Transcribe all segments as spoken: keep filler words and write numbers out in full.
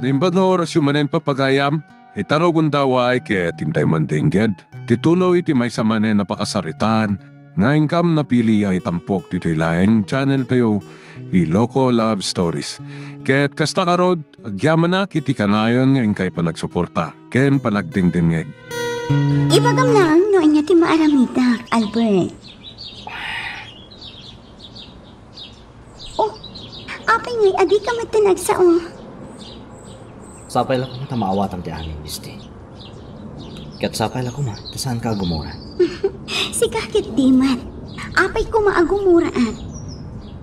Naimbag nga orasyo manen, papagayam, ita rugonda, uray ket intay man dengged ti tuloy ti maysa manen a pakasaritaan nga inkam napili a itampok ditoy laeng channel tayo, Iloko Love Stories. Ket kasta ngarud, agyamanak iti kanayon nga inkay panagsuporta ken panagdengdengngeg. Ibagam laeng no ania ti maaramidak, Albert. Oh, apay ngay a dika met ti nagsao? Sapay la koma ta maawatan ti amin, Misty. Ket sapay la koma ta saanka a gumura. Sika ket di met. Apay koma a gumuraak?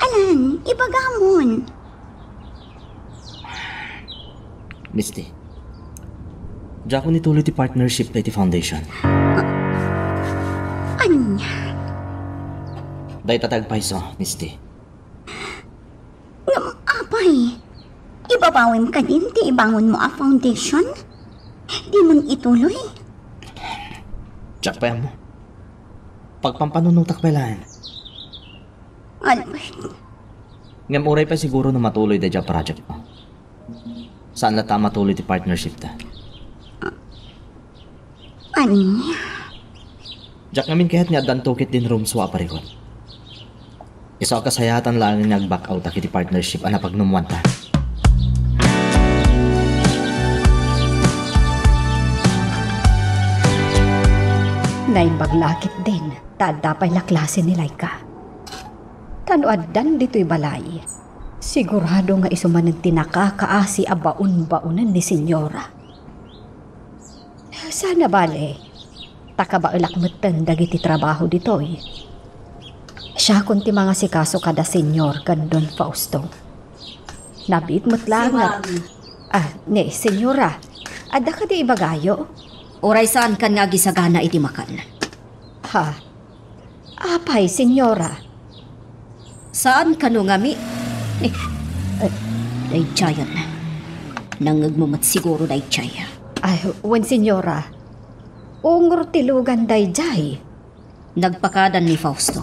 Alan, ibagamon. Misty, diakon ituloy ti partnership ta iti foundation. Ania? Dayta ti agpayso, Misty. Ngem apay, ibabawem kadin ti ibangonmo a foundation? Dimon ituloy? Diak pay ammo. Pagpampanunotak pay laeng. Albert. Ngem uray pay siguro no matuloy daydiay a project mo. Saan latta a matuloy ti partnership ta? Ania? Diak ngamin kayat nga addanto ketdin room swap a parikut. Isu a kasayatan laeng nga ag-back out iti partnership a napagnumoanta. Naimbag la ketdin ta adda pay la klase ni Laika. Ta no addan ditoy balay, sigurado nga isu manen ti nakakaasi a baon-baonen ni Senyora. Saan a bale, ta kabaelak metten dagiti trabaho ditoy. Siakon ti mangasikaso kada Senyor ken Don Fausto. Nabiit met laeng nga... Ah, ni, Senyora, adda kadi ibagayo? Uray saankan nga agisagana iti makan? Ha? Apay, Senyora? Saan kano nga mi-, eh, eh, daydiayen. Nangngegmo met siguro daydiay. Ay, wen, Senyora. Ungor ti lugan daydiay. Nagpakadan ni Fausto.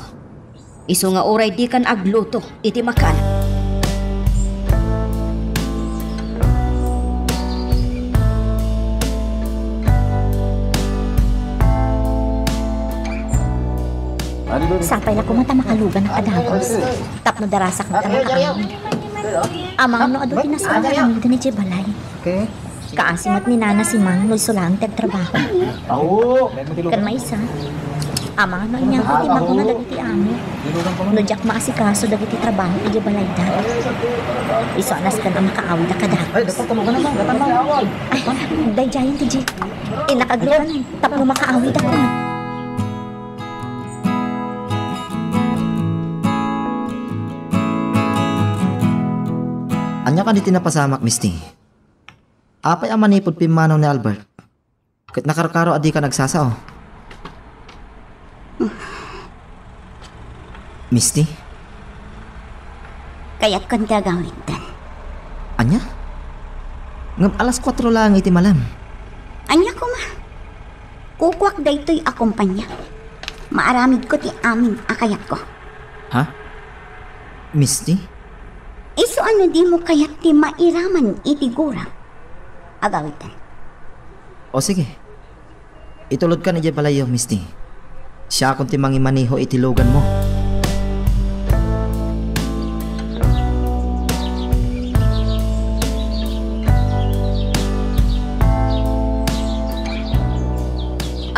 Isu nga uray dikan agluto iti makan. Sapay la koma ta makalugan a kadagos. Tapno darasak met a makaawid. Amangan no adu ti nasaangan nga amidan idiay balay. Okay. Kaasi met ni Nana Simang no isu laeng ti agtrabaho. Aw. Ken maysa, amangan no aniangko ti makuna dagiti amo no diak maasikaso dagiti trabaho idiay balayda. Isu a nasken a makaawid a kadagos. Ay, dapat tulugan na, dapat na. Ay, daydiayen ti Jeep. Innak aglugan tapno makaawid ako. Ania kadi ti napasamak, Misty? Apay a manipud pimmanaw ni Albert? Ket nakarkaro a dika nagsasao. Misty? Kayatko ti agawid. Ania? Ngem alas kuatro laeng iti malem. Ania koma? Kukuak daytoy a kompania. Maaramidko ti amin a kayatko. Ha? Misty? Isu a no dimo kayat ti mairaman iti gura, agawid. O sige. Itulodkan idiay balayyo, Misty. Siakon ti mangimaneho iti luganmo.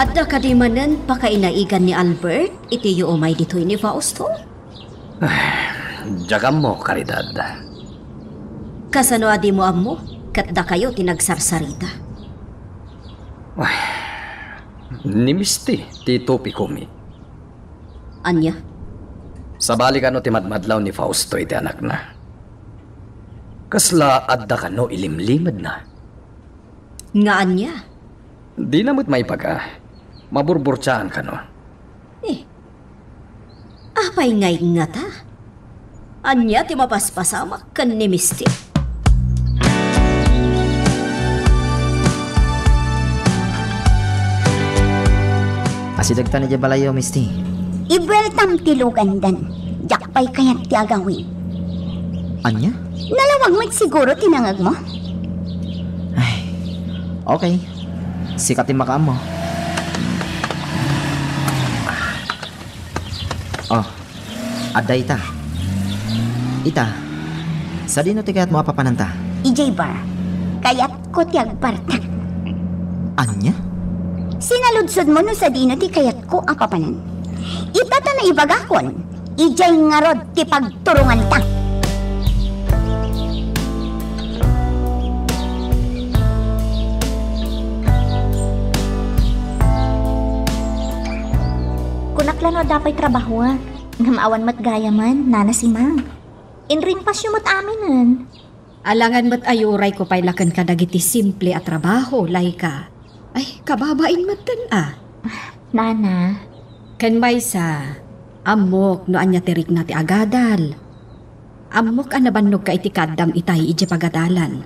Adda kadi manen pakainaigan ni Albert iti umay ditoy ni Fausto? Ay, diak ammo, Caridad. Kasano a dimo ammo? Ket dakayo ti nagsarsarita. Ay, ni Misty ti topikomi. Ania? Sabali kano ti madmadlaw ni Fausto iti anakna? Kasla adda kano ilimlimedna? Nga ania? Dina met maibaga. Maburburtiaan kano. Eh, apay ngay ngata? Ania ti mapaspasamak ken ni Misty? Asidegtan idiay balayyo, Misty. Ibueltam ti lugandan. Diak pay kayat ti agawid. Ania? Nalawag met siguro ti nangegmo? Okay. Sika ti makaammo. Oh, adda ita. Ita, sadino ti kayatmo a papananta? Idiay bar. Kayatko ti agbartak. Ania? Sinaludsodmo no sadino ti kayatko a papanan. Ita ta naibagakon, idiay ngarud ti pagturonganta. Kunak la no adda pay trabaho, ah. Ngem awan met gayamen, Nana Simang. Inringpasyo met aminen. Alangan met a urayko pay la ken kadagiti simple a trabaho, Laika. Ay, kababain metten a. Nana. Ken maysa, ammok no ania ti rikna ti agadal. Ammok a nabannogka iti kaaddam itay idiay pagadalan.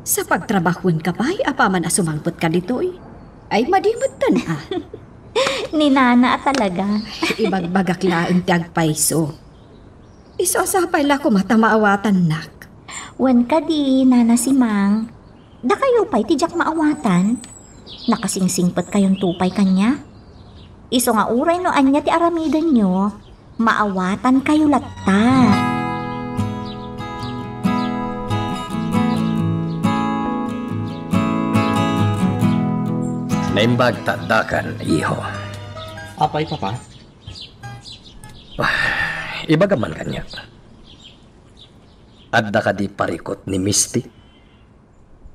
Sa pagtrabahoenka pay apaman a sumangpetka ditoy. Ay, madi metten a. Ni Nana a talaga. Ibagbagak laeng ti agpayso. Isu a sapay la koma ta maawatannak. Wen kadi, Nana Simang, dakayo pay ti diak maawatan? Nakasingsingpetkayonto pay kaniak? Isu nga uray no ania ti aramidenyo, maawatankayo latta. Naimbag ta addakan, iho. Apay, Papa? Ah, ibagam man kaniak. Adda kadi parikut ni Misty?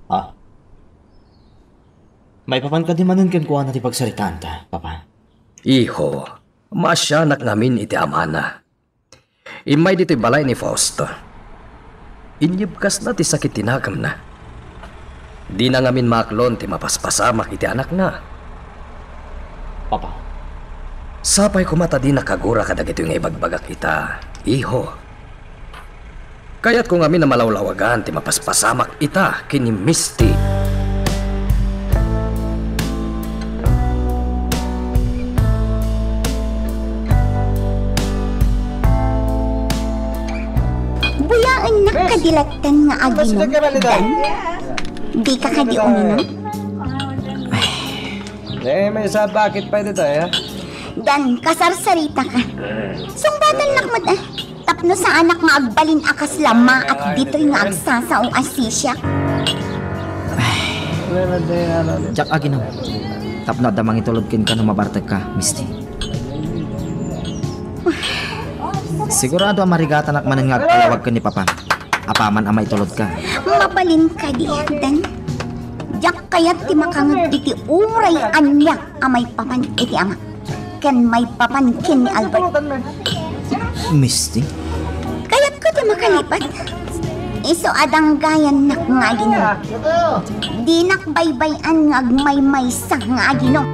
Ah. Maipapan kadi manen kenkuana ti pagsaritaanta, Papa? Iho, maasianak ngamin iti amana. Immay ditoy balay ni Fausto. Inyebkasna ti sakit ti nakemna. Dina ngamin maaklon ti mapaspasamak iti anakna. Papa. Sapay koma ta dina kagura kadagitoy nga ibagbagak ita, iho. Kayatko ngamin a malawlawagan ti mapaspasamak ita ken ni Misty. Buyaennak kadi latta nga aginom, Dan? Dika kadi uminom? Eh, maysa a bakit pay ditoy, ha? Dan, kasarsaritaka. Sungbatannak met, eh. Tapno saanak nga agbalin a kasla maak ditoy nga agsasao a sisiak. Diak aginom. Tapno adda mangitulod kenka no mabartekka, Misty. Sigurado a marigatanak manen nga agpalawag ken ni Papa. Apaman a maitulodka. Mabalin kadi, Dan? Diak kayat ti makangeg iti uray ania a maipapan iti ama ken maipapan ken ni Albert. Misty? Kayatko ti makalipat. Isu a danggayannak nga aginom. Dinak baybay-an nga agmaymaysa nga aginom.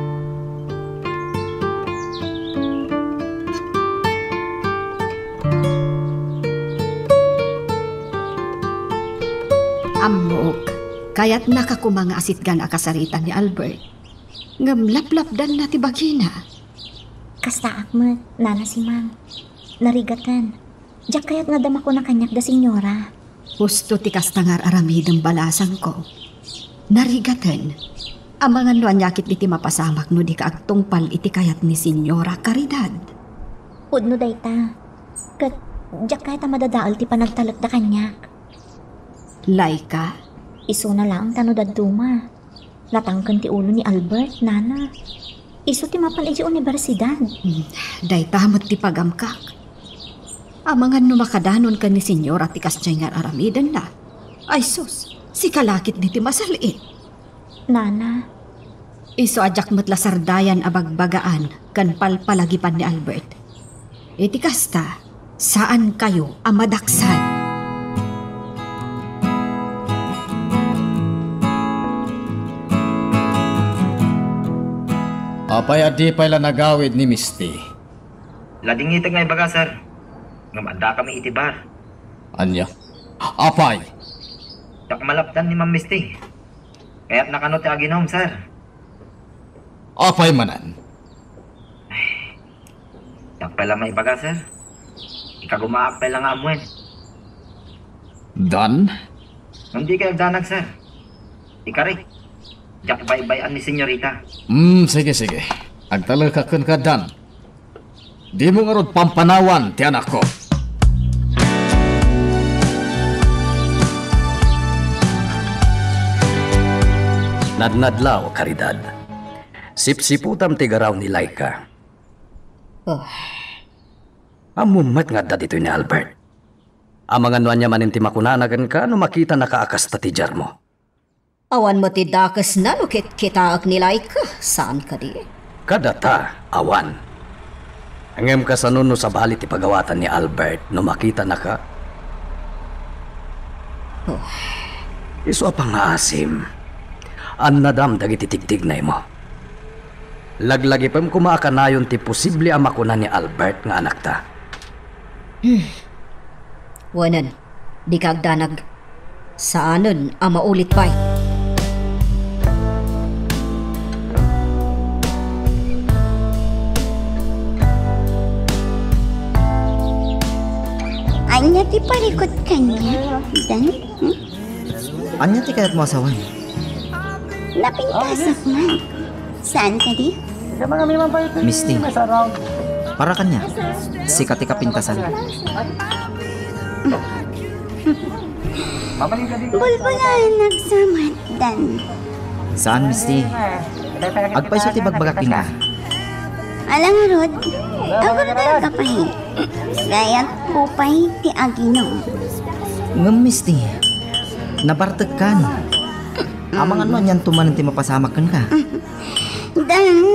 Ammok, kayatnaka koma nga asitgan a kasaritan ni Albert. Ngem laplapdanna ti bagina. Kastaak met, Nana Simang. Narigaten. Diak kayat nga adda makuna kaniak da Señora. Husto ti kasta nga ar-aramidem, balasangko. Narigaten. Amangan no ania ketdi ti mapasamak no dika agtungpal iti kayat ni Señora Caridad. Pudno dayta. Ket diak kayat a madadael ti panagtalekda kaniak. Laika? Isuna laeng ta no dadduma. Natangken ti ulo ni Albert, Nana. Isu ti mapan idiay universidad. Hmm, dayta met ti pagamkak. Amangan no makadanon ken ni Señora ti kasdiay nga ar-aramidenna. Ay sus, sika la ketdi ti masal-it. Nana. Isu a diak met la sardayan a bagbagaan ken palpalagipan ni Albert. Iti kasta, saankayo a madaksan. Apay a di pay la nagawid ni Misty? Ladingiteng nga ibaga, sir. Ngem addakami iti bar. Ania? Apay? Diak malapdan ni Ma'am Misty. Kayatna kano ti aginom, sir. Apay manen? Diak pay la maibaga, sir. Ikagumaak pay la nga ammuen. Dan? Ngem dikay agdanag, sir. Ikari. Diak baybay-an ni senyorita. Hmm, sige, sige. Agtalekak kenka, Dan. Dimo ngarud pampanawan ti anakko. Nadnadlaw, Caridad. Sipsiputam ti garaw ni Laika. Oh. Ammom met nga adda ditoy ni Albert. Amangan no ania manen ti makunana kenka no makitanaka a kasta ti diarmo. Awan met ti dakesna no kitkitaek ni Laika, saan kadi? Kadata, awan. Ngem kasano no sabali ti pagawatan ni Albert no makitanaka? Oh. Isu a pangngaasim, annadam dagiti tigtignaymo. Laglagipem koma a kanayon ti posible a makuna ni Albert nga anakta. Hmm. Wenen, dika agdanag. Saanen a maulit pay. Ania ti parikut kaniak, Dan? Hmm? Ania ti kayatmo a sawen? Napintasak man. Saan kadi? Misty, para kaniak. Sika ti kapintasan. Bulbulaen nagsamat, Dan. Saan, Misty? Agpayso ti bagbagak kenka. Ala ngarud, agurderka pay. Kayatko pay ti aginom. Ngem, Misty, nabartekkan. Amangan no anianto manen ti mapasamak kenka. Dan,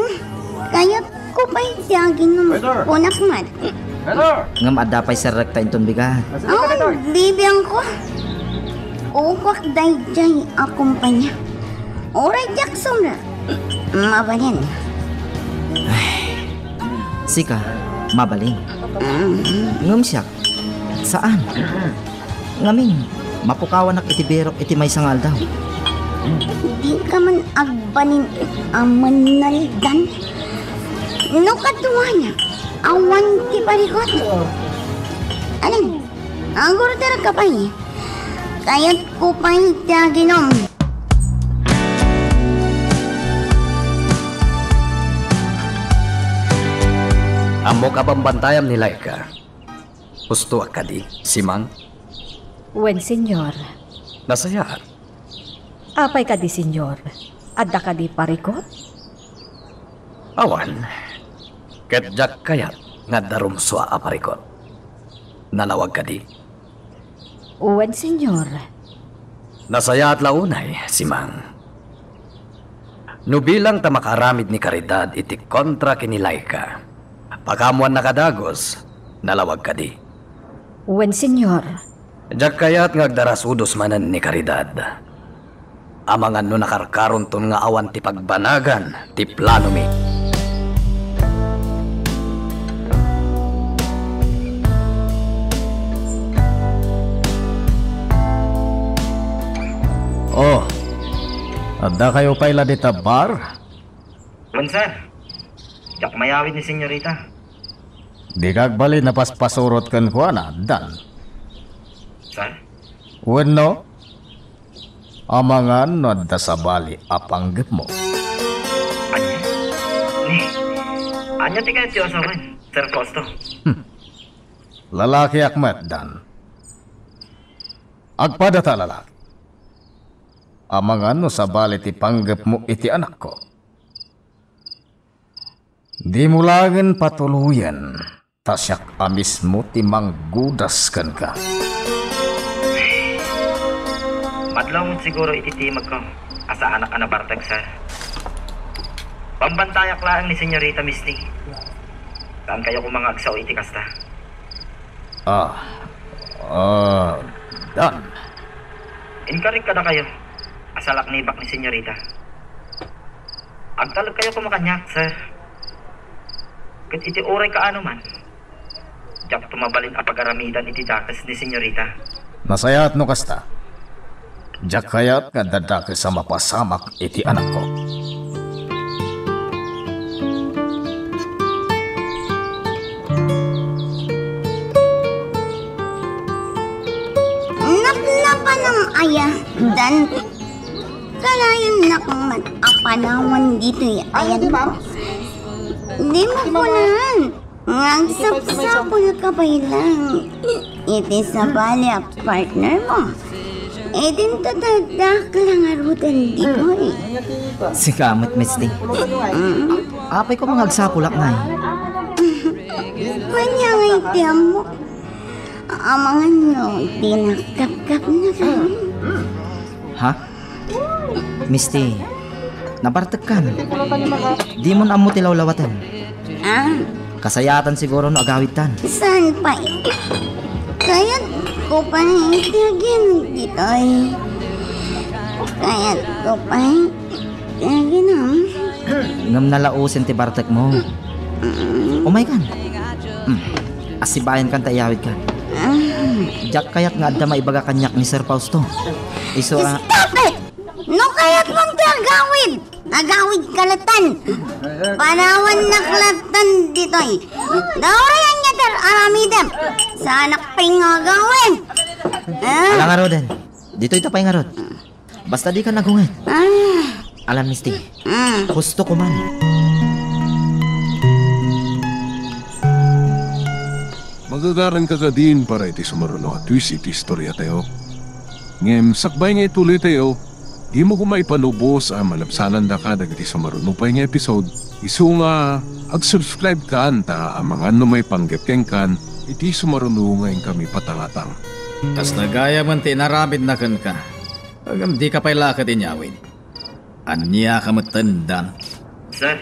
kayatko pay ti aginom. Kunak met. Ngem adda pay serrekta inton bigat. Oh, bibiangko. Ukuak daydiay a kumpanya. Uray diak sumrek, mabalin. Sika, mabalin. Mm. Ngem siak, saan. Ngamin, mapukawanak iti birok iti maysa nga aldaw. Dika man agbalin a mannaldan. No kaduana, awan ti parikut. Alin? Agurderka pay. Kayatko pay ti aginom. Ammok a bambantayam ni Laika. Husto a kadi, Simang? Wen, Señor. Nasayaat. Apay kadi, Señor? Adda kadi parikut? Awan. Ket diak kayat nga adda rumsua a parikut. Nalawag kadi? Wen, Señor. Nasayaat la unay, Simang. No bilang ta makaaramid ni Caridad iti kontra ken ni Laika, pakaammoannaka a dagus, nalawag kadi? Wen, Señor. Diak kayat nga agdarasudos manen ni Caridad. Amangan no nakarkaronton nga awan ti pagbanagan ti planomi. Oh, addakayo pay la dita bar? Wen, sir. Diak mayawid ni senyorita. Dika agbalin a paspasurot kenkuana, Dan. Sir? Wenno, amangan no adda sabali a panggepmo. Ania? Ni, ania ti kayatyo a sawen, Sir Fausto? Hmm. Lalakiak met, Dan. Agpadata a lalaki. Amangan no sabali ti panggepmo iti anakko. Dimo laengen patuloyen, ta siak a mismo ti manggudas kenka. Madlaw met siguro iti timekko a saanak a nabartek, sir. Bambantayak laeng ni Senyorita Misty. Saankayo koma nga agsao iti kasta. Ah, ah, Dan. Inkarik kadakayo a salaknibak ni Senyorita. Agtalekkayo koma kaniak, sir. Ket iti uray kaano man, diakto mabalin a pagaramidan iti dakes ni Senyorita. Nasayaat no kasta. Diak kayat nga adda dakes a mapasamak iti anakko. Naplapanam aya, Dan? Kalayan nak met a panawan ditoy ayanko. Di mo kunan nga agsapsapulka pay lang iti sabali a partner mo. Idin ta dakla ngaruden ditoy. Sika met, Misty. Mm. Apay ko nga agsapulak ngay. Ania nga iti ammok? Amangan no, di nakapkapnaka. Ha? Misty, nabartekkan. Dimon ammo ti lawlawaten. Ah. Kasayaatan siguro no agawidtan. Saan pay? Kayatko pay ti aginum ditoy. Kayatko pay ti aginum. Ngem nalausen ti bartekmo. Mm. Umaykan. Mm. Asibayankan ta iyawidkan. Ah. Diak kayat nga adda maibaga kaniak ni Sir Fausto. Isu a Stop it! No kayatmon ti agawid, agawidka latta. Panawannak latta ditoy. Daurayan nga ti ar-aramidem. Saanak pay nga agawid. Ah? Ala ngaruden. Ditoy ta pay ngarud. Basta dika nagunget. Ah. Alam, Misty. Ah. Husto ko man. Magagaranka kadin para iti sumaruno a twist iti istoriatayo. Ngem sakbay nga ituloytayo, dimo koma ipalubos a malabsanandaka dagiti sumaruno pay nga episode. Isu nga, ag-subscribe kan ta amangan no maipanggep kenkan iti sumaruno nga inka mapatangatang. Kasla gayamen ti inaramidna kenka. Ngem dika pay la ket inyawid. Ania ka metten, Dan? Sir,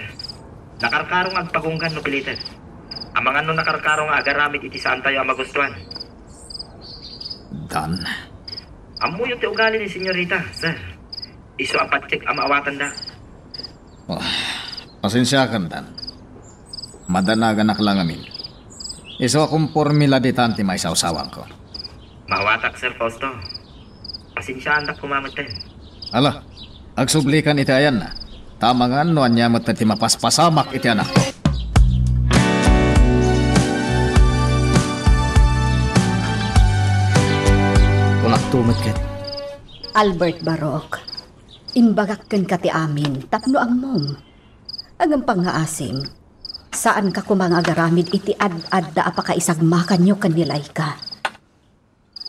nakarkaro nga agpagunggan no piliten. Amangan no nakarkaro nga agaramid iti saantayo a magustuan. Dan. Ammoyo ti ugali ni Senyorita, sir. Isu a pattiek a maawatanda. Oh, pasensiakan, Dan. Madanaganak la ngamin. Isu a komporme la ditan ti maisawsawanko. Maawatak, Sir Fausto. Pasensiaandak koma metten. Ala, agsublikan iti ayanna. Ta amangan no ania met ti mapaspasamak iti anakko. Kunakto met ket. Albert Barok, imbagak kenka ti amin tapno ammom. Ngem pangngaasim, saanka koma nga agaramid iti ad-adda a pakaisagmakanyo ken ni Laika.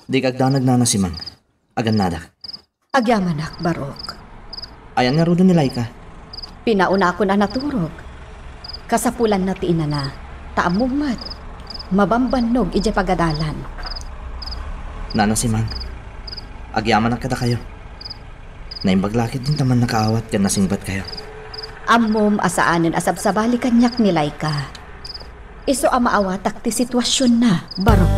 Dika agdanag, Nana Simang. Agannadak. Agyamanak, Barok. Ayan ngaruden ni Laika? Pinaunakon a naturog. Kasapulanna ti inana, ta ammom met, mabambannog idiay pagadalan. Nana Simang, agyamanak kadakayo. Naimbag la ketdin ta mannakaawat ken nasingbatkayo. Ammom a saanen a sabsabali kaniak ni Laika. Isu a maawatak ti situasionna, Barok.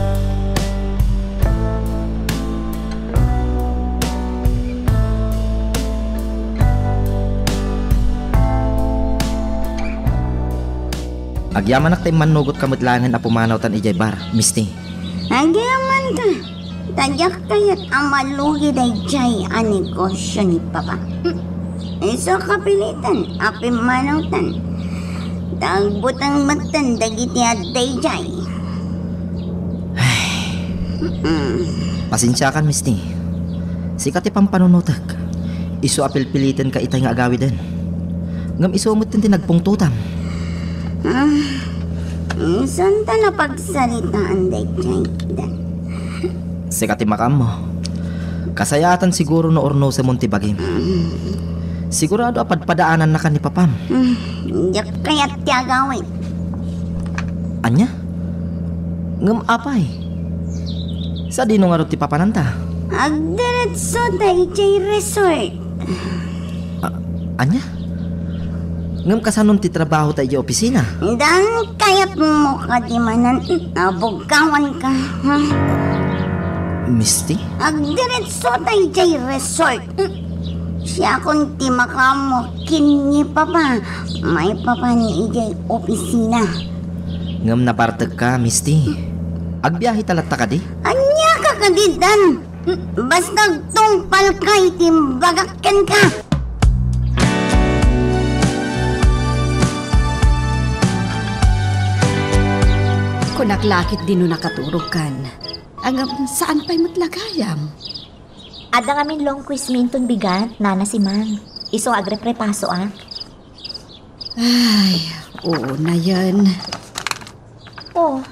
Agyamanak ta immannugotka met laengen a pumanawtan idiay bar, Misty. Agyamanak. Ta diak kayat a malugi daydiay a negosio ni Papa. Isu a kapilitan a pimmanawtan. Ta agbuteng metten dagiti adda idiay. Ay. Mm. Pasensiakan, Misty. Sika ti pampanunotek. Isu a pilpilitenka itay nga agawiden. Ngem isu metten ti nagpungtotam. Ah, insan ta napagsaritaan daydiay, Dan. Sika ti makaammo. Kasayaatan siguro no urnosemon ti bagim. Sigurado a padpadaanannaka ni papam. Mm, diak kayat ti agawid. Ania? Ngem apay? Sadino ngarud ti papananta? Agdiretso ta idiay resort. A-, ania? Ngem kasanon ti trabahota idiay opisina? Dan, kayatmo kadi manen a bugkawanka, ha? Misty? Agdiretso ta idiay resort. Siakon ti makaammo ken ni Papa maipapan idiay opisina. Ngem nabartekka, Misty. Agbiaheta latta kadi? Ania ka kadi, Dan? Basta agtungpalka iti imbagak kenka. Kunak la ketdin no nakaturogkan. Ngem saan pay met la gayam? Adda ngamin long quiz mi inton bigat, Nana Simang. Isu nga agreprepasoak. Ay, oo na yan. Oh,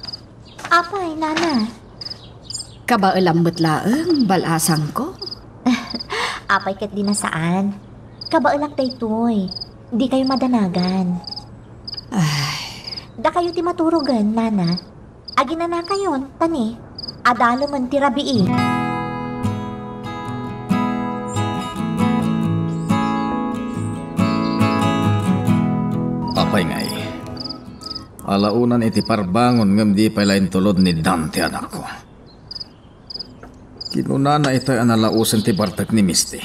apay, Nana? Kabaelam met laeng, bal-asangko. Apay ket di nasaan. Kabaelak daytoy. Dikayo madanagan. Ay. Dakayo ti maturogen, Nana. Aginanakayon, tani, adalemen ti rabii. Apay ngay, alaonan iti parbangon ngem di pay la intulod ni Dan ti anakko. Kinunana itay a nalaosen ti bartek ni Misty.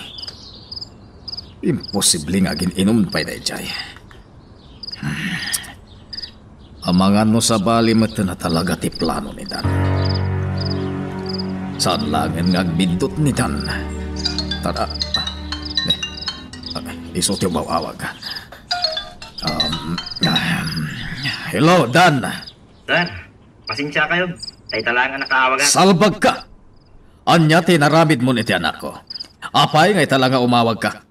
Imposible nga agin-inum pay daydiay. Amangan no sabali met a talaga ti plano ni Dan. Saan laengen nga agbiddut ni Dan. Tada, ah, ne, ah, isu ti umaw-awag. Um, ahem. Hello, Dan. Sir, pasensia kayo. Tay talaga nakaawagan. Salbag ka! Anya ti naramid mo iti anakko? Apay nga ita la nga umawag ka?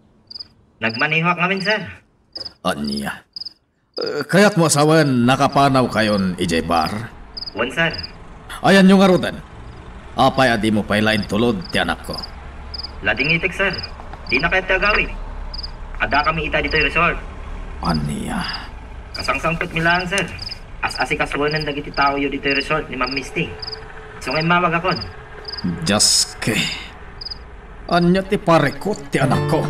Nagmanehoak ngamin, sir. Ania? Eh, kayat mo a sawen nakapanaw kayon idiay bar? Wen, sir. Ayanyo ngaruden. Apay a di mo pay la intulod ti anakko? Ladingitek, sir. Dina kayat ti agawid. Adda kami ita ditoy resort. Ania? Kasangsangpet mi laeng, sir. As-asikasuenen dagiti taoyo ditoy resort ni Ma'am Misty. Isu nga immawagakon. Dios ke. Ania ti parikut ti anakko?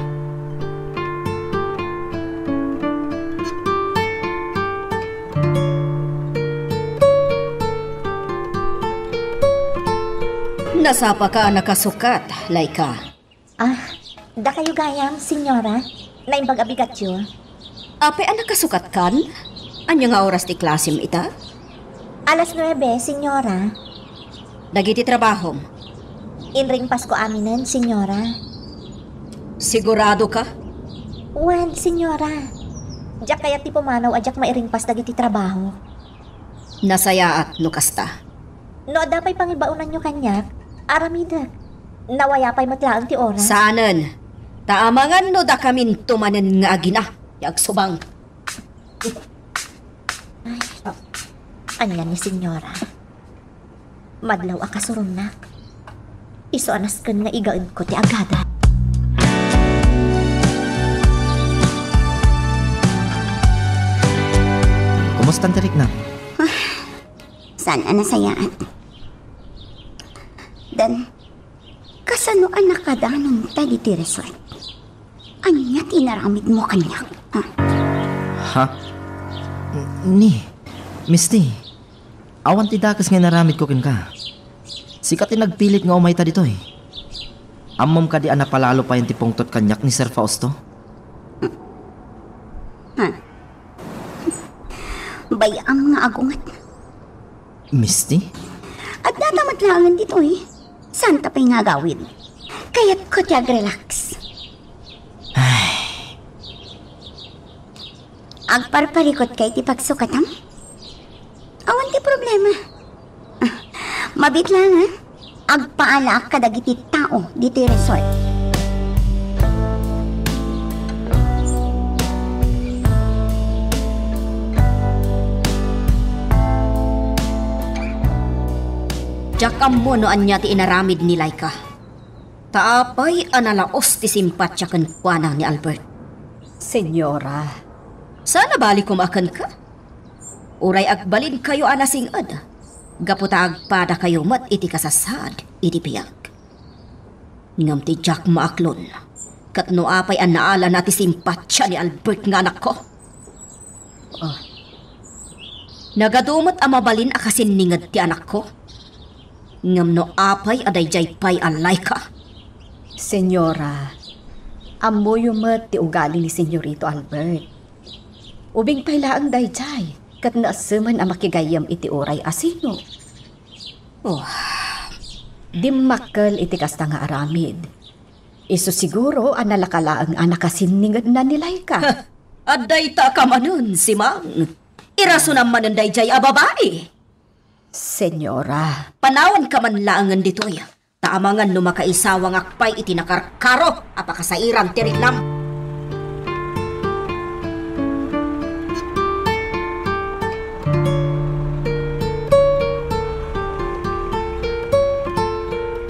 Nasapaka a nakasukat, Laika. Ah, dakayo gayam, senyora. Naimbag a bigatyo. Apay a nakasukatkan? Ania nga oras ti klasem ita? Alas nuebe, senyora. Dagiti trabahom? Inringpasko aminen, senyora. Sigurado ka? Wen, senyora. Diak kayat ti pumanaw a diak mairingpas dagiti trabaho. Nasayaat no kasta. No adda pay pangibaonanyo kaniak, aramidek. Nawaya pay met laeng ti oras. Saanen. Ta amangan no dakaminto manen nga agina ti agsubang. Ay, ania ni senyora? Madlaw a kasuronnak. Isu a nasken nga igaedko ti agada. Kumusta ti riknam? Ah, saan a nasayaat. Dan, kasano a nakadanonta ditoy resort? Ania ti inaramidmo kaniak? Ah. Ha? Ni, Misty, awan ti dakes nga inaramidko kenka. Sika ti nagpilit nga umayta ditoy. Ammom kadi a napalalo payen ti pungtot kaniak ni Sir Fausto? Ha? Bay-am nga agunget. Misty? Addata met laengen ditoy. Saanta pay nga agawid. Kayatko ti agrelax. Ay. Agparparikut ka iti pagsukatam? Awan ti problema. Ah, mabiit laeng, ha? Agpaalaak kadagiti tao ditoy resort. Diak ammo no ania ti inaramid ni Laika. Ta apay a nalaos ti simpatiak kenkuana ni Albert? Senyora. Saan a bali koma kenka? Uray agbalinkayo a nasing-ed, gapu ta agpadakayo met iti kasasaad iti biag. Ngem ti diak maaklon, ket no apay a naalana ti simpatia ni Albert nga anakko. Oh. Nagadu met a mabalin a kasinninged ti anakko. Ngem no apay a daydiay pay a Laika? Senyora, ammoyo met ti ugali ni Senyorito Albert. Ubing pay laeng daydiay, ket naesemen a makigayyem iti uray a sino. Oh, dimmakkel iti kasta nga aramid. Isu siguro a nalaka laeng a nakasinningedna ni Laika. Adda ita ka manen, Simang. Irasonam manen daydiay a babai. Senyora. Panawanka man laengen ditoy. Amangan no makaisawangak pay iti nakarkaro a pakasairan ti riknam.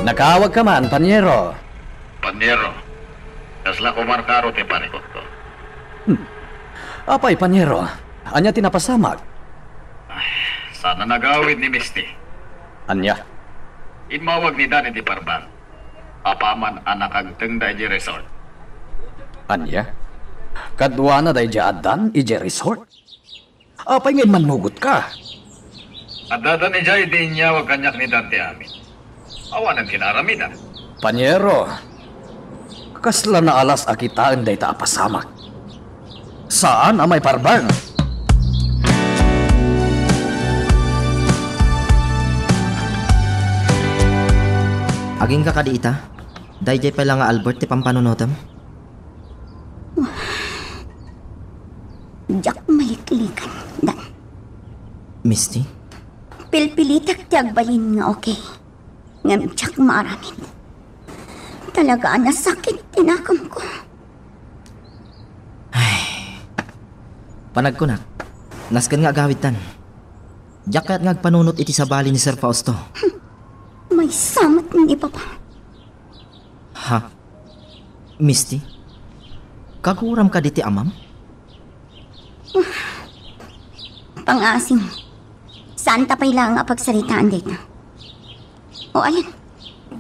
Nakaawagka man, panyero. Panyero, kasla kumarkaro ti parikutko. Hmm. Apay, panyero, ania ti napasamak? Ay, saan a nagawid ni Misty. Ania? Immawag ni Dan iti parbang. Apaman a nakagtengda idiay resort. Ania? Kaduana daydiay a Dan idiay resort? Apay nga immannugotka? Adda Dan idiay idi inyawag kaniak ni Dan ti amin. Awanen ti naaramidda. Panyero, kasla naalas a kitaen dayta a pasamak. Saan a maiparbeng. Agingga kadi ita? Daydiay pay la nga Albert ti pampanunotem? Diak maliklikan, Dan. Misty? Pilpilitek ti agbalin nga okay. Ngem diak maaramid. Talaga a nasakit ti nakem ko. Ay. Panagkunak, nasken nga agawidtan. Diak kayat nga agpanunot iti sabali ni Sir Fausto. Maysa met ni Papa. Ha? Misty? Kaguram kadi ti amam? Pangaasim. Saan ta pay laeng a pagsaritaan dayta. O ayan,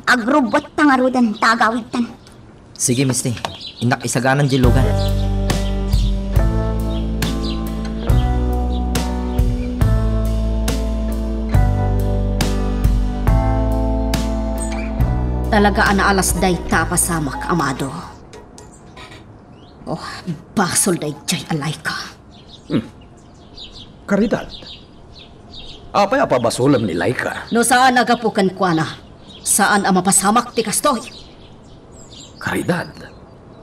agrubbuatta ngaruden ta agawidtan. Sige, Misty. Innak isaganan diay lugan. Talaga a naalas dayta a pasamak, amado. Oh, basol daydiay a Laika. Hmm. Caridad. Apay a pabasolem ni Laika? No saan a gapu kenkuana, saan a mapasamak ti kastoy. Caridad.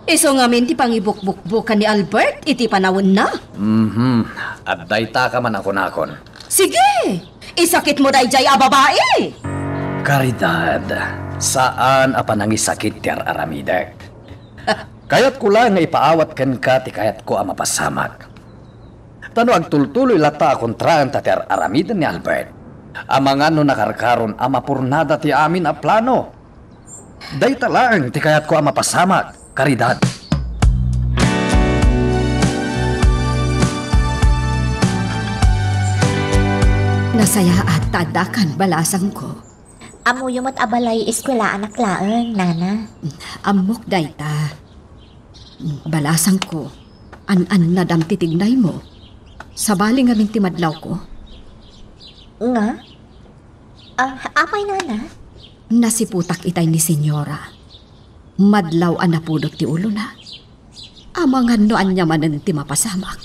Isu ngamin ti pangibukbukbukan ni Albert iti panawenna. Mhm. Adda itaka man a kunakon. Sige! Isakitmo daydiay a babai! Caridad, saan a panangisakit ti ar-aramidek. Kayatko laeng nga ipaawat kenka ti kayatko a mapasamak. Ta no agtultuloy latta a kontraenta ti ar-aramiden ni Albert, amangan no nakarkaron a mapurnada ti amin a plano. Dayta laeng ti kayatko a mapasamak, Caridad. Nasayaat ta addakan, balasangko. Ammoyo met a balay eskuelaanak laeng, Nana. Ammok dayta. Balasangko, an-annadam ti tignaymo. Sabali ngamin ti madlawko. Nga? Ah, apay, Nana? Nasiputak itay ni Senyora. Madlaw a napudot ti ulona. Amangan no ania manen ti mapasamak.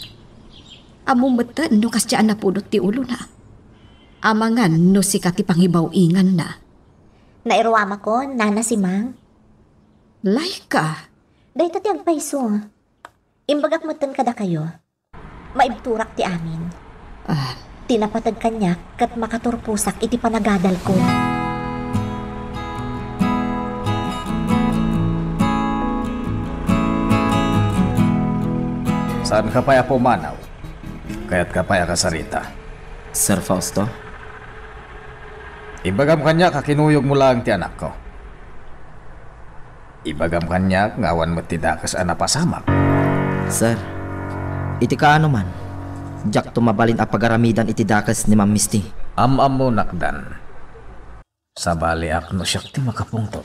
Ammom metten no kasdiay a napudot ti ulona. Amangan no sika ti pangibaw-inganna. Nairuamakon, Nana Simang. Laika. Dayta ti agpayso. Imbagak metten kadakayo. Maibturak ti amin. Ah. Ti napateg kaniak ket makaturposak iti panagadalko. Saanka pay a pumanaw? Kayatka pay a kasarita? Sir Fausto? Ibagam kaniak a kinuyogmo laeng ti anakko. Ibagam kaniak nga awan met ti dakes a napasamak. Sir, iti kaano man, diakto mabalin a pagaramidan iti dakes ni Ma'am Misty. Am-ammonak, Dan. Sabaliak no siak ti makapungtot.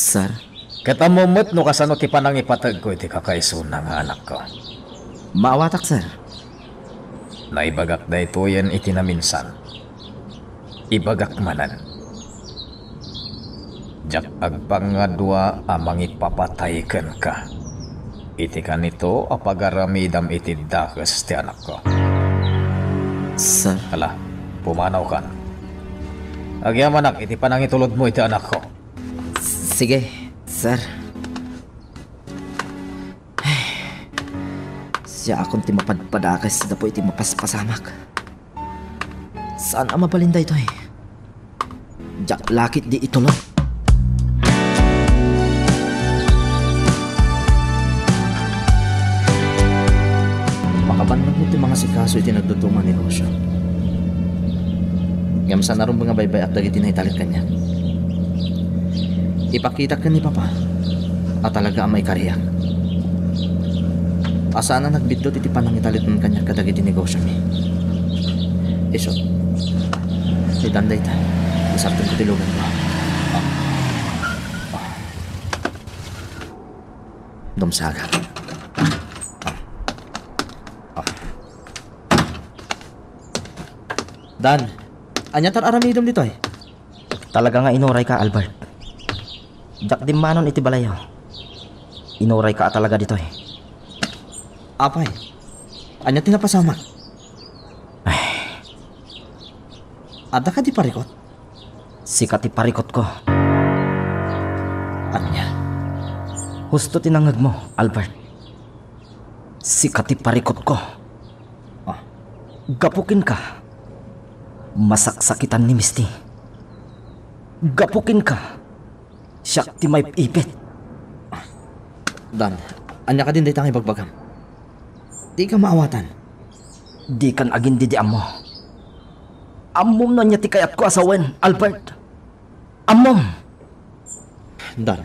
Sir? Ket ammom met no kasano ti panangipategko iti kakaisuna nga anakko. Maawatak, sir. Naibagak daytoyen iti naminsan. Ibagak manen. Diak agpangngadua a mangipapatay kenka iti kanito a pagaramidam iti dakes ti anakko. Sir? Ala, pumanawkan. Agyamanak iti panangitulodmo iti anakko. Sige, sir. Siakon ti mapadpadakes gapu iti mapaspasamak. Saan a mabalin daytoy? Diak la ketdi itulod. Mabannogmo ti mangasikaso iti nagduduma a negosio. Ngem saan a rumbeng a baybay-ak dagiti naitalit kaniak. Ipakitak ken ni Papa a talaga a maikariak, a saan a nagbiddut iti panangitalitan kaniak kadagiti negosiomi. Isu, itan dayta. Nasartenko ti luganko. Dumsagak. Dan, ania ti ar-aramidem ditoy? Talaga nga inurayka, Albert. Diak dimmanon iti balayyo. Inurayka a talaga ditoy. Apay, ania ti napasamak? Ay. Adda kadi parikut? Sika ti parikutko. Ania? Husto ti nangngegmo, Albert. Sika ti parikutko. Ah. Gapu kenka, masaksakitan ni Misty. Gapu kenka, siak ti maip-ipit. Dan, ania kadin dayta nga ibagbagam? Dika maawatan. Dikan agindidiammo. Ammom no ania ti kayatko a sawen, Albert. Ammom. Dan,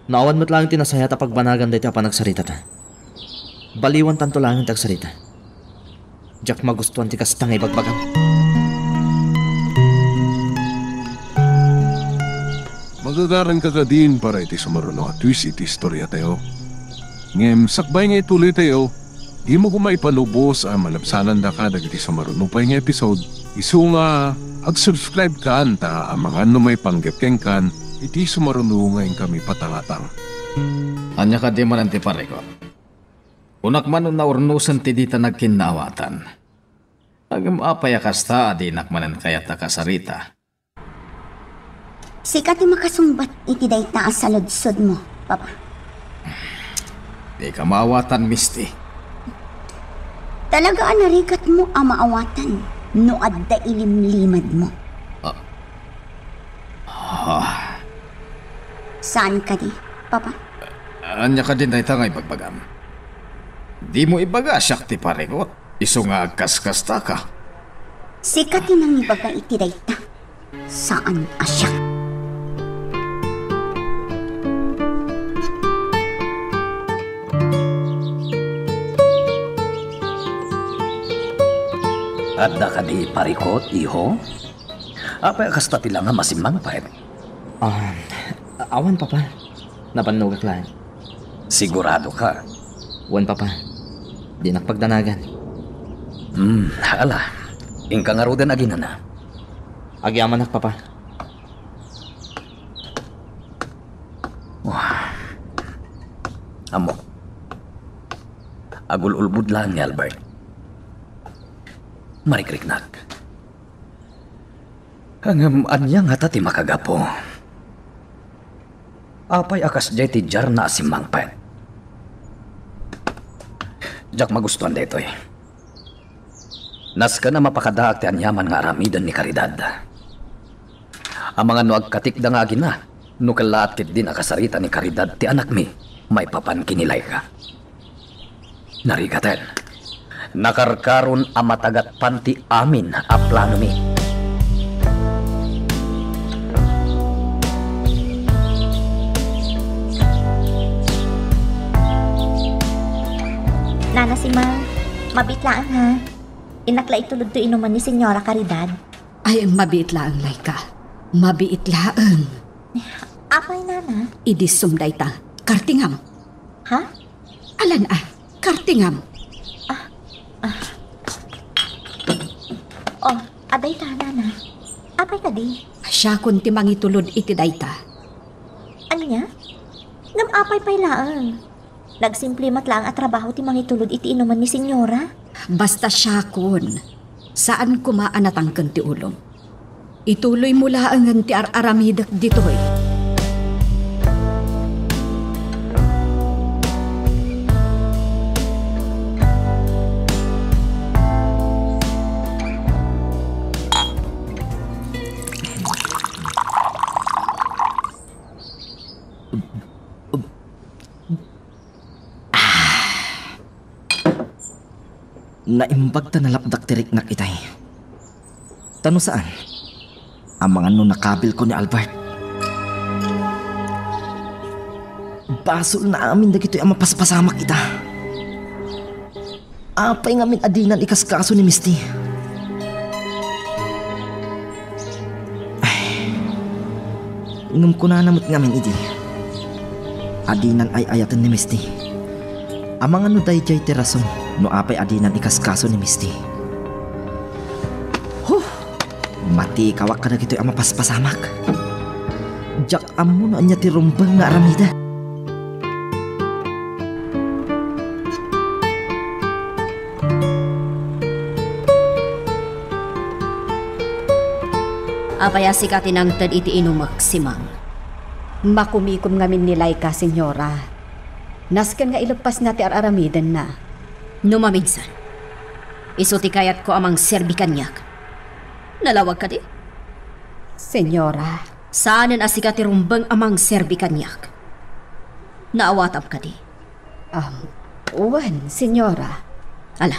no awan met laeng ti nasayaat a pagbanagan daytoy a panagsaritata, baliwantanto laeng ti agsarita. Diak magustuan ti kasta nga ibagbagam. Magagaranka kadin para iti sumaruno a twist iti istoriatayo. Ngem sakbay nga ituloytayo, dimo koma ipalubos a malabsanandaka dagiti sumaruno pay nga episode, isu nga ag-subscribe kan ta amangan no maipanggep kenkan iti sumaruno nga inkami patangatang. Ania kadi manen ti parikut? Kunak man no naurnosen ti dita nagkinnaawatan. Ngem apay a kasta a dinak manen kayat a kasarita? Sika ti makasungbat iti dayta a saludsodmo, Papa. Dika maawatan, Misty. Talaga a narigatmo a maawatan no adda ilimlimadmo. Ah. Ah. Saan kadi, Papa? Ania kadi dayta nga ibagbagam? Dimo ibaga a siak ti parikut, isu nga agkaskastaka. Sika ti nangibaga iti dayta. Saan a siak. Adda kadi parikut, iho? Apay a kasta ti langam a simmangpet? Ah, awan, Papa. Nabannogak laeng. Sigurado ka? Wen, Papa. Dinak pagdanagan. Hmm, ala. Inka ngaruden aginana. Agyamanak, Papa. Wah. Ammok. Agul-ulbod laeng ni Albert. Marikriknak. Ngem ania ngata ti makagapu? Apay a kasdiay ti diarna a simmangpet? Diak magustuan daytoy. Nasken a mapakadaak ti aniaman nga aramiden ni Caridad. Amangan no agkatikda nga agina, no kellaat ketdin a kasarita ni Caridad ti anakmi maipapan ken ni Laika. Narigaten. Nakarkaron a matagatpan ti amin a planomi. Nana Simang, mabiit laeng ha. Innak la itulod ti inuman ni Senyora Caridad. Ay, mabiit laeng, Laika. Mabiit laeng. Apay, Nana? Idisom dayta. Kartingam. Ha? Alan a, kartingam. Ah, ah. Oh, adda ita, Nana. Apay kadi? Siakon ti mangitulod iti dayta. Ania? Ngem apay pay laeng? Nagsimple met laeng a trabaho ti mangitulod iti inuman ni Senyora. Basta siakon, saan koma a natangken ti ulom. Ituloymo laengen ti ar-aramidek ditoy. Naimbag ta nalapdak ti riknak itay. Ta no saan, amangan no nakabilko ni Albert. Basolna amin dagitoy a mapaspasamak ita. Apay ngamin a dinan ikaskaso ni Misty? Ay, ngem kunana met ngamin idi a dinan ay-ayaten ni Misty. Amangan no daydiay ti rason no apay a dinan ikaskaso ni Misty. Huh! Matikawak kadagitoy a mapaspasamak. Diak ammo no ania ti rumbeng nga aramiden. Apay a sika ti nangted iti inumek, Simang? Makumikom ngamin ni Laika, Senyora. Nasken nga ileppasna ti ar-aramidenna. No maminsan, isu ti kayatko a mangserbi kaniak. Nalawag kadi? Senyora. Saanen a sika ti rumbeng a mangserbi kaniak. Naawatam kadi? Um, wen, Senyora. Ala,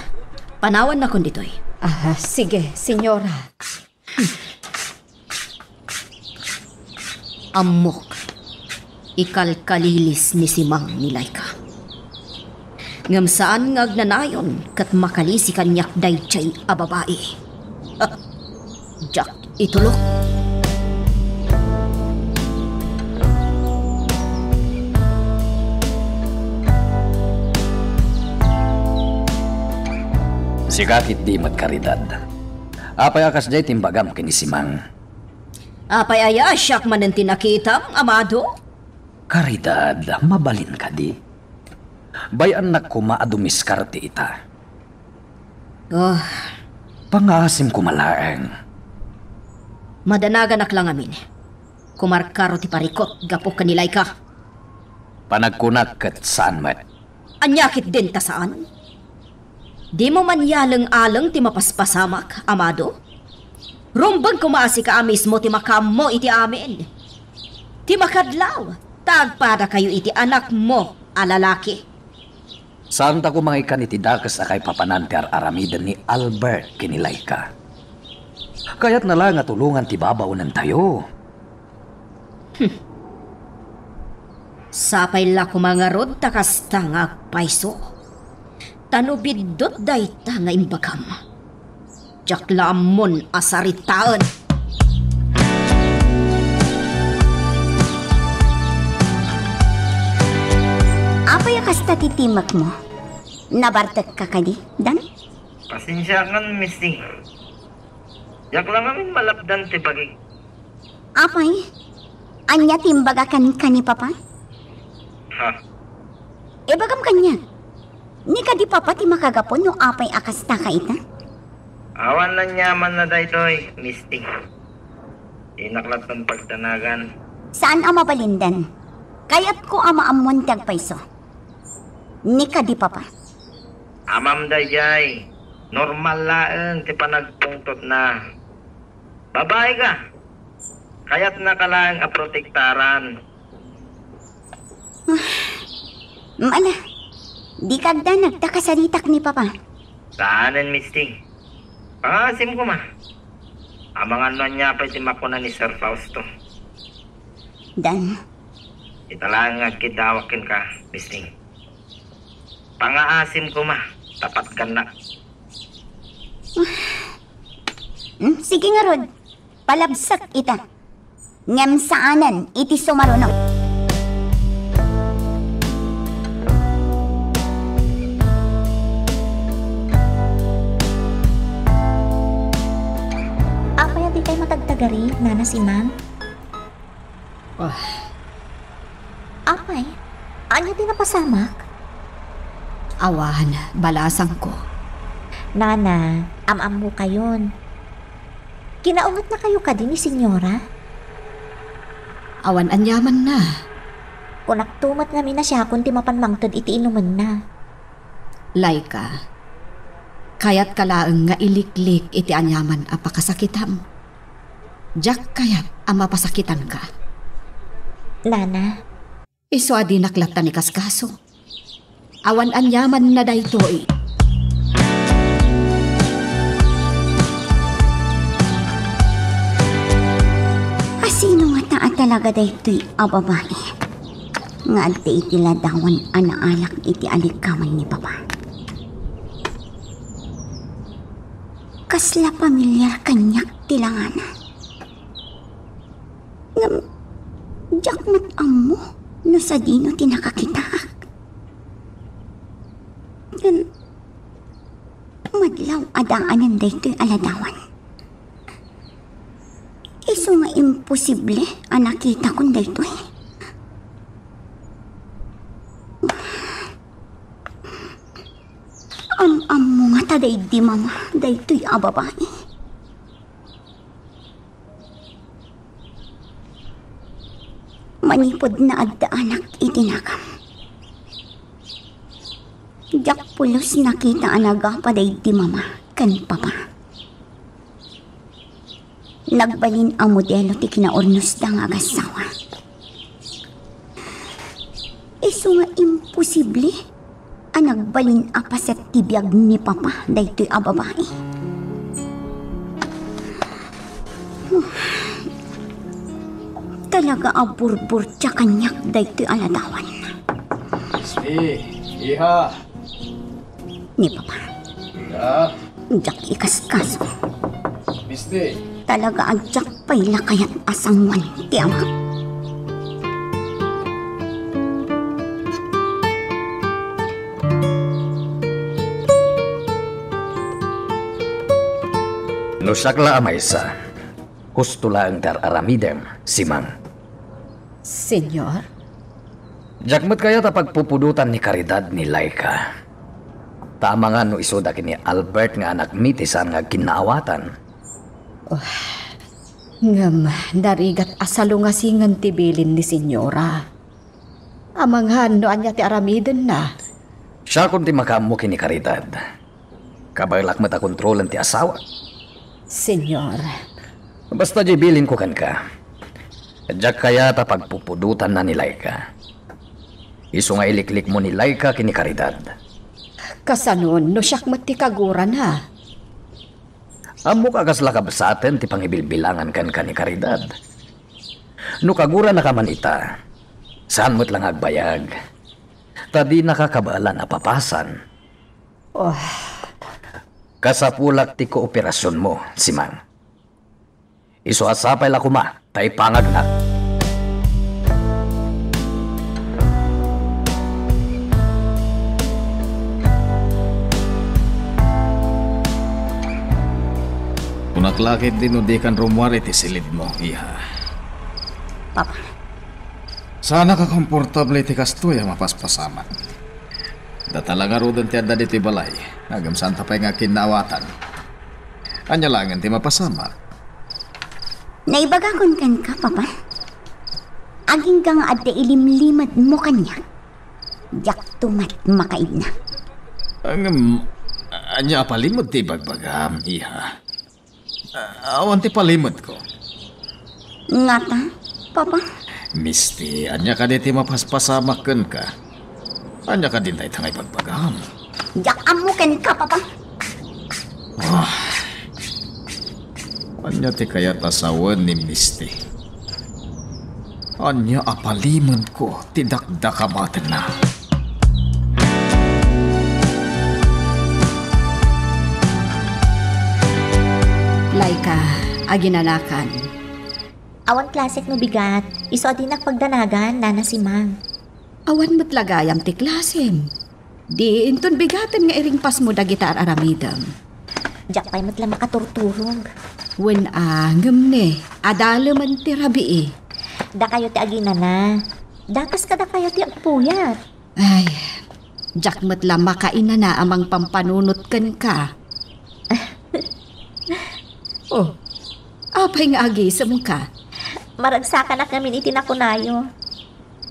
panawannakon ditoy. Ah, sige, Senyora. Ammok, ikalkalilis ni Simang ni Laika. Ngem saan nga agnanayon ket makalisi kaniak daydiay a babai. Ah, diak itulok. Sika ketdi met, Caridad. Apay a kasdiay ti imbagam ken ni Simang? Apay aya, siak manen ti nakitam, Amado? Caridad, mabalin kadi? Bay-annak koma a dumiskarte ita. Oh. Pangaasim koma laeng. Madanaganak la ngamin. Kumarkaro ti parikut gapu ken ni Laika. Panagkunak ket saan met. Ania ketdin ta saan? Dimo man yaleng-aleng ti mapaspasamak, Amado? Rumbeng koma a sika a mismo ti makaammo iti amin. Ti makadlaw, ta agpadakayo iti anakmo a lalaki. Saan ta koma nga ikkan iti dakes a kaipapanan ti ar-aramiden ni Albert ken ni Laika. Kayatna la nga tulongan ti babaonentayo. Hmm. Sapay la koma ngarud ta kasta nga agpayso. Ta no biddut dayta nga imbagam, diak la ammon a saritaen. Apay a kasta ti timekmo? Nabartekka kadi, Dan? Pasensiakan, Misty. Diak la ngamin malapdan ti bagik. Apay, ania ti imbagakan ken ni Papa? Ha? Ibagam kaniak. Ni kadi Papa ti makagapu no apay a kasta ka ita? Awan aniamanna daytoy, Misty. Dinak latta pagdanagan. Saan a mabalin, Dan. Kayatko a maammoan ti agpayso. Ni kadi Papa. Amam daydiay, normal laeng ti panagpungtotna. Babai ka. Kayatna ka laeng a protektaran. Ala, dika agdanag ta kasaritak ni Papa. Saanen, Misty. Pangaasim koma. Amangan no ania pay ti makuna ni Sir Fausto. Dan. Ita laeng nga agkiddawak kenka, Misty. Pangaasim koma, ta patgannak. Hmm, sige ngarud, palabsak ita. Ngem saanen iti sumaruno. Apay a dikay matagtagari, Nana Simang? Ah. Apay, ania ti napasamak? Awan, balasangko. Nana, am-ammokayon. Kinaungetnakayo kadi ni Senyora? Awan aniamanna. Kunakto met ngamin a siakon ti mapan mangted iti inumenna. Laika, kayatka laeng nga iliklik iti aniaman a pakasakitam. Diak kayat a mapasakitanka. Nana. Isu a dinak latta ni kaskaso. Awan aniamanna daytoy. a talaga daytoy a babai nga adda iti ladawan a naalak iti alikawan ni Papa. Kasla pamilyar kaniak ti langana. Ngem, diak met ammo no sadino ti nakakitaak. Ken, madlaw a daanen daytoy a ladawan. Isu nga imposible a nakitakon daytoy. Am-ammo ngata daydi mama daytoy a babai. Manipud naaddaanak iti nakam, diak pulos nakita a nagapa daydi mama ken papa. Nagbalin a modelo ti kinaurnosda nga agassawa. Isu nga imposible a nagbalin a paset ti biag ni Papa daytoy a babai. Talaga a burburtia kaniak daytoy a ladawan. Misti, iha. Ni Papa. Ah. Diak ikaskaso. Misti. Talaga a diak pay la kayat a sangoan ti ama. No siak la a maysa, husto laeng ti ar-aramidem, Simang. Señor? Diak met kayat a pagpupudotan ni Caridad ni Laika. Ta amangan no isuda ken ni Albert nga anakmi ti saan nga agkinnaawatan. Oh, ngem narigat a salungasingen ti bilin ni Señora. Amangan no ania ti aramidenna. Siakon ti makaammo ken ni Caridad. Kabaelak met a kontrolen ti asawak. Señor. Basta diay bilinko kenka, diak kayat a pagpupudotanna ni Laika. Isu nga iliklikmo ni Laika ken ni Caridad. Kasanon no siak met ti kagurana? Ammok a kasla kabsaten ti pangibilbilangan kenka ni Caridad. No kaguranaka man ita, saan met la nga agbayag. Ta dinaka kabaelan a papasan. Oh. Kasapulak ti kooperasionmo, Simang. Isu a sapay la koma ta ipangagnak. Kunak la ketdi no dikan rummuar iti silidmo, iha. Papa. Saanak a komportable iti kastoy a mapaspasamak. Data la ngaruden ti adda ditoy balay, ngem saanta pay nga agkinnaawatan. Ania laengen ti mapasamak? Naibagakon kenka, Papa. Agingga nga adda ilimlimedmo kaniak, diakto met makaidna. Ngem, ania a palimed ti ibagbagam, iha? Ah, awan ti palimedko. Ngata, Papa? Misti, ania kadi ti mapaspasamak kenka? Ania kadi dayta nga ibagbagam? Diak ammo kenka, Papa. Ah. Ania ti kayat a sawen ni Misti? Ania a palimedko ti dakdakamatenna? Laika, aginanakan. Awan klasek no bigat. Isu a dinak pagdanagan, Nana Simang. Awan met la gayam ti klasem. Di inton bigaten nga iringpasmo dagita ar-aramidem. Diak pay met la makaturturog. Wen a, ngem ne, adalemen ti rabii. Dakayo ti aginana. Dakas kadakayo ti agpuyat. Ay, diak met la makainana a mangpampanunot kenka. Oh, apay nga agisemka? Maragsakanak ngamin iti nakunayo.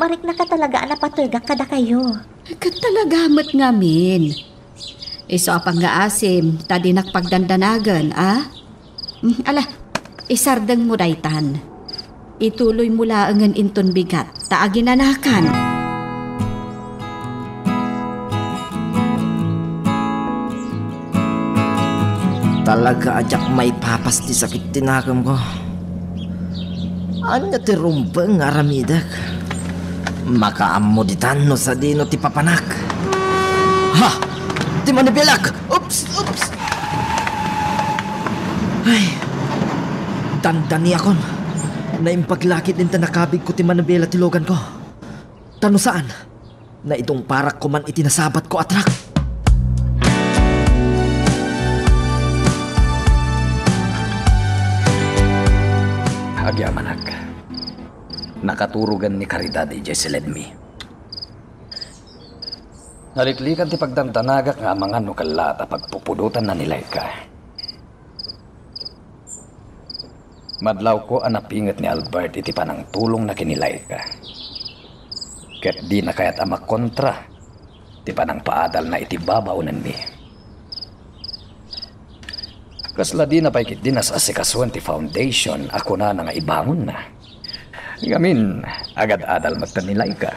Mariknaka talaga a napategak kadakayo. Ket talaga met ngamin. Isu a pangngaasim ta dinak pagdandanagen, a? Mm, ala, isardengmo daytan. Ituloymo laengen inton bigat ta aginanakan. Talaga a diak maipapas ti sakit ti nakemko. Ania ti rumbeng nga aramidek? Makaammo ditan no sadino ti papanak. Ha! Ti manibelak! Oops! Oops! Ay! Dandaniakon. Naimbag la ketdin ta nakabigko ti manibela ti luganko. Ta no saan, naitungparak koman iti nasabatko a truck. Agyamanak. Nakaturogan ni Caridad idiay siledmi. Naliklikan ti pagdandanagak nga amangan no kellaat a pagpupudotanna ni Laika. Madlawko a napinget ni Albert iti panangtulongna ken ni Laika. Ket dina kayat a makontra ti panangpaadalna iti babaonenmi. Kasla dina pay ketdi nas-asikasuen ti foundation a kunana nga ibangonna. Ngamin, agad-adal metten ni Laika.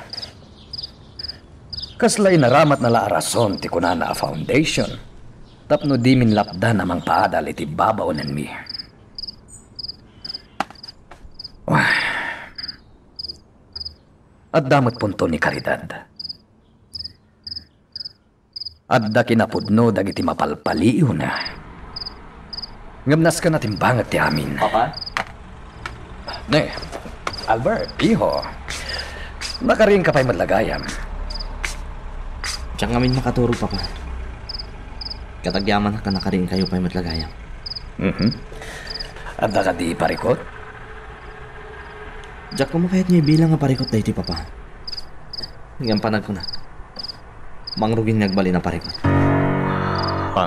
Kasla inaramatna la a rason ti kunana a foundation tapno dimin lapdan a mangpaadal iti babaonenmi. Adda met punto ni Caridad. Adda kinapudno dagiti mapalpaliiwna. Ngem nasken a timbanget ti amin. Papa? Ne, Albert, iho. Nakariingka pay met la gayam. Diak ngamin makaturog, Papa. Ket agyamanak ta nakariingkayo pay met la gayam. Mhm. Adda kadi parikut? Diak koma kayat nga ibilang nga parikut daytoy, Papa. Ngem panagkunak, mangrugin nga agbalin a parikut. Ha?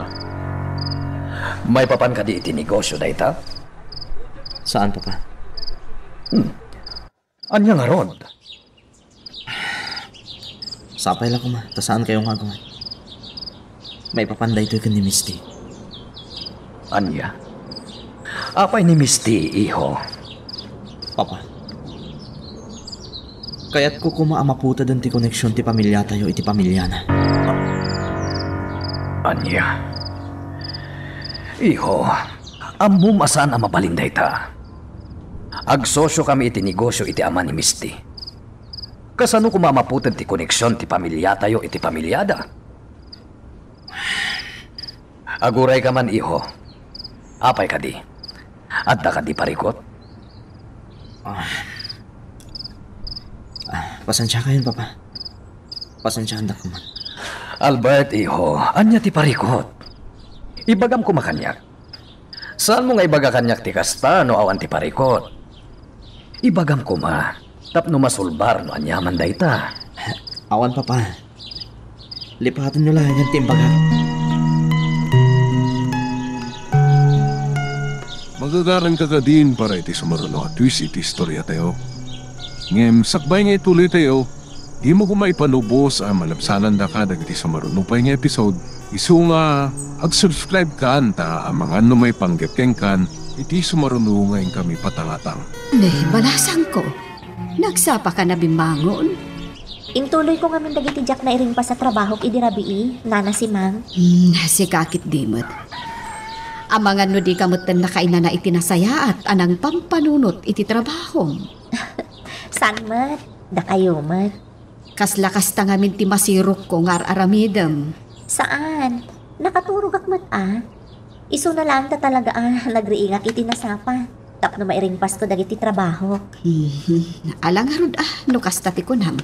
Maipapan kadi iti negosio dayta? Saan, Papa. Hmm. Ania ngarud? Sapay la koma, ta saankayo nga aguman. Maipapan daytoy ken ni Misty. Ania? Apay ni Misty, iho? Papa, kayatko koma a maputeden ti koneksion ti pamiliatayo iti pamiliana. Ania? Iho, ammom a saan a mabalin dayta. Agsosiokami iti negosio iti ama ni Misty. Kasano koma a maputed ti koneksion ti pamiliatayo iti pamiliada? Agurayka man, iho. Apay kadi? Adda kadi parikut? Ah. Ah, pasensiakayon, Papa. Pasensiaandak man. Albert, iho, ania ti parikut? Ibagam koma kaniak. Saanmo nga ibaga kaniak ti kasta no awan ti parikut? Ibagam koma, tapno masulbar no aniaman dayta. Awan, Papa. Lipatenyo laengen ti imbagak. Magagaranka kadin para iti sumaruno a twist iti istoriatayo. Ngem sakbay nga ituloytayo, dimo koma ipanubos a malabsanandaka dagiti sumaruno pay nga episode, isu nga ag-subscribe kan ta amangan no maipanggep kenkan iti sumaruno nga inkami patangatang. Ne, balasangko. Nagsapaka na bimmangon? Intuloyko ngamin dagiti diak nairingpas a trabahok idi rabii, Nana Simang. Hmm, sika ketdi met. Amangan no dika metten nakainana iti nasayaat a nangpampanunot iti trabahom. Saan met? Dakayo met. Kasla kasta ngamin ti masirokko nga ar-aramidem. Saan? Nakaturogak met a. Isuna laeng ta talaga a nagriingak iti nasapa tapno mairingpasko dagiti trabahok. Mhm. Ala ngarud a no kasta ti kunam.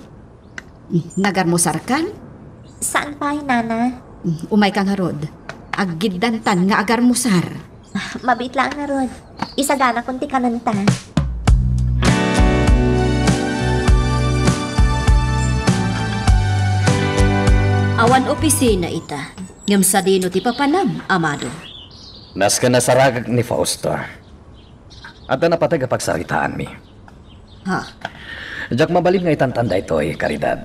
Nagarmusarkan? Saan pay, Nana. Umayka ngarud. Aggiddantan nga agarmusar. Mabiit laeng ngarud. Isaganakon ti kanenta. Awan opisina ita. Ngem sadino ti papanam, amado? Nasken a saragek ni Fausto. Adda napateg a pagsaritaanmi. Ha? Diak mabalin nga itantan daytoy, Caridad.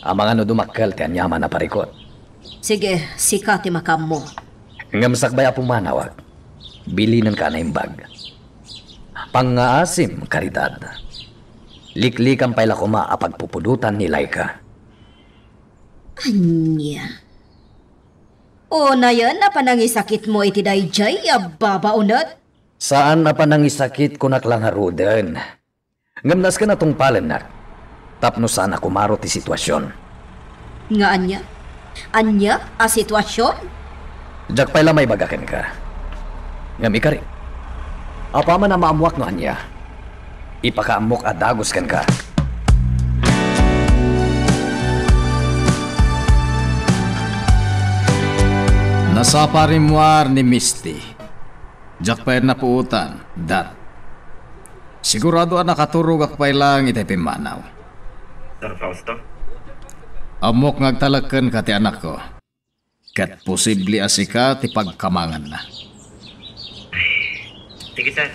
Amangan no dumakkel ti aniaman a parikut. Sige, sika ti makaammo. Ngem sakbay a pumanawak, bilinenka a naimbag. Pangngaasim, Caridad. Liklikan pay la koma a pagpupudotan ni Laika. Ania? Unayen a panangisakitmo iti daydiay a babaonet? Saan a panangisakit, kunak la ngaruden. Ngem nasken a tungpalennak, tapno saan a kumaro ti situasion. Nga ania? Ania a situasion? Diak pay la maibaga kenka. Ngem ikari, apaman a maammoak no ania, ipakaammok a dagus kenka. Nasapa rimmuar ni Misty. Diak pay napuotan, Dan. Sigurado a nakaturogak pay laeng iti pimmanaw. Sir Fausto? Ammok nga agtalek kenka ti anakko. Ket posible a sika ti pagkamanganna. Sige, sir.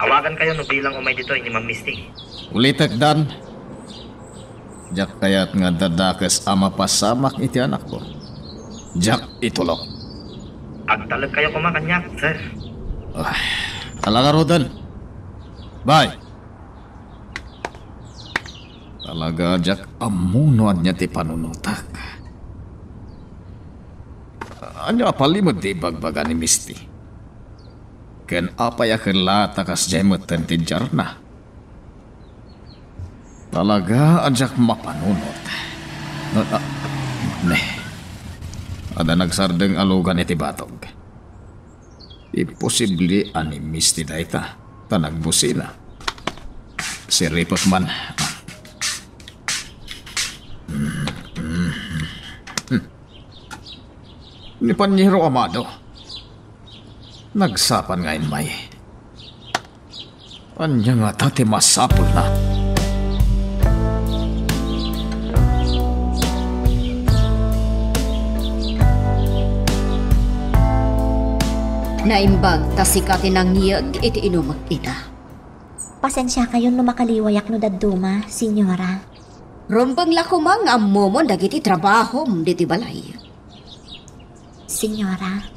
Awagankayo no bilang umay ditoy ni Ma'am Misty. Ulitek, Dan. Diak kayat nga adda dakes a mapasamak iti anakko. Diak itulok. Agtalekkayo koma kaniak, sir. Ah, ala ngaruden. Bye. Talaga, diak ammo no ania ti panunotak. Ania a palimed ti ibagbaga ni Misty? Ken apay a ket la ta kasdiay metten ti diarna? Talaga a diak mapanunot. Ah, ah, ne. Adda nagsardeng a lugan iti batog. Imposible a ni Misty dayta, ta nagbusina. Siripek man. Ni Paniero Amado. Nagsapan nga immay. Ania ngata ti masapulna? Naimbag ta sika ti nangiyeg iti inumek ita. Pasensiakayon no makaliwayak no dadduma, Senyora. Rumbeng la koma nga ammomon dagiti trabahom ditoy balay. Senyora.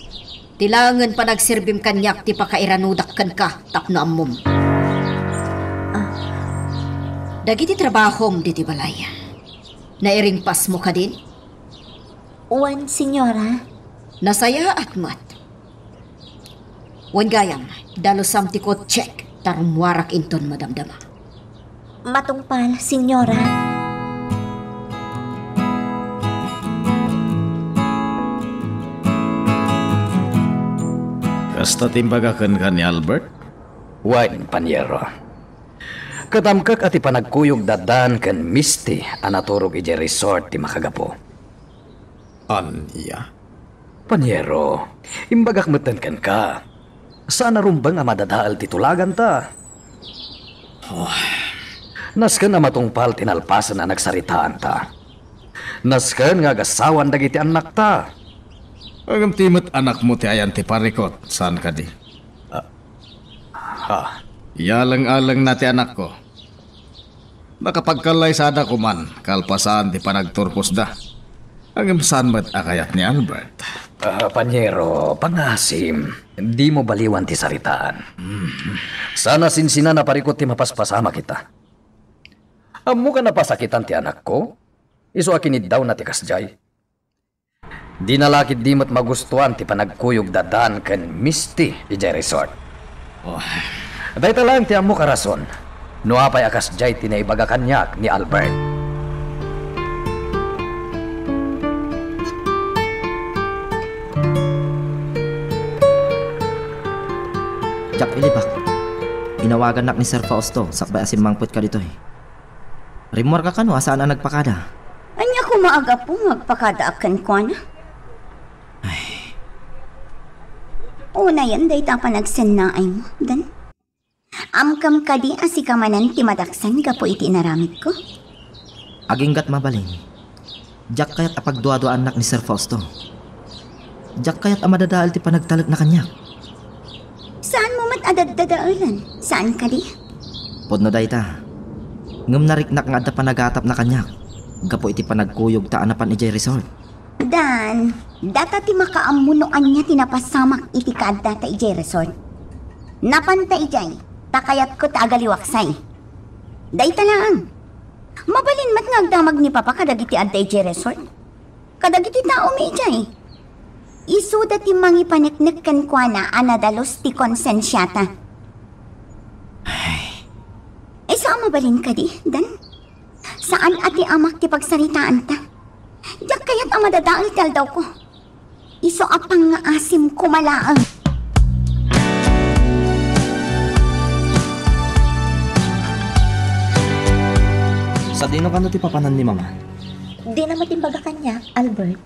Ti laengen panagserbim kaniak ti pakairanudak kenka tapno ammom. Ah. Dagiti trabahom ditoy balay, nairingpasmo kadin? Wen, Senyora. Nasayaat met. Wen gayam, dalusam ti kotsek ta rummuarak inton madamdama. Matungpal, Senyora. Kasta ti imbaga kenka ni Albert? Wen, Paniero. Ket amkek a ti panagkuyogda Dan ken Misty a naturog idiay resort ti makagapu. Ania? Paniero, imbagak metten kenka. Saan a rumbeng a madadael ti tulaganta. Oh. Nasken a matungpal ti nalpasen a nagsaritaanta. Nasken nga agassawan dagiti annakta. Ngem ti met anakmo ti ayan ti parikut, saan kadi? Ah. Ah. Iyaleng-alengna ti anakko. Nakapagkallaysada koman kalpasan ti panagturposda. Ngem saan met a kayat ni Albert. Ah, Paniero, pangasim, dimo baliwan ti saritaan. Mm. Saan a sinsinan a parikut ti mapaspasamak ita. Ammok a napasakitan ti anakko, isu a kiniddawna ti kasdiay. Dina la ketdi met magustuan ti panagkuyogda Dan ken Misty idiay resort. Oh. Dayta laeng ti ammok a rason no apay a kasdiay ti naibaga kaniak ni Albert. Diak ilibak. Inawagannak ni Sir Fausto sakbay a simmangpetka ditoy. Rimmuarka kano a saan a nagpakada? Ania koma a gapu nga agpakadaak kenkuana? Ay. Unayen dayta a panagsennaaymo, Dan. Amkam kadi a sika manen ti madaksan gapu iti inaramidko? Aginggat mabalin. Diak kayat a pagduaduaannak ni Sir Fausto. Diak kayat a madadael ti panagtalekna kaniak. Saanmo met a daddadaelan, saan kadi? Pudno dayta. Ngem nariknak nga adda panagatapna kaniak gapu iti panagkuyogta a napan idiay resort. Dan, data ti makaammo no ania ti napasamak iti kaaddata idiay resort. Napanta idiay, ta kayatko ta agaliwaksay. Dayta laeng. Mabalin met nga agdamag ni Papa kadagiti adda idiay resort. Kadagiti taomi idiay. Isuda ti mangipaneknek kenkuana a nadalus ti konsensiata. Ay. Isu a mabalin kadi, Dan? Saan a ti amak ti pagsaritaanta. Diak kayat a madadael ti aldawko. Isu a pangngaasim koma laeng. Sadino kano ti papanan ni Mama? Dina met imbaga kaniak, Albert.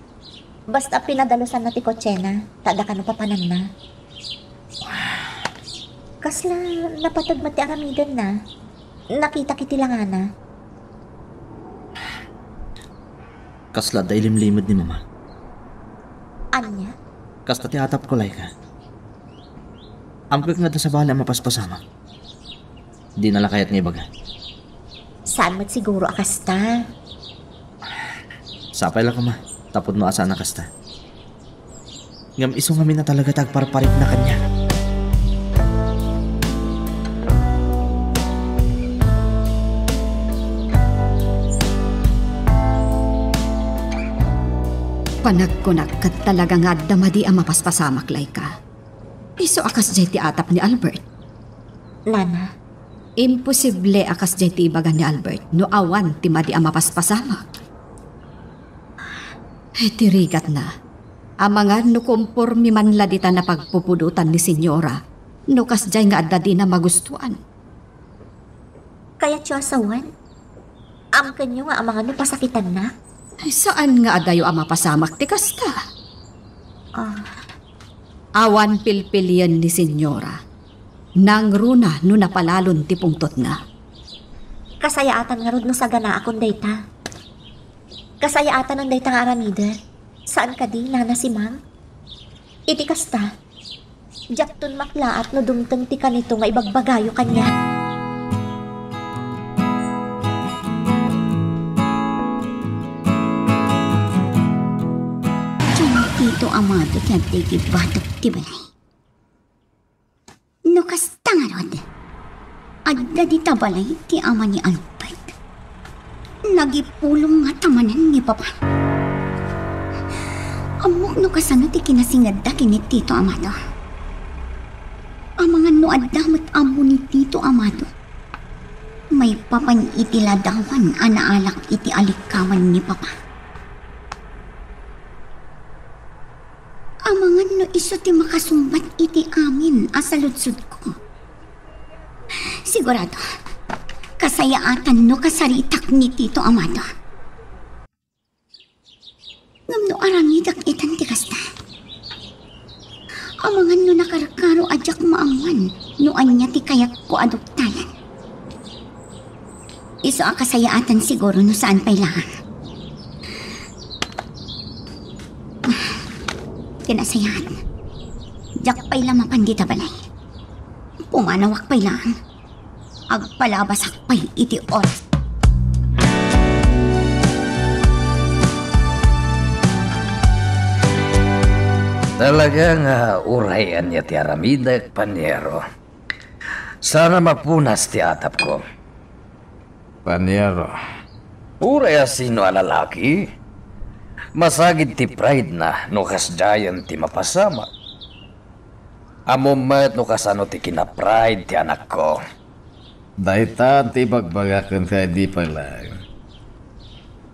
Basta pinadalusanna ti kotsena, ta adda kano papananna. Kasla napateg met ti aramidenna. Nakitak iti langana. Kasla adda ilimlimed ni Mama. Ania? Kasta ti atapko, Laika. Ammoek nga adda sabali a mapaspasamak. Dina la kayat nga ibaga. Saan met siguro a kasta? Sapay la koma, tapno saan a kasta. Ngem isu ngamin a talaga ti agparparikna kaniak. Panagkunak ket talaga nga adda madi a mapaspasamak, Laika. Isu a kasdiay ti atap ni Albert. Nana. Imposible a kasdiay ti ibaga ni Albert no awan ti madi a mapaspasamak. Iti rigatna, amangan no kompormi man la ditan a pagpupudotan ni Senyora no kasdiay nga adda dina magustuan. Kayatyo a sawen? Amkenyo nga amangan no pasakitanna? Ay, saan nga adayo a mapasamak ti kasta? Ah. Awan pilpilien ni Senyora. Nangruna no napalalon ti pungtotna. Kasayaatan ngarud no saganaakon dayta. Kasayaatanan dayta nga aramiden. Saan kadi, Nana Simang? Iti kasta, diakton maklaat no dumteng ti kanito nga ibagbagayo kaniak. Diay ni Tito Amado ti adda iti batok ti balay. No kasta ngarud, adda dita balay ti ama ni Albert. Nagipulong ngata manen ni Papa. Ammok no kasano ti kinasingedda ken ni Tito Amado. Amangan no adda met ammo ni Tito Amado, maipapan iti ladawan a naalak iti alikaman ni Papa. Amangan no isu ti makasungbat iti amin a saludsodko. Sigurado, kasayaatan no kasaritak ni Tito Amado. Ngem no aramidek itan ti kasta, amangan no nakarkaro a diak maammuan no ania ti kayatko a duktayan. Isu a kasayaatan siguro no saan pay laeng. Kinasayaat. Diak pay la mapan dita balay. Pumanawak pay laeng. Agpalabasak pay iti oras. Talaga nga uray ania ti aramidek, Paniero. Saan a mapunas ti atapko. Paniero. Uray a sino a lalaki, masagid ti pride na no kasdiayen ti mapasamak. Ammom met no kasano ti kina-pride ti anakko. Dayta ti ibagbagak kenka idi pay laeng.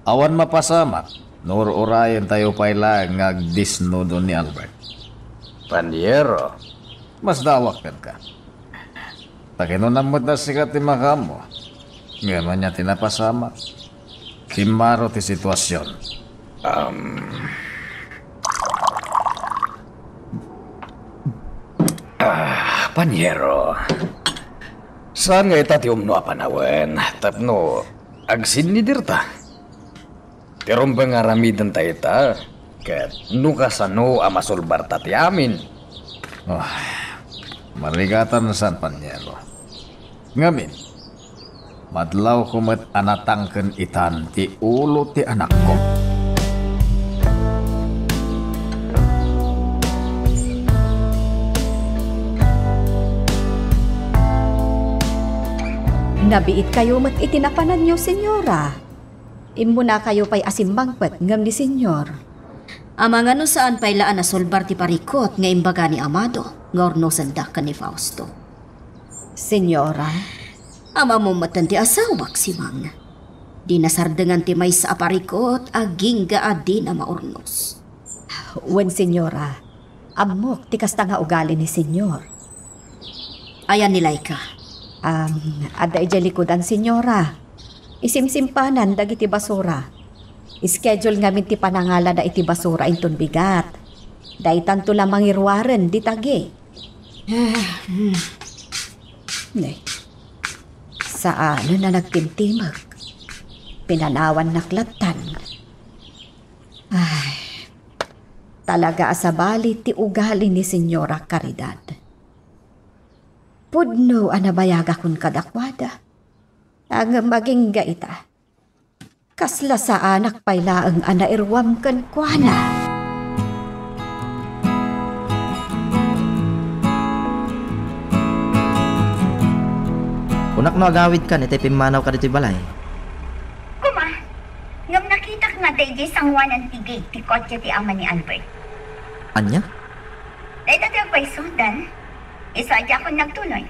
Awan mapasamak no ur-urayentayo pay laeng nga agdisnudo ni Albert. Paniero. Masdawak kenka. Ta kinunam met a sika ti makaammo. Ngem ania ti napasamak? Kimmaro ti situasion. Um, ah, Paniero. Saan nga ita ti umno a panawen tapno agsinnidirta? Ti rumbeng nga aramidenta ita, ket no kasano a masulbarta ti amin. Oh, marigatan saan, Paniero. Ngamin, madlawko met a natangken itan ti ulo ti anakko. Nabiitkayo met iti napananyo, Senyora. Immunakayo pay a simmangpet ngem ni Senyor. Amangan no saan pay la a nasulbar ti parikut nga imbaga ni Amado nga urnosenda ken ni Fausto. Senyora? Amamom metten ti asawak, Simang. Di nasardengan ti maysa a parikut agingga a dina maurnos. Wen, senyora. Ammok ti kasta nga ugali ni senyor. Ayan ni Laika? Am, adda idiay likudan, senyora. Isimsimpanan dagiti basura. Schedule ngamin ti panangalada iti basura inton bigat. Daytanto la mangiruaren dita gate. Ah, hmm. Ne. Saanen a nagtimtimag. Pinanawannak lattan. Ay, talaga a sabali ti ugali ni Senyora Caridad. Pudno a nabayagakon kadakuada. Ngem agingga ita, kasla saanak pay laeng a nairuam kenkuana. Kunak no agawidkan iti pimmanawka ditoy balay. Kuma, ngem nakitak nga adda idiay sanguanan ti gate ti kotse ti ama ni Albert. Ania? Dayta ti agpayso, Dan. Isu a diakon nagtuloy.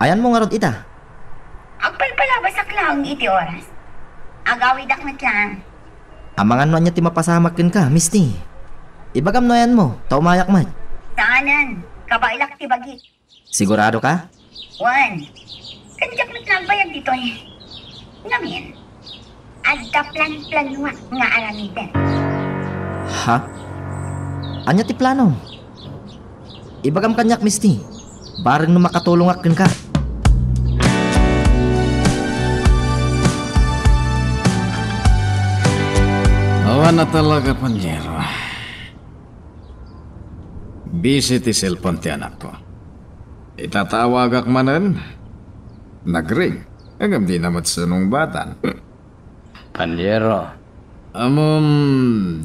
Ayanmo ngarud ita? Agpalpalabasak laeng iti oras. Agawidak met laeng. Amangan no ania ti mapasamak kenka, Misty. Ibagam no ayanmo, ta umayak met. Saanen, kabaelak ti bagik. Sigurado ka? Wen, ken diak met nagbayag ditoy. Ngamin, adda plan-planuak nga aramiden. Ha? Ania ti planom? Ibagam kaniak, Misty. Bareng no makatulongak kenka. Awan a talaga, panyero. Busy ti cellphone ti anakko. Itatawagak manen, nagring. Ngem di na met sinungbatan. Panyero. Ammom,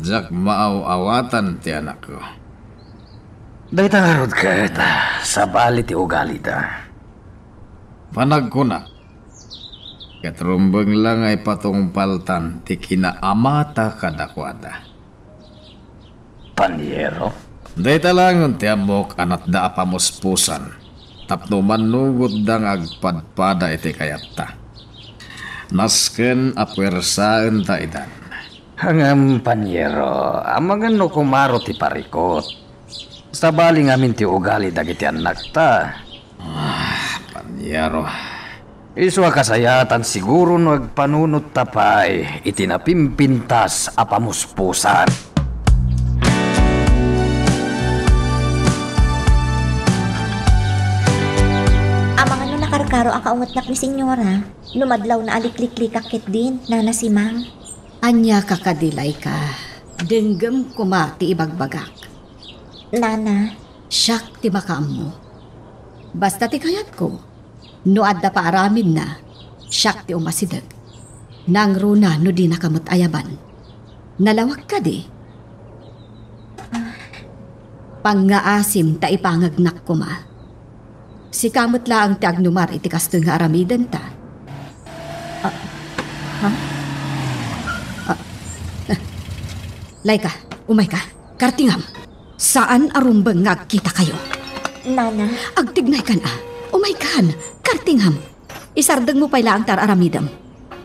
diak maaw-awatan ti anakko. Dayta ngarud ket, sabali ti ugalida. Panagkunak, ket rumbeng la nga ipatungpaltan ti kinaamata kadakuada. Panyero? Dayta laengen ti ammok a natda a pamuspusan tapno mannugotda nga agpadpada iti kayatta. Nasken a puersaenta idan. Ngem, panyero, amangan no kumaro ti parikut. Sabali ngamin ti ugali dagiti annakta. Ah, panyero. Isu a kasayatan siguro no agpanunot ta pay iti napimpintas a pamuspusan. Amangan no nakarkaro a kaungetnak ni Senyora, no madlawna a likliklikak ketdin, Nana Simang. Ania ka kadi, Laika? Denggem koma ti ibagbagak. Nana. Siak ti makaammo. Basta ti kayatko, no adda paaramidna, siak ti umasideg. Nangruna no dinaka met ayaban. Nalawag kadi? Pangngaasim ta ipangegnak koma. Sika met laeng ti agnumar iti kastoy nga aramidenta. Ah, ha? Ah, Laika, umayka. Kartingam. Saan a rumbeng nga agkitakayo. Nana. Agtignaykan a. Umaykan. Kartingam. Isardengmo pay laeng ti ar-aramidem.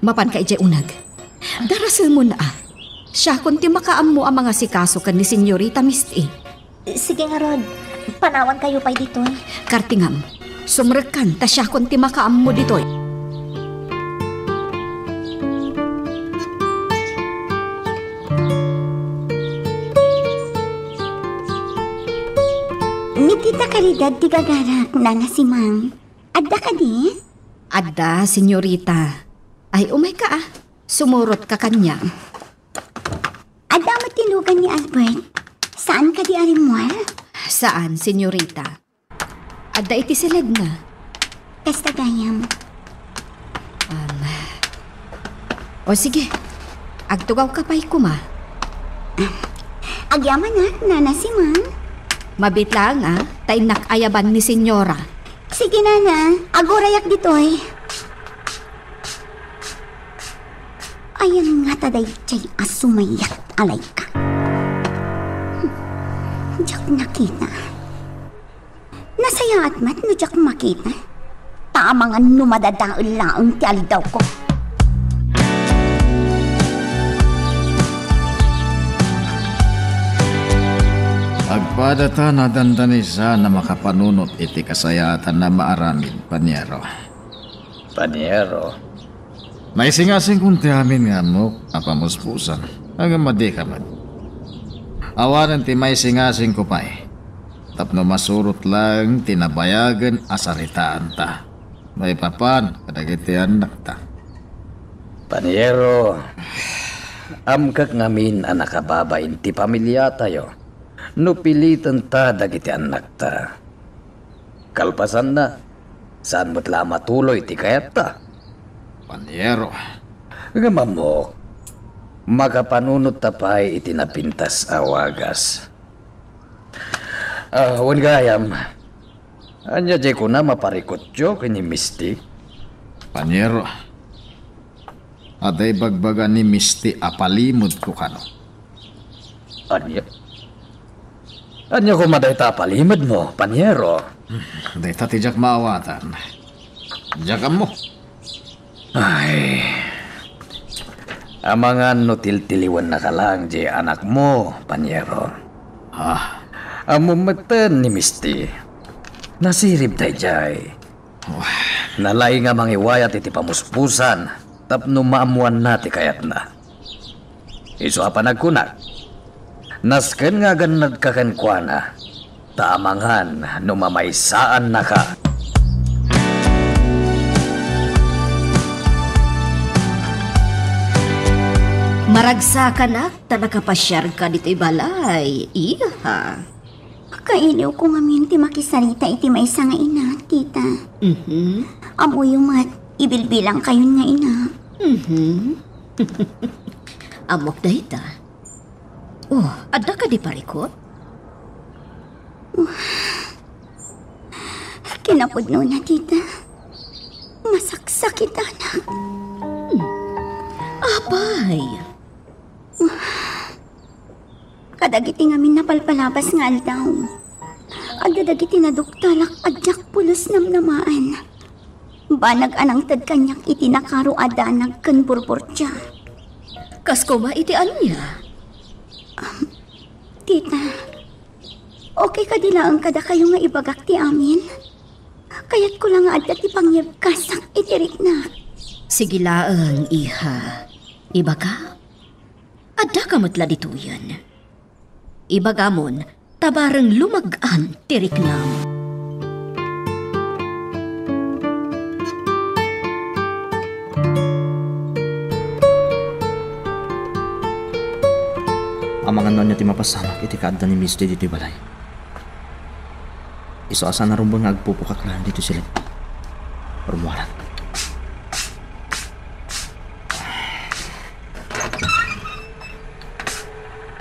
Mapanka idiay uneg. Darasemon a. Siakon ti makaammo a mangasikaso ken ni Senyorita Misty. Sige ngarud, panawankayo pay ditoy. Kartingam, sumrekkan ta siakon ti makaammo ditoy. Ni Tita Caridad ti gagarak, Nana Simang. Adda kadi? Adda, senyorita. Ay, umayka a. Sumurotka kaniak. Adda met ti nugan ni Albert. Saan kadi a rimmuar? Saan, senyorita. Adda iti siledna. Kasta gayam. Um, o sige, agtugawka pay koma. Agyamanak, Nana Simang. Mabiit laeng a, ta innak ayaban ni Senyora. Sige, Nana. Agurayak ditoy. Ayan ngata daydiay a sumayat a layka. nakita. Nasayaat met no diak makita. Ta amangan no madadael laeng ti aldawko. Agpadata, nadandanisa a makapanunot iti kasayaatan a maaramid, Paniero. Paniero. Naisingasingkon ti amin nga ammok a pamuspusan. Ngem adika met. Awanen ti maisingasingko pay tapno masurot laeng ti nabayagen a saritaanta maipapan kadagiti annakta. Paniero, amkak ngamin a nakababain ti pamiliatayo no pilitenta dagiti annakta. Kalpasanna, saan met la a matuloy ti kayatta. Paniero. Ngem ammok, makapanunotta pay iti napintas a wagas. Ah, wen gayam, ania diay kuna, maparikutyo ken ni Misty? Paniero, adda ibagbaga ni Misty a palimedko kano. Ania? Ania koma dayta a palimedmo, Paniero? Dayta ti diak maawatan. Diak ammo. Ay. Amangan no tiltiliwennaka laeng diay anakmo, Paniero. Ah. Ammom metten ni Misty. Nasirib daydiay. Wah. Nalaing a mangiwayat iti pamuspusan tapno maammoanna ti kayatna. Isu a panagkunak, nasken nga agannadka kenkuana, ta amangan no mamaysaannaka. Maragsakanak ta nakapasiarka ditoy balay, iha. Kailiwko ngamin ti makisarita iti maysa nga ina, tita. Mhm. Ammoyo met, ibilbilangkayon nga ina. Mhm. Ammok dayta. Oh, adda kadi parikut? Kinapudnona, tita. Masaksakitanak. Hmm. Apay. Kadagiti ngamin napalpalabas nga aldaw, adda dagiti naduktalak a diak pulos namnamaan. Banag a nangted kaniak iti nakaro a danag ken burburtia. Kas koma iti ania? Um, tita, okay kadi laeng kadakayo nga ibagak ti amin? Kayatko la nga adda ti pangngibkasak iti riknak. Sige laeng, iha. Ibaga, addaka met la ditoyen. Ibagamon, ta bareng lumag-an ti riknam. Amangan no ania ti mapasamak iti kaadda ni Misty ditoy balay. Isu a saan a rumbeng nga agpupukak laeng ditoy siled. Rummuaran.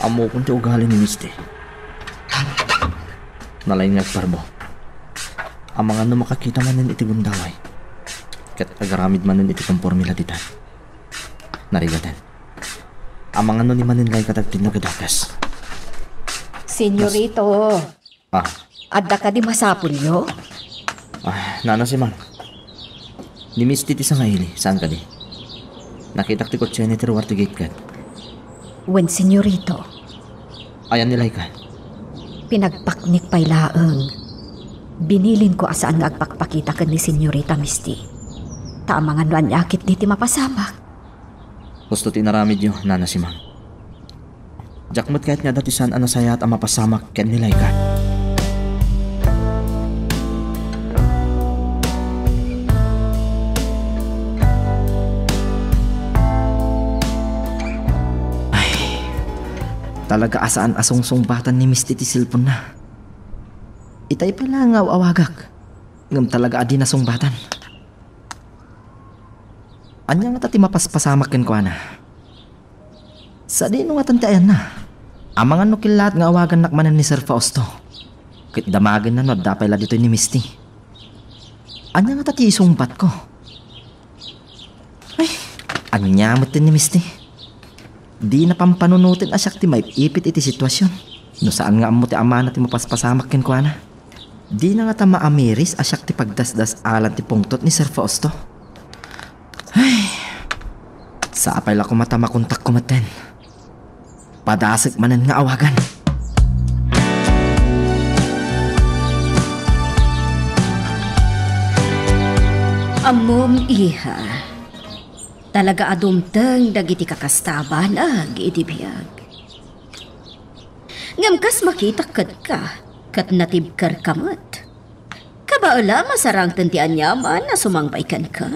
Ammokon ti ugali ni Misty. Nalaing nga agparbo. Amangan no makakita manen iti gundaway ket agaramid manen iti komporme la ditan. Narigaten. Amangan no ni manen layka dagiti nagadakas. Senyorito. Ah. Adda kadi masapulyo? Ah, Nana Simang. Ni Misty ti sangaili, saan kadi? Nakitak ti kotsena iti ruar ti gate ket. Wen, senyorito. Ayan ni layka? Pinagpaknik pay laeng. Binilinko a saan nga agpakpakita ken ni Senyorita Misty. Ta amangan no ania ketdi ti mapasamak. Husto ti inaramidyo, Nana Simang. Diak met kayat nga adda ti saan a nasayaat a mapasamak ken ni layka. Ay, talaga a saan a sungsungbatan ni Misty ti cellphone-na. Itay pay la nga aw-awagak, ngem talaga a di nasungbatan. Ania ngata ti mapaspasamak kenkuana? Sadino ngatan ti ayanna? Amangan no kellaat nga awagannak manen ni Sir Fausto. Ket damagenna no adda pay la ditoy ni Misty. Ania ngata ti isungbatko? Ay, ania met ni Misty? Dina pampanunoten a siak ti maip-ipit iti situasion. No saan nga ammo ti amana ti mapaspasamak kenkuana, dina ngata maamiris a siak ti pagdasdas-alan ti pungtot ni Sir Fausto. Ay, sapay la koma ta makontakko metten. Padasek manen nga awagan. Ammom, iha, talaga a dumteng dagiti kakasta a banag iti biag. Ngem kas makitak kenka, ket natibkerka met. Kabaela, masarangten ti aniaman a sumangbay kenka.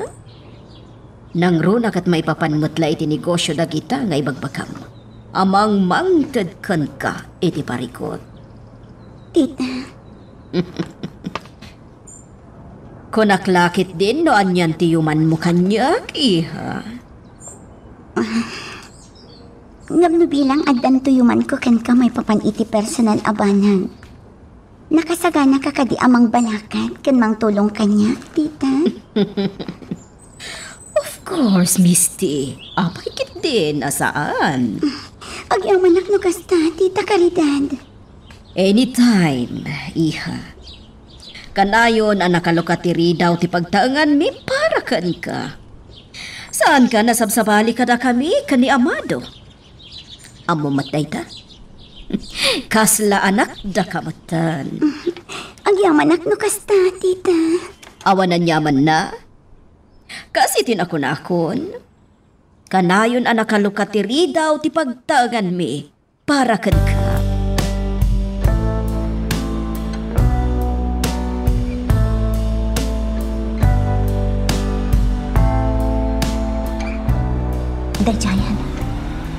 Nangruna ket maipapan met la iti negosio dagita nga ibagbagam a mangmangted kenka iti parikut. Tita. Kunak la ketdin no anian ti yumanmo kaniak, iha. Ngem no bilang addan ti yumanko kenka maipapan iti personal a banag, nakasaganaka kadi a mangbalakat ken mangtulong kaniak, tita? Of course, Misty. Apay ketdin a saan? Agyamanak no kasta, Tita Caridad. Anytime, iha. Kanayon a nakalukat ti ridaw ti pagtaenganmi para kenka. Saanka a nasabsabali kadakami ken ni Amado? Ammom met dayta? Kasla anakdaka metten. Agyamanak no kasta, tita. Awan aniamanna? Kas iti nakunakon, kanayon a nakalukat ti ridaw ti pagtaenganmi para kenka. Daydiayen,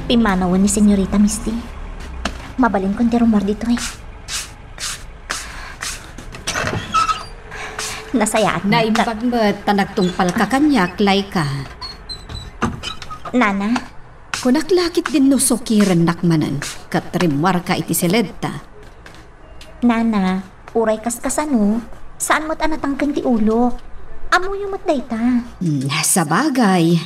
pimmanawen ni Senyorita Misty. Mabalinkon ti rummuar ditoy. Nasayaat. Naimbag met ta nagtungpalka kaniak, Laika. Nana? Kunak la ketdin no sukirennak manen, ket rimmuarka iti siledta. Nana, uray kaskasano, saan met a natangken ti ulok. Ammoyo met dayta. Hmm, sabagay.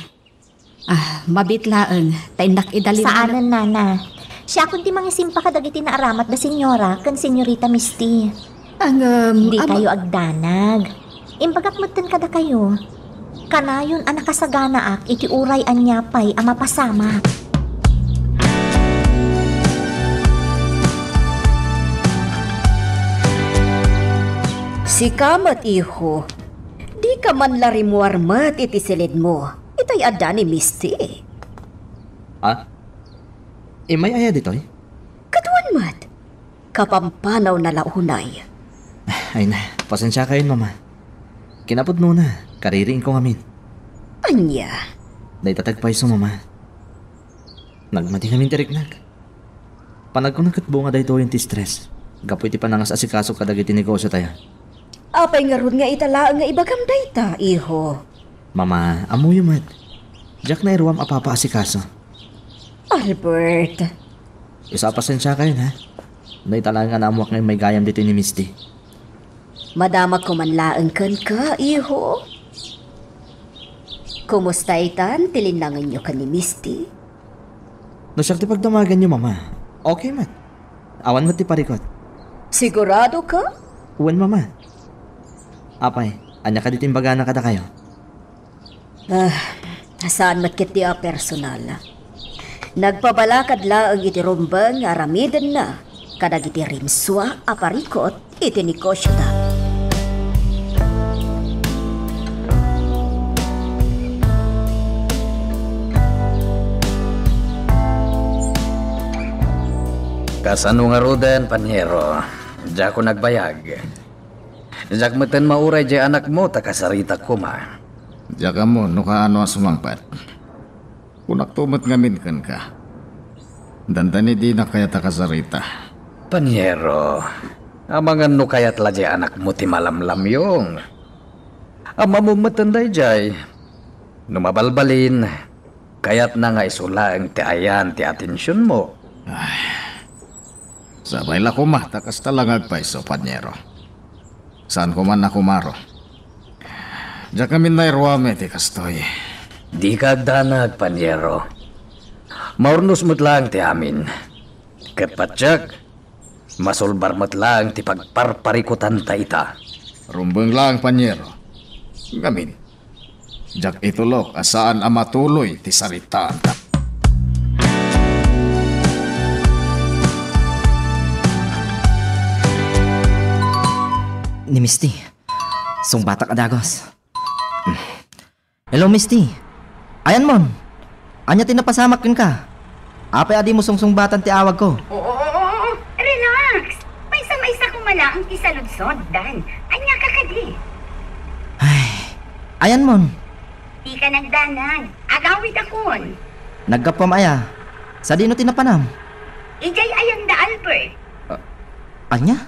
Ah, mabiit laeng, ta innak idalin. Saanen, nana. Siakon ti mangisimpa kadagiti naaramat da Senyora ken Senyorita Misty. Ngem, di kayo agdanag. Imbagak metten kadakayo. Kanayon a nakasaganaak iti uray ania pay a mapasamak. Sika met, iho. Dika man la rimmuar met iti siledmo. Itay adda ni Misty. Ah? Immay aya ditoy? Kaduan met. Kapampanawna la unay. Ay na, pasensiakayon, Mama. Kinapudnona, kaririingko ngamin. Ania? Dayta ti agpayso, Mama. Nagmadi ngamin ti riknak. Panagkuna ket bunga daytoyen ti stress gapu iti panangas-asikaso kadagiti negosiotayo. Apay ngarud nga ita laeng nga ibagam dayta, iho? Mama, ammoyo met. Diak nairuam a papaasikaso. Albert. Isu a pasensiakayon, ha? No ita laeng a naammoak nga immay gayam ditoy ni Misty. Madamakko man laeng kenka, iho. Kumusta itan ti linnangenyo ken ni Misty? No siak ti pagdamaganyo, Mama, okay met. Awan met ti parikut. Sigurado ka? Wen, Mama. Apay, ania kadi ti imbagana kadakayo? Ah, saan met ketdi a personal. Nagpabalakad laeng iti rumbeng nga aramidenna kadagiti rimsua a parikut iti negosiona. Kasano ngaruden, paniero? Diakon agbayag. Diak metten mauray diay anakmo ta kasarita koma. Diak ammo no kaano a sumangpet. Kunakto met ngamin kenka. Dandani dinak kayat a kasarita. Paniero, amangan no kayat la diay anakmo ti malamlamyong. Ammom metten daydiay. No mabalbalin, kayatna nga isu laeng ti ayan ti atensionmo. Ay, sapay la koma ta kasta la nga agpayso, paniero. Saan koma a kumaro. Diak ngamin nairuam iti kastoy. Dika agdanag, paniero. Maurnos met laeng ti amin. Ket patiek, Masulbar met laeng ti pagparparikutanta ita. Rumbeng laeng, Panyero. Ngamin, diak itulok a saan a matuloy ti saritaanta. Ni Misty, sungbatak a dagus. Hello, Misty. Ayanmon. Ania ti napasamak kenka? Apay a dimo sungsungbatan ti awagko? Oo, oo, oo. Relax. Maysa-maysa koma laeng ti saludsod, Dan. Ania ka kadi? Ay, ayanmon. Dika nagdanag. Agawidakon. Naggapuam aya? Sadino ti napanam? Idiay ayanda, Albert. Ah, ania?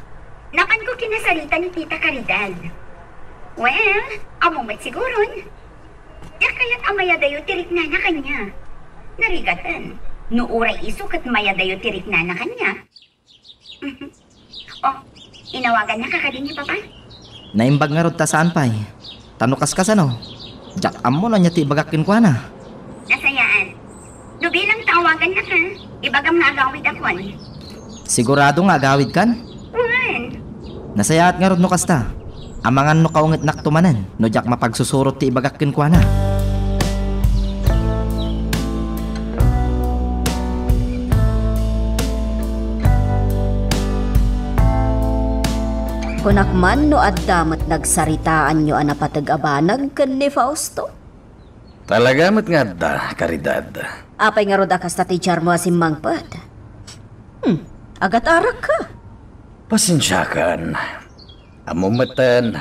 Napanko kinasarita ni Tita Caridad. Well, ammo met siguron. Diak kayat a mayadayo ti riknana kaniak. Narigaten. No uray isu ket mayadayo ti riknana kaniak. Oh, inawagannaka kadi ni Papa? Naimbag ngarud ta saan pay. Ta no kaskasano, diak ammo no ania ti ibagak kenkuana. Nasayaan. No bilang ta awagannaka, ibagam nga agawidakon. Sigurado nga agawidkan? Wen. Nasayaat ngarud no kasta. Amangan no kaungetnakto manen no diak mapagsusurot ti ibagak kenkuana. Kunak man no adda met nagsaritaanyo a napateg a banag ken ni Fausto? Talaga met nga adda, Caridad. Apay ngarud a kasta ti diarmo a simmangpet? Hmm, agatarakka. Pasensiakan. Ammom metten,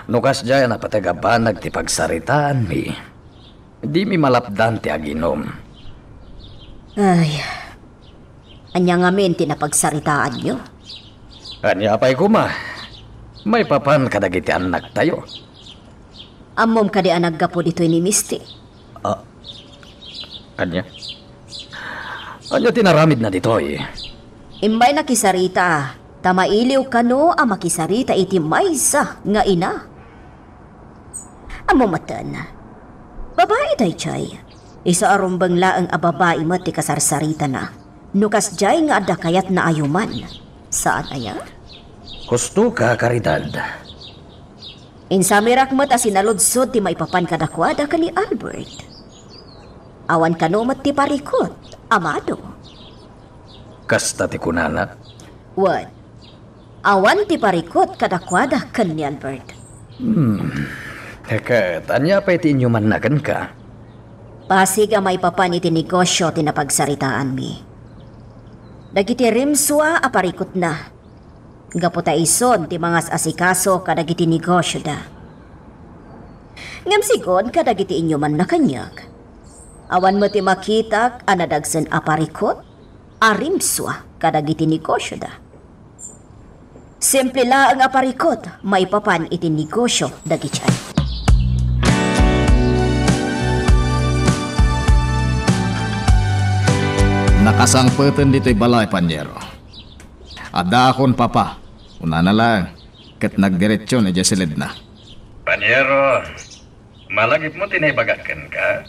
no kasdiay a napateg a banag ti pagsaritaanmi, dimi malapdan ti aginum. Ay, ania ngamin ti napagsaritaanyo? Ania pay koma? Maipapan kadagiti annaktayo. Ammom kadi a naggapu ditoy ni Misty? Ah, ania? Ania ti naramidna ditoy? Immay nakisarita, ta mailiw kano a makisarita iti maysa nga ina. Ammom metten, babai daydiay. Isu a rumbeng laeng a babai met ti kasarsaritana. No kasdiay nga adda kayatna a yuman, saan aya? Husto ka, Caridad. Insamirak met a sinaludsod ti maipapan kadakuada ken ni Albert. Awan kano met ti parikut, amado. Kasta ti kunana? Wen, awan ti parikut kadakuada ken ni Albert. Hmm. Ket ania pay ti inyumanna kenka? Pasig a maipapan iti negosio ti napagsaritaanmi. Dagiti rimsua a parikutna, gapu ta isun ti mangas-asikaso kadagiti negosioda. Ngem sigun kadagiti inyumanna kaniak, awan met ti makitak a nadagsen a parikut a rimsua kadagiti negosioda. Simple laeng a parikut maipapan iti negosio dagiti ay. Nakasangpeten ditoy balay, Panyero. Addaakon, Papa, kunana laeng, ket nagdiretsion idiay siledna. Panyero, malagipmo ti naibagak kenka,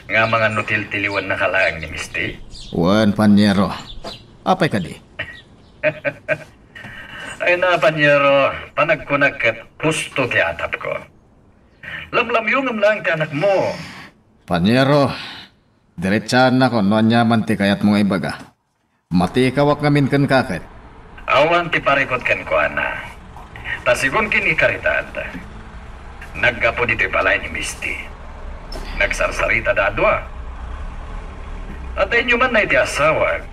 nga amangan no tiltiliwennaka laeng ni Misty? Wen, Panyero. Apay kadi? Ay na, Panyero, panagkunak ket husto ti atapko. Lamlamyongem laeng ti anakmo. Panyero, diretsaannakon no aniaman ti kayatmo nga ibaga. Matikawak ngamin kenka ket. Awan ti parikut kenkuana. Ta sigun ken ni Caridad, naggapu ditoy balay ni Misty. Nagsarsaritada a dua. Adda inyumanna iti asawak.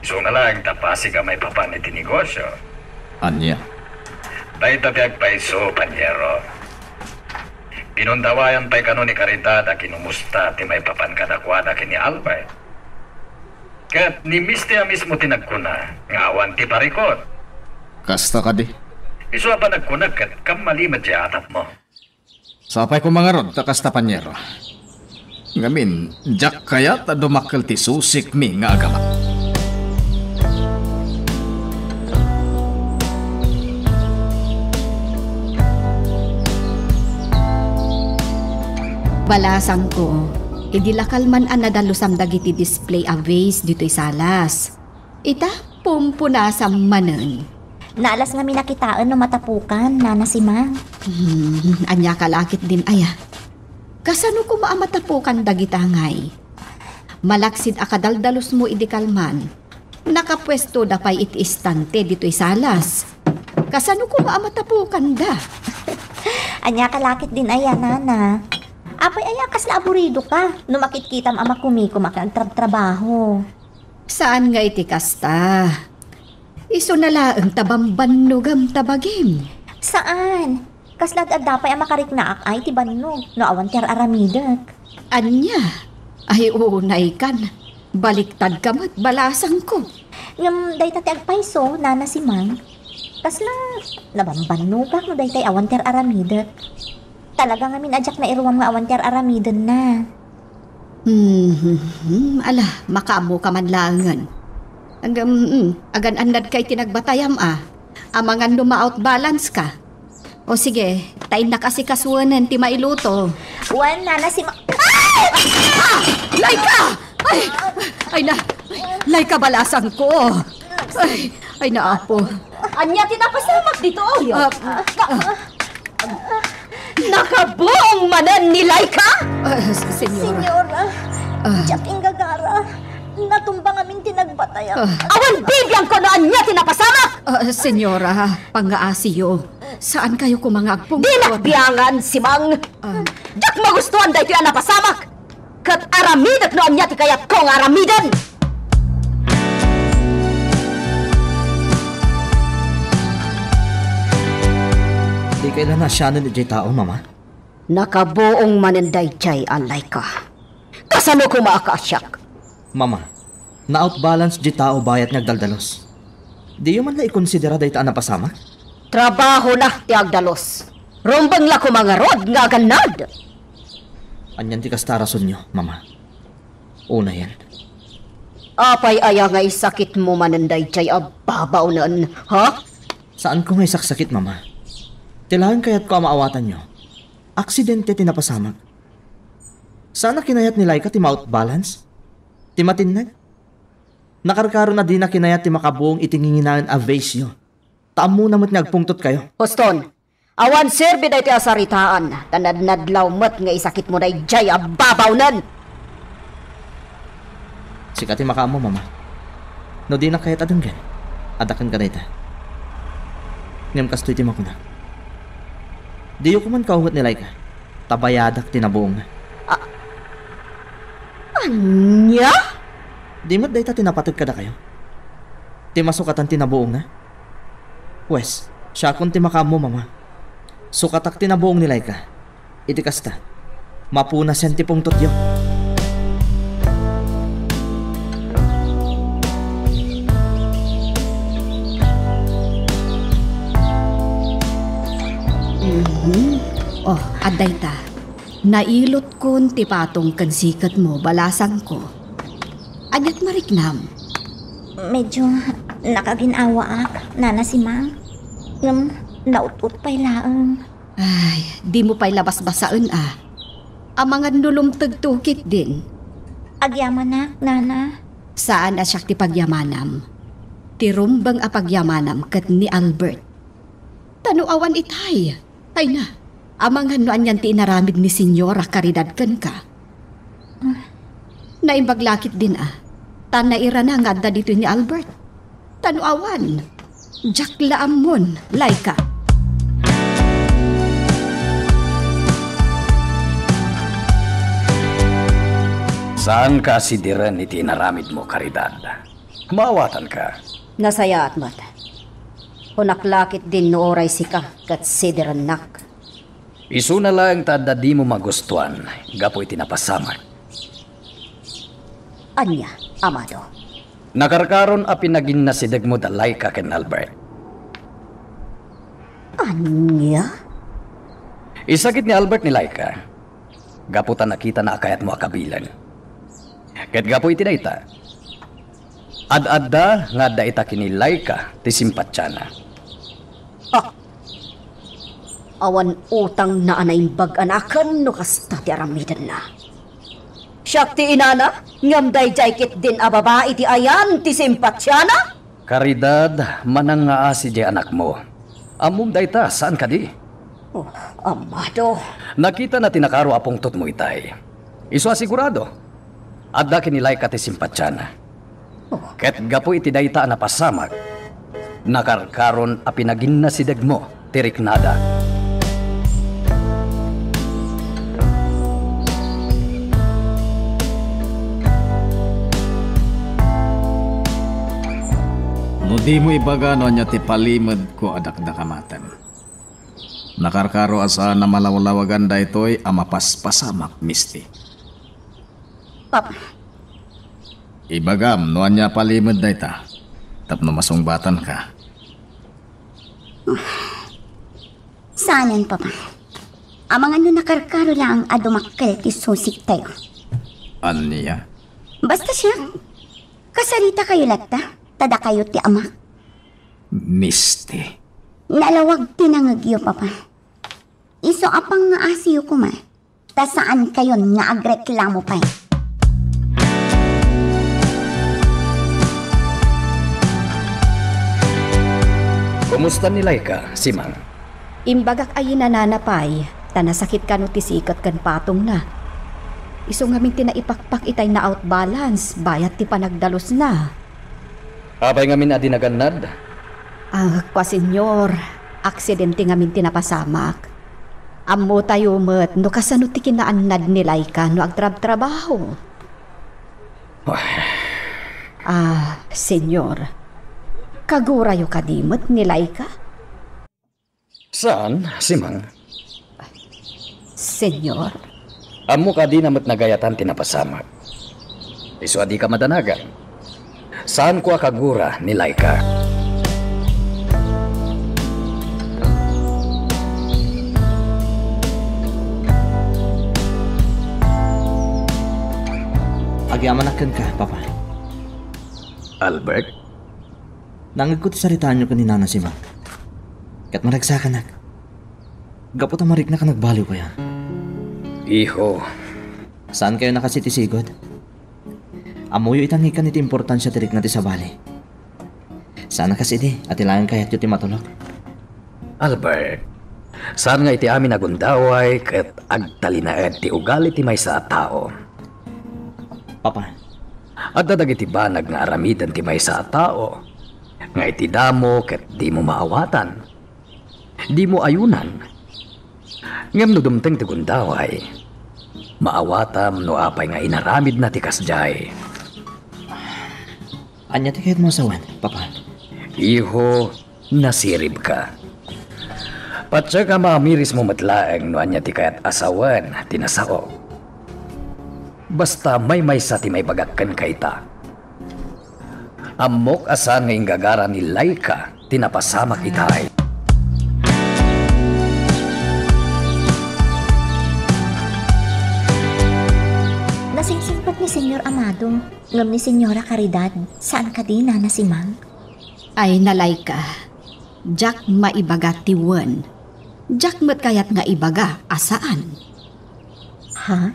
Isuna laeng ta pasig a maipapan iti negosio. Ania? Dayta ti agpayso, Panyero. Pinundawayan pay kano ni Caridad a kinumusta ti maipapan kadakuada ken ni Albert. Ket ni Misty a mismo ti nagkuna nga awan ti parikut. Kasta kadi? Isu a panagkunak ket kammali met ti atapmo. Sapay koma ngarud ta kasta, Panyero. Ngamin, diak kayat a dumakkel ti susikmi nga agamak. Balasangko, idi lakal man a nadalusam dagiti display a vase ditoy salas. Ita, Pumpunasam manen. Naalas ngamin a kitaen no matapukan, Nana Simang. Hmm, ania ka lakit din aya? Kasano koma a matapukan dagita ngay? Malaksid a kadaldalusmo idi kalman, nakapuestoda pay iti istante ditoy salas. Kasano koma a matapukanda? Ania ka lakit din aya, Nana? Apay aya kasla aburidoka no makitkitam a makumikom a agtrabtrabaho? Saan nga iti kasta. Isuna laeng ta bambannogam ta bagim. Saan? Kasla ad-adda pay a makariknaak ay ti bannog no awan ti ar-aramidek. Ania? Ay, unaykan. Baliktadka met, balasangko. Ngem dayta ti agpayso, Nana Simang. Kasla nabambannogak no daytay awan ti ar-aramidek. Talaga ngamin a diak nairuam nga awan ti ar-aramidenna. Hmm, ala, makaammoka man laengen. Agam, mm, agan-annadka iti nagbatayam a. Amangan no ma-out balance ka. O sige, ta innak asikasuenen ti mailuto. Wen, Nana Simang. Ay! Ah! Laika! Ay! Ay na! Laika, balasangko! Ay! Ay na, Apo! Ania ti napasamak ditoy? Ah, ah. Nakabuong manen ni Laika? Ah, s-, senyora. Senyora, ah, diak inggagara. Natumba ngamin ti nagbatayam. Ah. Awan bibiangko no ania ti napasamak! Ah, senyora, pangngaasiyo. Saankayo koma nga agpungtot? Dinak biangan, Simang. Ah. Diak magustuhan daytoy a napasamak. Ket aramidek no ania ti kayatko nga aramiden. Dikay la naasianen idiay tao, Mama? Nakabuong manen daydiay a Laika. Kasano koma a kaasiak? Mama, na-outbalance diay tao bayat nga agdaldalos. Diyo man la ikonsidera dayta a napasamak? Trabahona ti agdalus. Rumbeng la koma ngarud nga agannad. Anian ti kasta a rasonyo, Mama? Unayen. Apay aya nga isakitmo manen daydiay a babawnen, ha? Saanko nga isaksakit, Mama. Ti laeng kayatko a maawatanyo, aksidente ti napasamak. Saan a kinayat ni Laika ti ma-outbalance? Ti matinnag? Nakarkaron a dina kinayat ti makabuong iti nginginaen a vicio. Ta ammona met nga agpungtotkayo. Poston, awan serbi daytoy a saritaan, ta nadnadlaw met nga isakitmo daydiay a babawnen! Sika ti makaammo, Mama. No dinak kayat a denggen, adda kenka dayta. Ngem kastoy ti makunak. Diyo koman kaunget ni Laika, ta bayadak ti nabuongna. A-, ania? Di met dayta ti napateg kadakayo? Ti masukatan ti nabuongna? Pues, siakon ti makaammo, Mama. Sukatak ti nabuong ni Laika. Iti kasta, mapunasen ti pungtotyo. Mhm. Oh, adda ita. Nailutkon ti patong ken siketmo, balasangko. Aniat mariknam? Medyo nakagin-awaak, Nana Simang. Ngem naut-ot pay laeng. Ay, dimo pay la basbasaen a. Amangan no lumtegto ketdin. Agyamanak, Nana. Saan a siak ti pagyamanam. Ti rumbeng a pagyamanam ket ni Albert. Ta no awan itay, ay na, amangan no anian ti inaramid ni Señora Caridad kenka. Naimbag la ketdin a, ta nairana nga adda ditoy ni Albert. Ta no awan, diak la ammon, Laika. Saanka a sidiren iti inaramidmo, Caridad. Maawatanka. Nasayaat met. Kunak la ketdin no uray sika ket sidirennak. Isuna laeng ta adda dimo magustuan gapu iti napasamak. Ania, Amado? Nakarkaron a pinaginnasidegmo da Laika ken Albert. Ania? Isakit ni Albert ni Laika gapu ta nakitana a kayatmo a kabilen. Ket gapu iti dayta, ad-adda nga adda ita ken ni Laika ti simpatiana. Ah! Awan utangna a naimbag a nakem no kasta ti aramidenna. Siak ti inana, ngem daydiay ketdin a babai ti ayan ti simpatiana? Caridad, manangngaasi diay anakmo. Ammom dayta, saan kadi? Oh, Amado. Nakitana ti nakaro a pungtotmo itay. Isu a sigurado, adda ken ni Laika ti simpatiana. Oh. Ket gapu iti dayta a napasamak, nakarkaron a pinaginnasidegmo ti riknada. No dimo ibaga no ania ti palimedko a dakdakamatem, nakarkaro a saan a malawlawagan daytoy a mapaspasamak, Misty. Papa. Ibagam no ania a palimed dayta tapno masungbatanka. Saanen, Papa. Amangan no nakarkaro laeng a dumakkel ti susiktayo. Ania? Basta siak, kasaritakayo latta, ta dakayo ti amak. Misty. Nalawag ti nangegyo, Papa. Isu a pangngaasiyo koma, ta saankayon nga agreklamo pay. Kumusta ni Laika, Simang? Imbagak a yinanana pay, ta nasakit kano ti siket ken patongna. Isu ngamin ti naipakpak itay na-outbalance bayat ti panagdalusna. Apay ngamin a di nagannad? Ah, kua, Senyor, aksidente ngamin ti napasamak. Ammotayo met no kasano ti kinaannad ni Laika no agtrabtrabaho. Ah, Senyor, kagurayo kadi met ni Laika? Saan, Simang? Senyor? Ammok a dina met nagayatan ti napasamak. Isu a dika madanagan. Saanko a kagura ni Laika. Agyamanak kenka, Papa. Albert? Nangegko ti saritaanyo ken ni Nana Simang. Ket maragsakanak. Gapu ta mariknak a nagbaliwkayo. Iho. Saankayo a kasitisigud? Ammoyo ita nga ikkan iti importansia ti rikna ti sabali. Saan a kas idi, a ti laeng kayatyo ti matulok. Albert, saan nga iti amin a gundaway ket agtalinaed ti ugali ti maysa a tao. Papa. Adda dagiti banag nga aramiden ti maysa a tao, nga iti damo ket dimo maawatan. Dimo ayunan. Ngem no dumteng ti gundaway, maawatam no apay nga inaramidna ti kasdiay. Ania ti kayatmo a sawen, Papa? Iho, nasiribka. Patiek a maamirismo met laeng no ania ti kayat a sawen ti nasaok. Basta maymaysa ti maibagak kenka ita. Ammok a saan nga inggagara ni Laika ti napasamak itay. Nasingsingpet ni Senyor Amado, ngem ni Senyora Caridad, saan kadi, Nana Simang? Ay, Laika, diak maibaga ti wen. Diak met kayat nga ibaga a saan. Ha?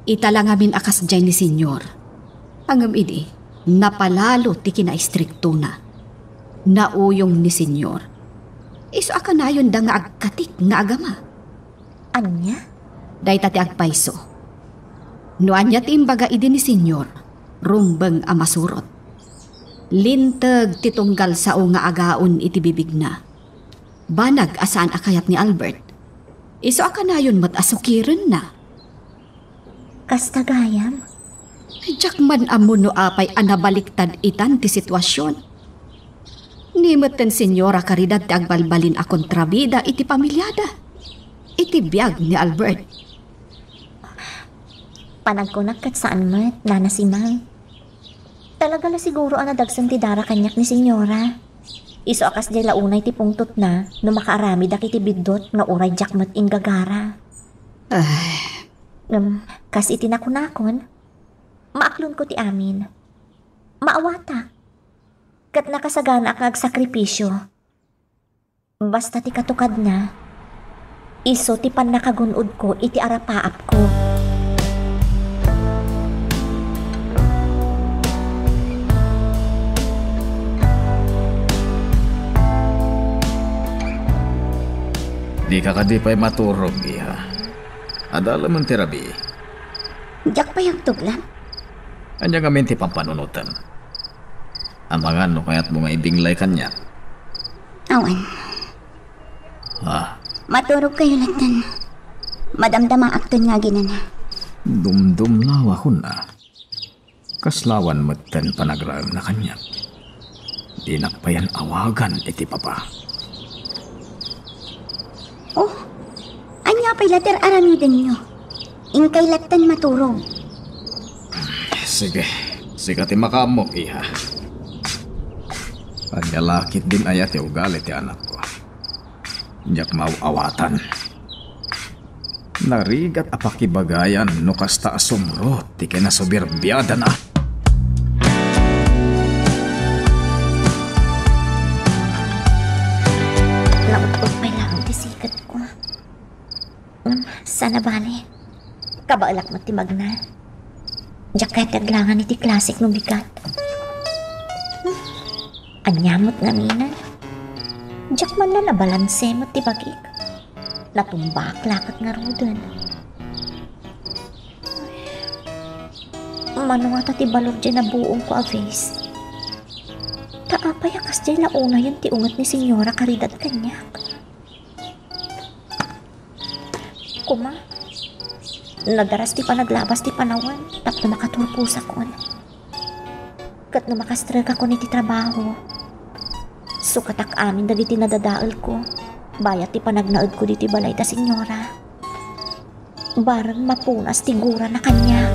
Ita la ngamin a kasdiay ni Senyor. Ngem idi, napalalo ti kinaistriktona. Nauyong ni Senyor. Isu a kanayonda nga agkatik nga agama. Ania? Dayta ti agpayso. No ania ti imbaga idi ni Senyor, rumbeng a masurot. Linteg ti tunggal sao nga agaon iti bibigna. Banag a saan a kayat ni Albert. Isu a kanayon met a sukirenna. Kasta gayam? Diak man ammo no apay a nabaliktad itan ti situasion. Ni metten Senyora Caridad ti agbalbalin a kontrabida iti pamiliada, iti biag ni Albert. Panagkunak ket saan met, Nana Simang. Talaga la siguro a nadagsen ti dara kaniak ni Senyora. Isu a kasdiay la unay ti pungtotna no makaaramidak iti biddut nga uray diak met inggagara. Ay. Ngem, kas iti nakunakon, maaklonko ti amin. Maawatak. Ket nakasaganaak nga agsakripisio. Basta ti katukadna, isu ti pannakagun-odko iti arapaapko. Dika kadi pay maturog, iha. Adalemen ti rabii. Diak pay agtuglam. Ania ngamin ti pampanunotem? Amangan no kayatmo nga ibinglay kaniak. Awan. Ha? Maturogkayo latten. Madamdamaakton nga aginana. Dumdumlaw a kuna. Kasla awan metten panagraemna kaniak. Dinak payen awagan iti papa. Oh, ania pay la ti ar-aramidenyo? Inkay latten maturog. Sige, sika ti makaammo, iha. Ania la ketdin aya ti ugali ti anakko? Diak maaw-awatan. Narigat a pakibagayan no kasta a sumrot ti kinasuberbiadana. Naut-ot pay laeng ti siketko. Ngem, saan a bale. Kabaelak met ti magna. Diak kayat ti aglangan iti klasek no bigat. Ania met ngamin? Diak man la nabalanse met ti bagik. Natumbaak la ket ngaruden. Mano ngata ti balor diay nabuongko a vase? Ta apay a kasdiay la unayen ti unget ni Señora Caridad kaniak? Koma, nadaras ti panaglabas ti panawen tapno makaturposakon. Ket no makastrekakon iti trabaho, sukatak amin dagiti nadadaelko bayat ti panagnaedko ditoy balay da Señora. Bareng mapunas ti gurana kaniak.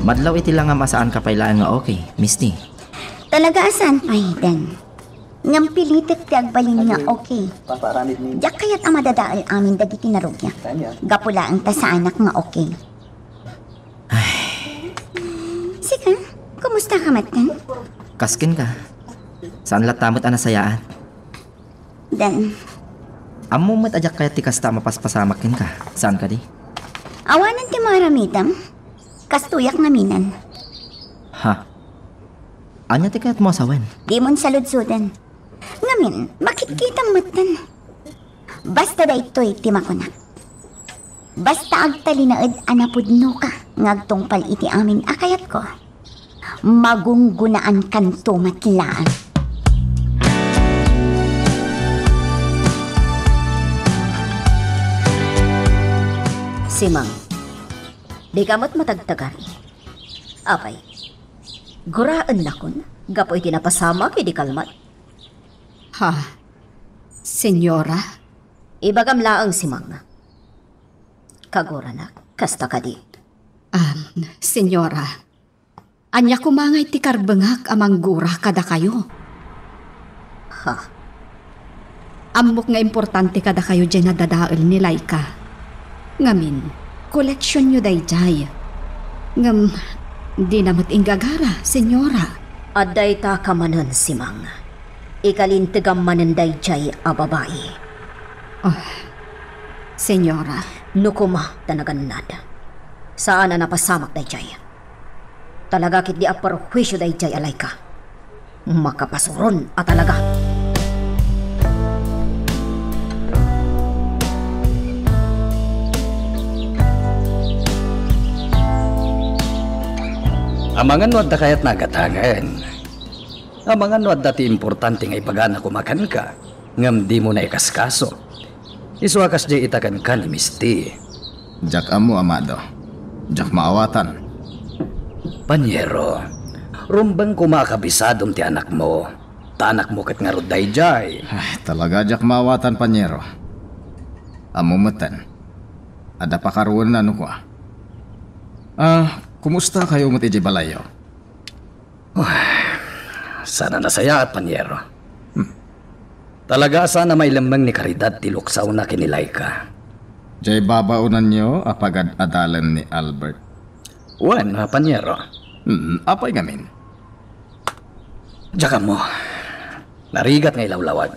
Madlaw iti langam a saanka pay laeng nga okay, Misty. Talaga a saan pay, Dan. Ngem pilitek ti agbalin nga okay. Diak kayat a madadael amin dagiti narugiak. Gapu laeng ta saanak nga okay. Sika, kumusta ka met, Dan? Kas kenka. Saan latta met a nasayaat. Dan. Ammom met a diak kayat ti kasta a mapaspasamak kenka. Saan kadi? Awanen ti maaramidem. Kastoyak ngaminen. Ha? Ania ti kayatmo a sawen? Dimon saludsoden. Ngamin, makitkitam metten. Basta daytoy ti makunak. Basta agtalinaed a napudnoka nga agtungpal iti amin a kayatko, magungguna-ankanto met laeng. Simang, dika met matagtagari. Apay, guraennakon gapu iti napasamak idi kalmat? Ha? Señora? Ibagam laeng, Simang. Kaguranak, kasta kadi? Ah, Señora, ania koma ngay ti karbengak a manggura kadakayo? Ha? Ammok nga importante kadakayo diay nadadael ni Laika. Ngamin, koleksionyo daydiay. Ngem, dina met inggagara, Señora. Adda ita ka manen, Simang. Ikalintegam manen daydiay a babai. Ah, Señora. No koma ta nagannad, saan a napasamak daydiay. Talaga ketdi a perhuisio daydiay a Laika. Makapasuron a talaga. Amangan no adda kayatna a gatangen. Amangan no adda ti importante nga ibagana koma kenka, ngem dimo naikaskaso. Isu a kasdiay ita kenka ni Misty. Diak ammo, Amado. Diak maawatan. Paniero, rumbeng koma a kabisadom ti anakmo. Ta anakmo ket ngarud daydiay. Ay, talaga diak maawatan, Paniero. Ammo metten, adda pakaruenna no kua. Ah, kumusta kayo met idiay balayyo? Uy, saan a nasayaat, Paniero. Hmm. Talaga a saan a mailemmeng ni Caridad ti luksawna ken ni Laika. Diay babaonanyo a pagad-adalen ni Albert? Wen, a, Paniero. Hmm, apay ngamin? Diak ammo. Narigat nga ilawlawag.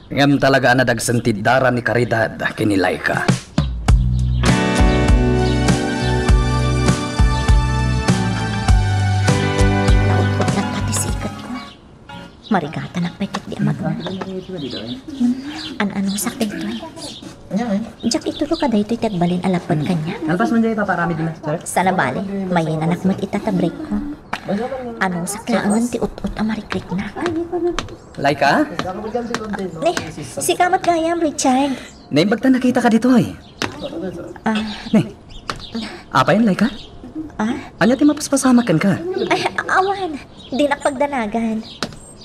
Ngem talaga a nadagsen ti dara ni Caridad ken ni Laika. Marigatanak pay ketdi a magna. An-anusak daytoy. Diak itulok a daytoy ti agbalin a lapad kaniak. Nalpas man diay paparamid na, sir? Sana bali, mayenanak met ita ta break ko. Anusak laengen ti ut-ot a marikriknak. Laika? Ni, sika met gayam, Richard. Naimbag ta nakitaka ditoy. Ah. Ni, apay, Laika? Ah? Ania ti mapaspasamak kenka? Ay, awan. Dinak pagdanagan.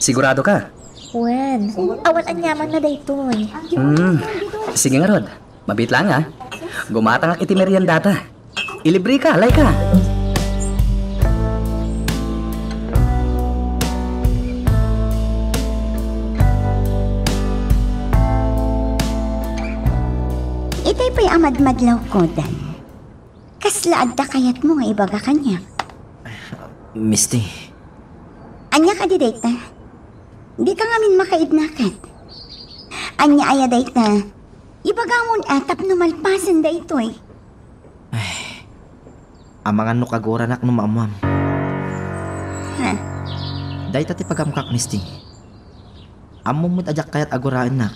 Sigurado ka? Wen, awan aniamanna daytoy. Hmm. Sige ngarud. Mabiit laeng, a. Gumatangak iti meriendata. Ilibreka, Laika. Itay pay a madmadlawko, Dan. Kasla adda kayatmo nga ibaga kaniak? Misty. Ania kadi dayta? Dika ngamin makaidnaket. Ania aya dayta? Ibagamon a tapno malpasen daytoy. Ay, amangan no kaguranak no maammoam. Ha? Dayta ti pagamkak, Misty. Ammom met a diak kayat a guraennak.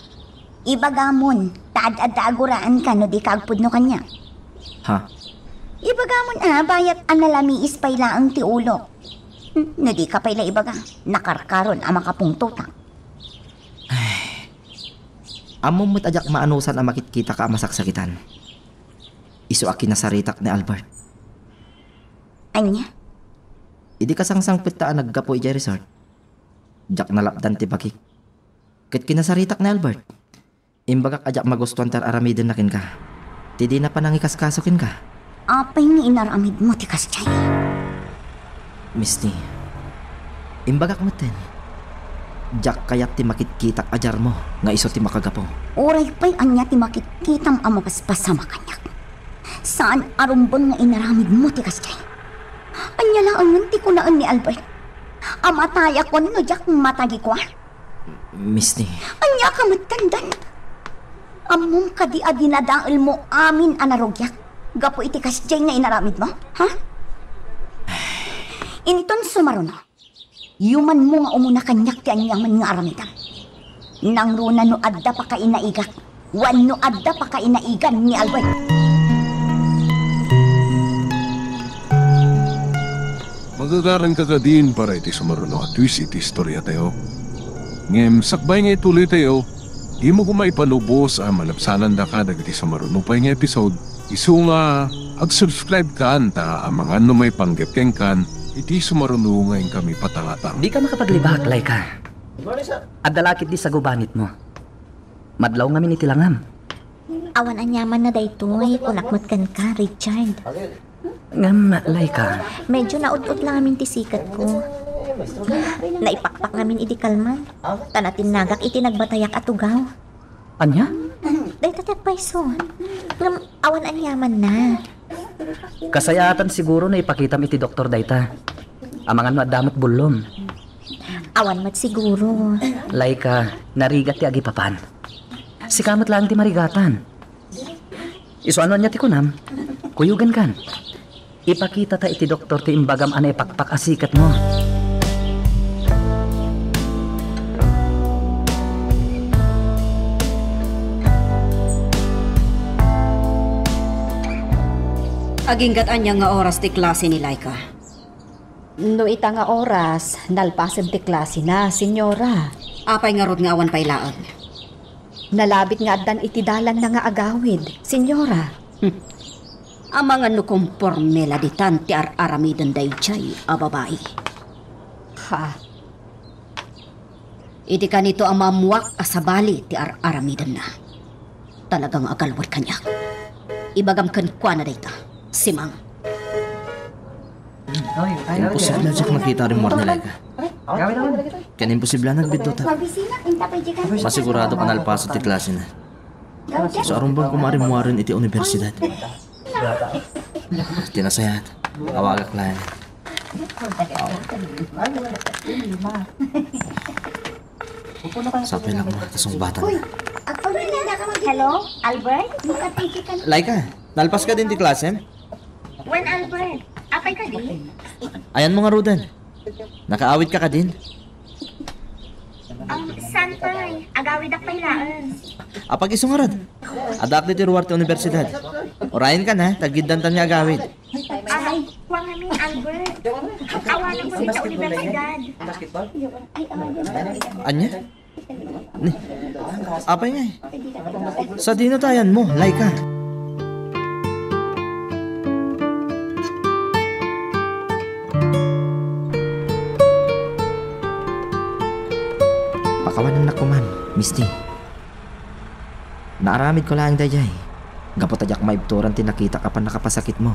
Ibagamon, ta ad-adda a guraenka no dika agpudno kaniak. Ha? Ibagamon a, bayat a nalamiis pay laeng ti ulok. Hmm, no dika pay la ibaga, nakarkaron a makapungtotak. Ammom met a diak maanusan a makitkitaka a masaksakitan. Isu a kinasaritak ni Albert. Ania? Idi kasangsangpetta a naggapu idiay resort, diak nalapdan ti bagik. Ket kinasaritak ni Albert. Imbagak a diak magustuan ti ar-aramidenna kenka. Ti dina panangikaskaso kenka. Apay nga inaramidmo ti kasdiay? Misty, imbagak metten, diak kayat ti makitkitak a diarmo nga isu ti makagapu. Uray pay ania ti makitkitam a mapaspasamak kaniak. Saan a rumbeng nga inaramidmo ti kasdiay. Ania laengen ti kunaen ni Albert? A matayakon no diak matagikua? Misty. Ania ka met, Dan? Ammom kadi a dinadaelmo amin a narugiak gapu iti kasdiay nga inaramidmo? Ha? Inton sumaruno, yumanmo nga umuna kaniak ti aniaman nga aramidem. Nangruna no adda pakainaigak, wenno adda pakainaigan ni Albert. Magagaranka kadin para iti sumaruno a twist iti istoriatayo. Ngem sakbay nga ituloytayo, dimo koma ipalubos a malabsanandaka dagiti sumaruno pay nga episode. Isu nga, ag-subscribe kan ta amangan no maipanggep kenkan iti sumaruno nga inkami patangatang. Dika makapaglibak, Laika. Adda la ketdi sagubanitmo. Madlaw ngamin iti langam. Awan aniamanna daytoy, kunak met kenka, Richard. Ngem, Laika. Medyo naut-ot la ngamin ti siketko. Naipakpak ngamin idi kalman. Ta natinnagak iti nagbatayak a tugaw. Ania? Dayta ti agpayso. Ngem awan aniamanna. Kasayaatan siguro no ipakitam iti doktor dayta. Amangan no adda met bullom. Awan met siguro. Laika, narigat ti agipapan. Sika met laeng ti marigatan. Isu a no ania ti kunam, kuyogenkan. Ipakitata iti doktor ti imbagam a naipakpak a siketmo. Agingga't ania nga oras ti klase ni Laika? No ita nga oras, nalpasen ti klasena, senyora. Apay ngarud nga awan pay laeng? Nalabit nga addan iti dalanna nga agawid, senyora. Hmm. Amangan no komporme la ditan ti ar-aramiden daydiay a babai. Ha? Idi kanito a maammuak a sabali ti ar-aramidenna. Talaga nga agalwed kaniak. Ibagam kenkuana dayta, Simang. Imposible a diak nakita rimmuar ni Laika. Ken imposible a nagbidduta. Masigurado a nalpasen ti klasena. Sa arumbeng koma a rimmuaren iti universidad. Ti nasayaat, awagak laeng. Sapay lang, ma, kasungbatan. Hello, Albert? Laika, nalpas ka din ti klasem? Wen, Albert, apay ka di? Ayanmo ngaruden. Nakaawid ka kadin? Um, saan pay? Agawidak pay laeng. Apag isu ngarud. Addaak ditoy ruar ti universidad. Urayenkan, ha, ta giddantan nga agawid. Ah, kua ngamin, Albert. Awanenko dita universidad. Ania? Ni, apay ngay? Sadino ti ayanmo, Laika? Pakawanennak koman, Misty. Naaramidko laeng daydiay, gapu ta diak maibturan ti nakitak a pannakapasakitmo.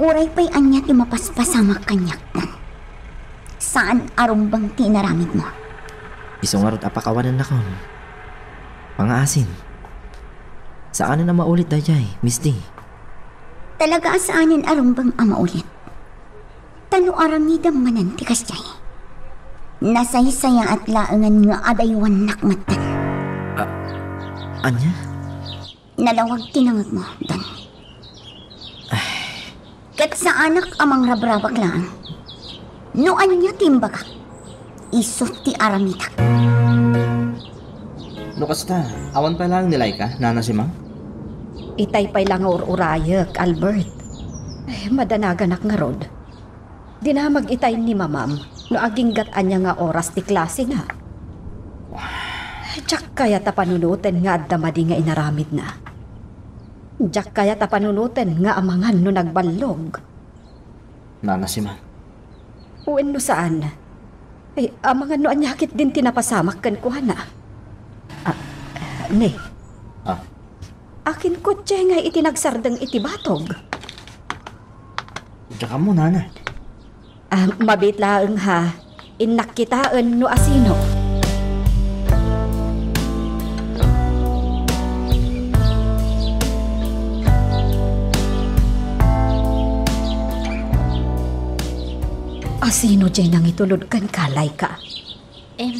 Uray pay ania ti mapaspasamak kaniak, Dan. Saan a rumbeng ti inaramidmo. Isu ngarud a pakawanennakon. Pangaasin. Saanen a maulit daydiay, Misty. Talaga a saanen a rumbeng a maulit. Ta no aramidem manen ti kasdiay, nasaysayaat laengen nga adaywannak metten. Ah, ania? Nalawag ti nangegmo, Don. Ay. Ket saanak a mangrabrabak laeng. No ania ti imbagak, isu ti aramidak. No kasta, awan pay laeng ni Laika, Nana Simang? Itay pay la nga ur-urayek, Albert. Ay, madanaganak ngarud. Dinamag itay ni Mamam no aginggat ania nga oras ti klasena. Diak kayat a panunoten nga adda madi nga inaramidna. Diak kayat a panunoten nga amangan no nagballog. Nana Simang. Wenno saan. Ay, amangan no ania ketdin ti napasamak kenkuana. Ah, ni. Ah. Akin kotse nga iti nagsardeng iti batog. Diak ammo, Nana. Ah, mabiit laeng ha. Innak kitaen no asino. Asino diay nangitulod kenka, Laika? Em,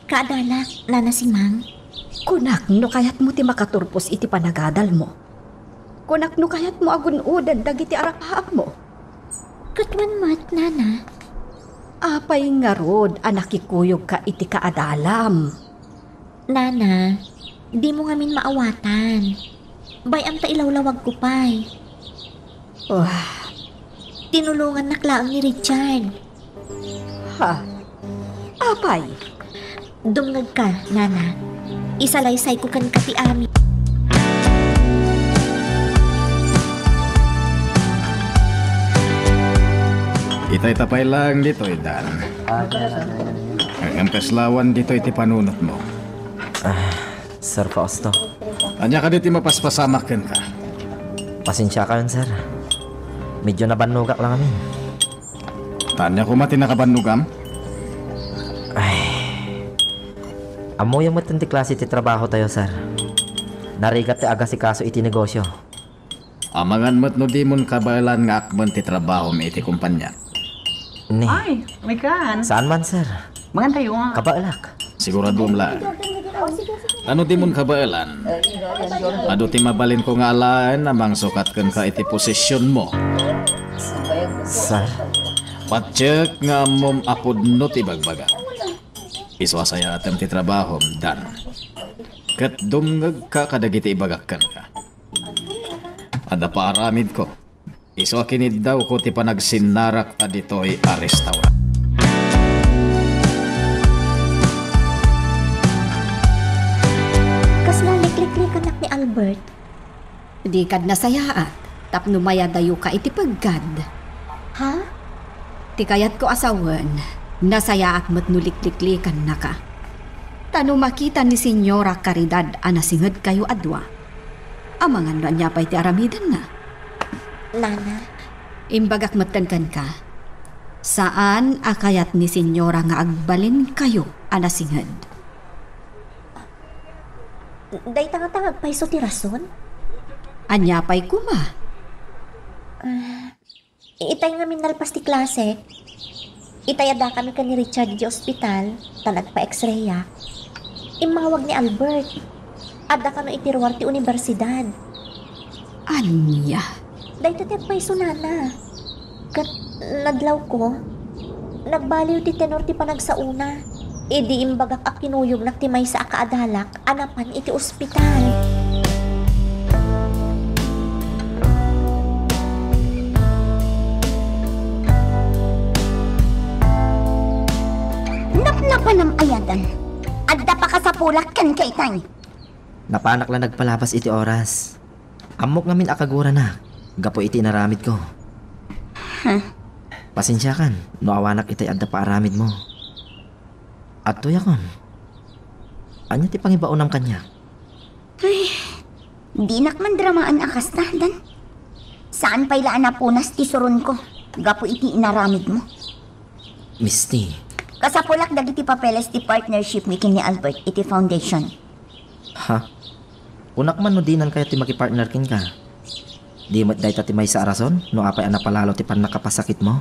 kaadalak, Nana Simang. Kunak no kayatmo ti makaturpos iti panagadalmo. Kunak no kayatmo a gun-oden dagiti arapaapmo. Ket wen met, Nana. Apay ngarud a nakikuyogka iti kaadalam? Nana, dimo ngamin maawatan. Bay-am ta ilawlawagko pay. Oh, tinulongannak laeng ni Richard. Ha? Apay? Dumngegka, Nana. Isalaysayko kenka ti amin. Itay ta pay laeng ditoy, Dan. Ngem kaslawan ditoy ti panunotmo. Ah, Sir Fausto. Ania kadi ti mapaspasamak kenka? Pasensiakayon, sir. Medyo nabannogak la ngamin. Ta ania koma ti nakabannogam? Ay. Ammok met ti klase ti trabaho tayo, sir. Narigat ti agasikaso iti negosyo. Amangan met no dimon kabaelan nga akmen ti trabahom iti kompania. Ni. Ay, may kan. Saan man, sir? Mangan tayo nga. Kabaelak. Siguraduem la. Ano dimon kabaelan? Adu ti mabalinko nga alaen a mangsukat kenka iti posisyonmo. Sir? Patiek nga ammom a pudno ti ibagbaga. Isu a sayaatem ti trabahom, Dan. Ket dumngegka kadagiti ibagak kenka. Adda paaramidko. Isu a kiniddawko ti panagsinnarak ta ditoy a restaurant. Kasla likliklikannak ni Albert. Dikad nasayaat tapno mayadayoka iti peggad. Ha? Ti kayatko a sawen, nasayaat met no likliklikannaka. Ta no makita ni Señora Caridad a nasingedkayo a dua, amangan no ania pay ti aramidenna. Nana. Imbagak metten kenka, saan a kayat ni Señora nga agbalinkayo a nasinged. Dayta ngata nga agpayso ti rason? Ania pay koma? Ah, itay ngamin nalpas ti klase, itay addakami ken ni Richard iti ospital, ta nagpa-X-rayak. Immawag ni Albert. Adda kano iti ruar ti universidad. Ania? Dayta ti agpayso, Nana. Ket nadlawko, nagbaliw ti tenor ti panagsaona. Idi imbagak a kinuyognak ti maysa a kaadalak a napan iti ospital. Napnapanam aya, Dan? Adda pakasapulak kenka itay. Napanak la nagpalabas iti oras. Ammok ngamin a kaguranak gapu iti inaramidko. Huh? Pasensiakan no awanak itay adda paaramidmo. Adtoyakon. Ania ti pangibaonam kaniak? Ay, dinak man dramaan a kasta, Dan. Saan pay la a napunas ti suronko gapu iti inaramidmo. Misty. Kasapulak dagiti papeles ti partnership mi ken ni Albert iti foundation. Ha? Kunak man no dinan kayat ti makipartner kenka. Di met dayta ti maysa a rason no apay a napalalo ti pannakapasakitmo?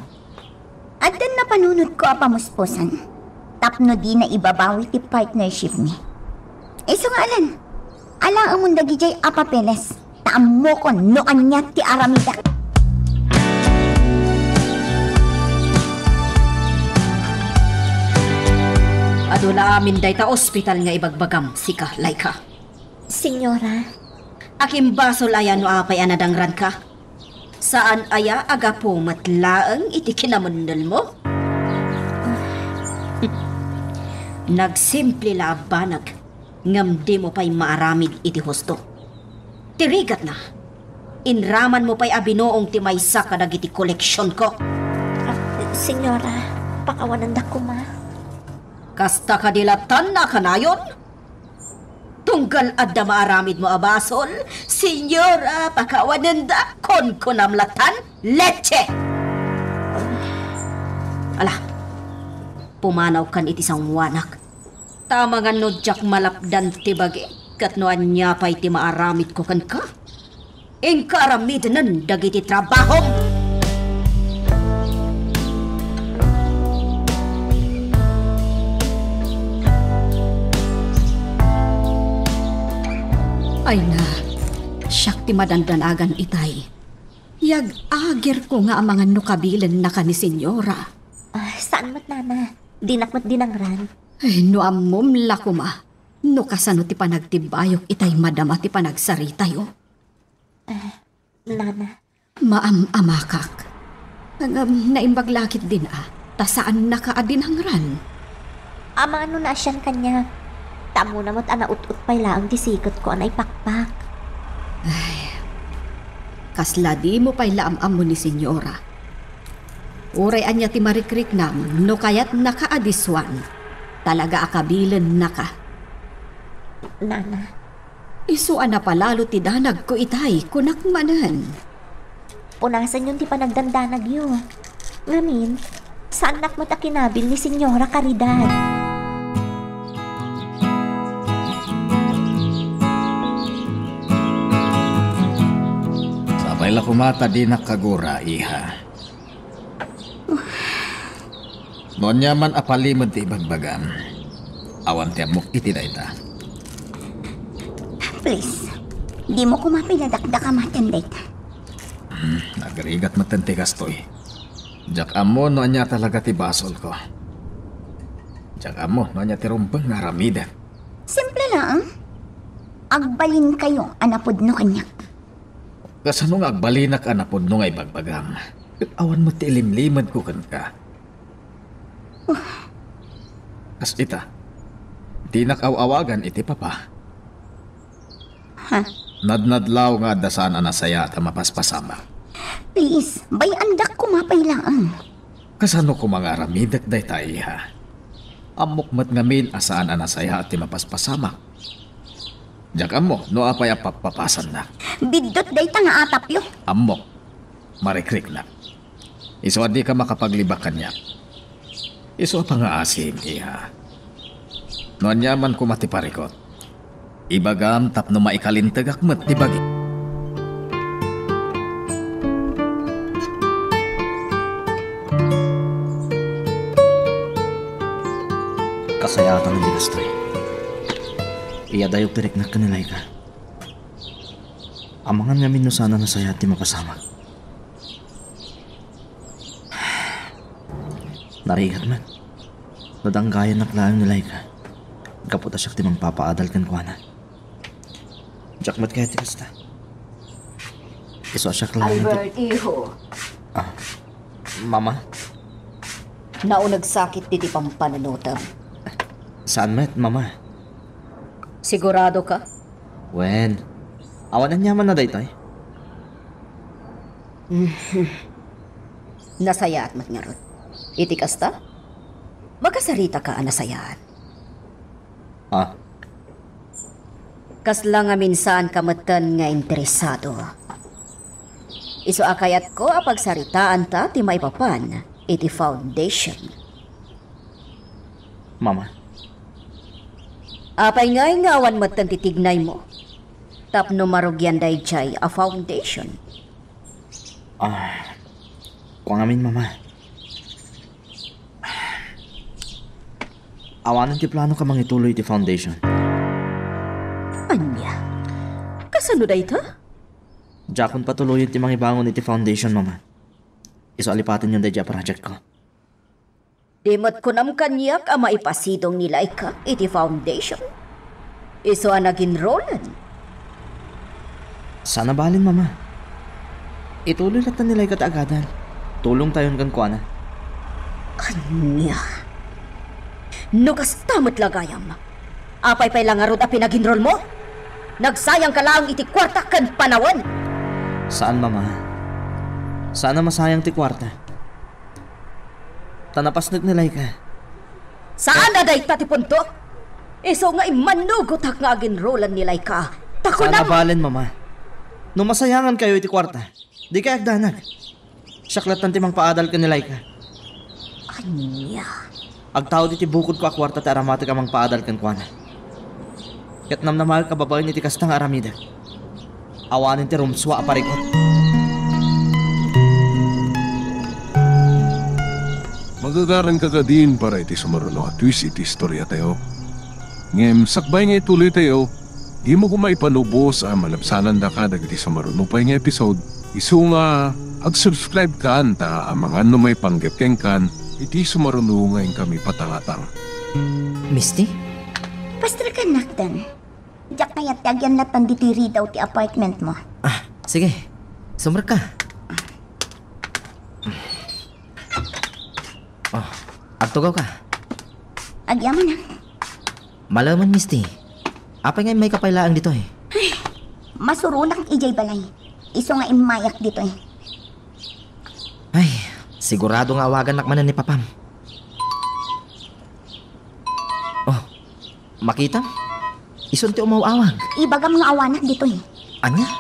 Addan napanunotko a pamuspusan tapno dina ibabawi ti partnership mi. Isu nga alan, alaemon dagidiay a papeles, ta ammokon no ania ti aramidak. Adu la amin dayta ospital nga ibagbagam, sika, Laika. Senyora. Akin basol aya no apay a nadangranka? Saan aya a gapu met laeng iti kinamennelmo? Nagsimple la a banag, ngem dimo pay maaramid iti husto. Ti rigatna, inramanmo pay a binuong ti maysa kadagiti koleksionko. Ah, senyora, pakawanendak koma. Kasta kadi latan a kanayon? Tunggal adda maaramidmo a basol, senyora, pakawanendak, kunkunam latan, leche! Ala, pumanawkan iti sanguanak. Ta amangan no diak malapdan ti bagik, ket no ania pay ti maaramidko kenka, inka aramidenen dagiti trabahom. Ay na, siak ti madandanagan itay. Yag-agirko nga amangan no kabilennaka ni senyora. Ah, saan met, nana? Dinak met dinangran. Ay, no ammom la koma, no kasano ti panagtibbayok itay madama ti panagsaritayo. Ah, nana. Maam-amakak. Ngem naimbag la ketdin a, ta saannaka a dinangran. Amangan no naasian kaniak. Ta ammona met a naut-ot pay laeng ti siketko a naipakpak. Ay, kasla dimo pay la am-ammo ni senyora. Uray ania ti marikriknam no kayatnaka a disuan, talaga a kabilennaka. Nana. Isu a napalalo ti danagko itay, kunak manen. Punasenyon ti panagdandanagyo. Ngamin, saannak met a kinabil ni Senyora Caridad. Sapay la koma ta dinak kagura, iha. No ania man a palimed ti ibagbagam, awan ti ammok iti dayta. Please, dimo koma pay la dakdakamaten dayta. Hmm, agrigat metten ti kastoy. Diak ammo no ania talaga ti basolko. Diak ammo no ania ti rumbeng nga aramidek. Simple laeng. Agbalinkayo a napudno kaniak. Kasano nga agbalinak a napudno nga ibagbagam? Ket awan met ti ilimlimedko kenka. Kas ita, dinak aw-awagan iti papa. Ha? Nadnadlaw nga adda saan a nasayaat a mapaspasamak. Please, bay-andak koma pay laeng. Kasano koma nga aramidek dayta, iha? Ammok met ngamin a saan a nasayaat ti mapaspasamak. Diak ammo no apay a pappapasannak. Biddut dayta nga atapyo. Ammok. Marikriknak. Isu a dika makapaglibak kaniak. Isu a pangaasim, iha. No ania man koma ti parikut, ibagam tapno maikalintegak met ti bagi. Kasayaatan a di kastoy. Iyadayog ti riknak ken ni Laika. Amangan ngamin no saan a nasayaat ti mapasamak. Narigat met. No danggayannak laeng ni Laika, gapu ta siak ti mangpapaadal kenkuana. Diak met kayat ti kasta. Isu a siak laeng ti Albert, iho. Ah, Mama? Naunagsakit ditoy pampanunotem. Saan met, Mama? Sigurado ka? Wen, awan aniamanna daytoy. Nasayaat met ngarud. Iti kasta, makasaritaka a nasayaat. Ah. Kasla ngamin saanka metten nga interesado. Isu a kayatko a pagsaritaanta ti maipapan iti foundation. Mama. Apay ngay nga awan metten ti tignaymo tapno marugian daydiay a foundation? Ah, kua ngamin, Mama. Awanen ti planok a mangituloy iti foundation. Ania? Kasano dayta? Diakon patuloyen ti mangibangon iti foundation, Mama. Isu a lipatenyon daydiay a projectko. Di met kunam kaniak a maipasidong ni Laika iti foundation? Isu a nag-enrollan. Saan a balen, Mama. Ituloy latta ni Laika ti agadal. Tulongtayon kenkuana. Ania? No kasta met la gayam, apay pay la ngarud a pinag-enrollmo? Nagsayangka laeng iti kuarta ken panawen. Saan, Mama. Saan a masayang ti kuarta. Ta napasnek ni Laika. Saan a dayta ti punto? Isu nga immanugotak nga ag-enrollan ni Laika. Ta kunam- Saan a balen, Mama. No masayangankayo iti kuarta, dikay agdanag. Siak lattan ti mangpaadal ken ni Laika. Ania? Agtaud iti bukodko a kuarta ti aramatek a mangpaadal kenkuana. Ket namnamaek a babaen iti kasta nga aramidek. Awanen ti rumsua a parigot. Magagaranka kadin para iti sumaruno a twist iti istoriatayo. Ngem sakbay nga ituloytayo, dimo koma ipanubos a malabsanandaka dagiti sumaruno pay nga episode. Isu nga, ag-subscribe kan ta amangan no maipanggep kenkan iti sumaruno nga inkami patangatang. Misty? Pastrek, anak, Dan. Diak kayat ti agyanlatan ditoy ridaw ti apartment mo. Ah, sige. Sumrek ka. Oh, agtugaw ka. Agyaman, ah. Malaemen, Misty. Apay nga immayka pay laeng ditoy? Ay, masuronak idiay balay. Isu nga immayak ditoy. Ay, sigurado nga awagannak manen ni Papam. Oh, makitam? Isun ti umaw-awag. Ibagam nga awanak ditoy. Ania?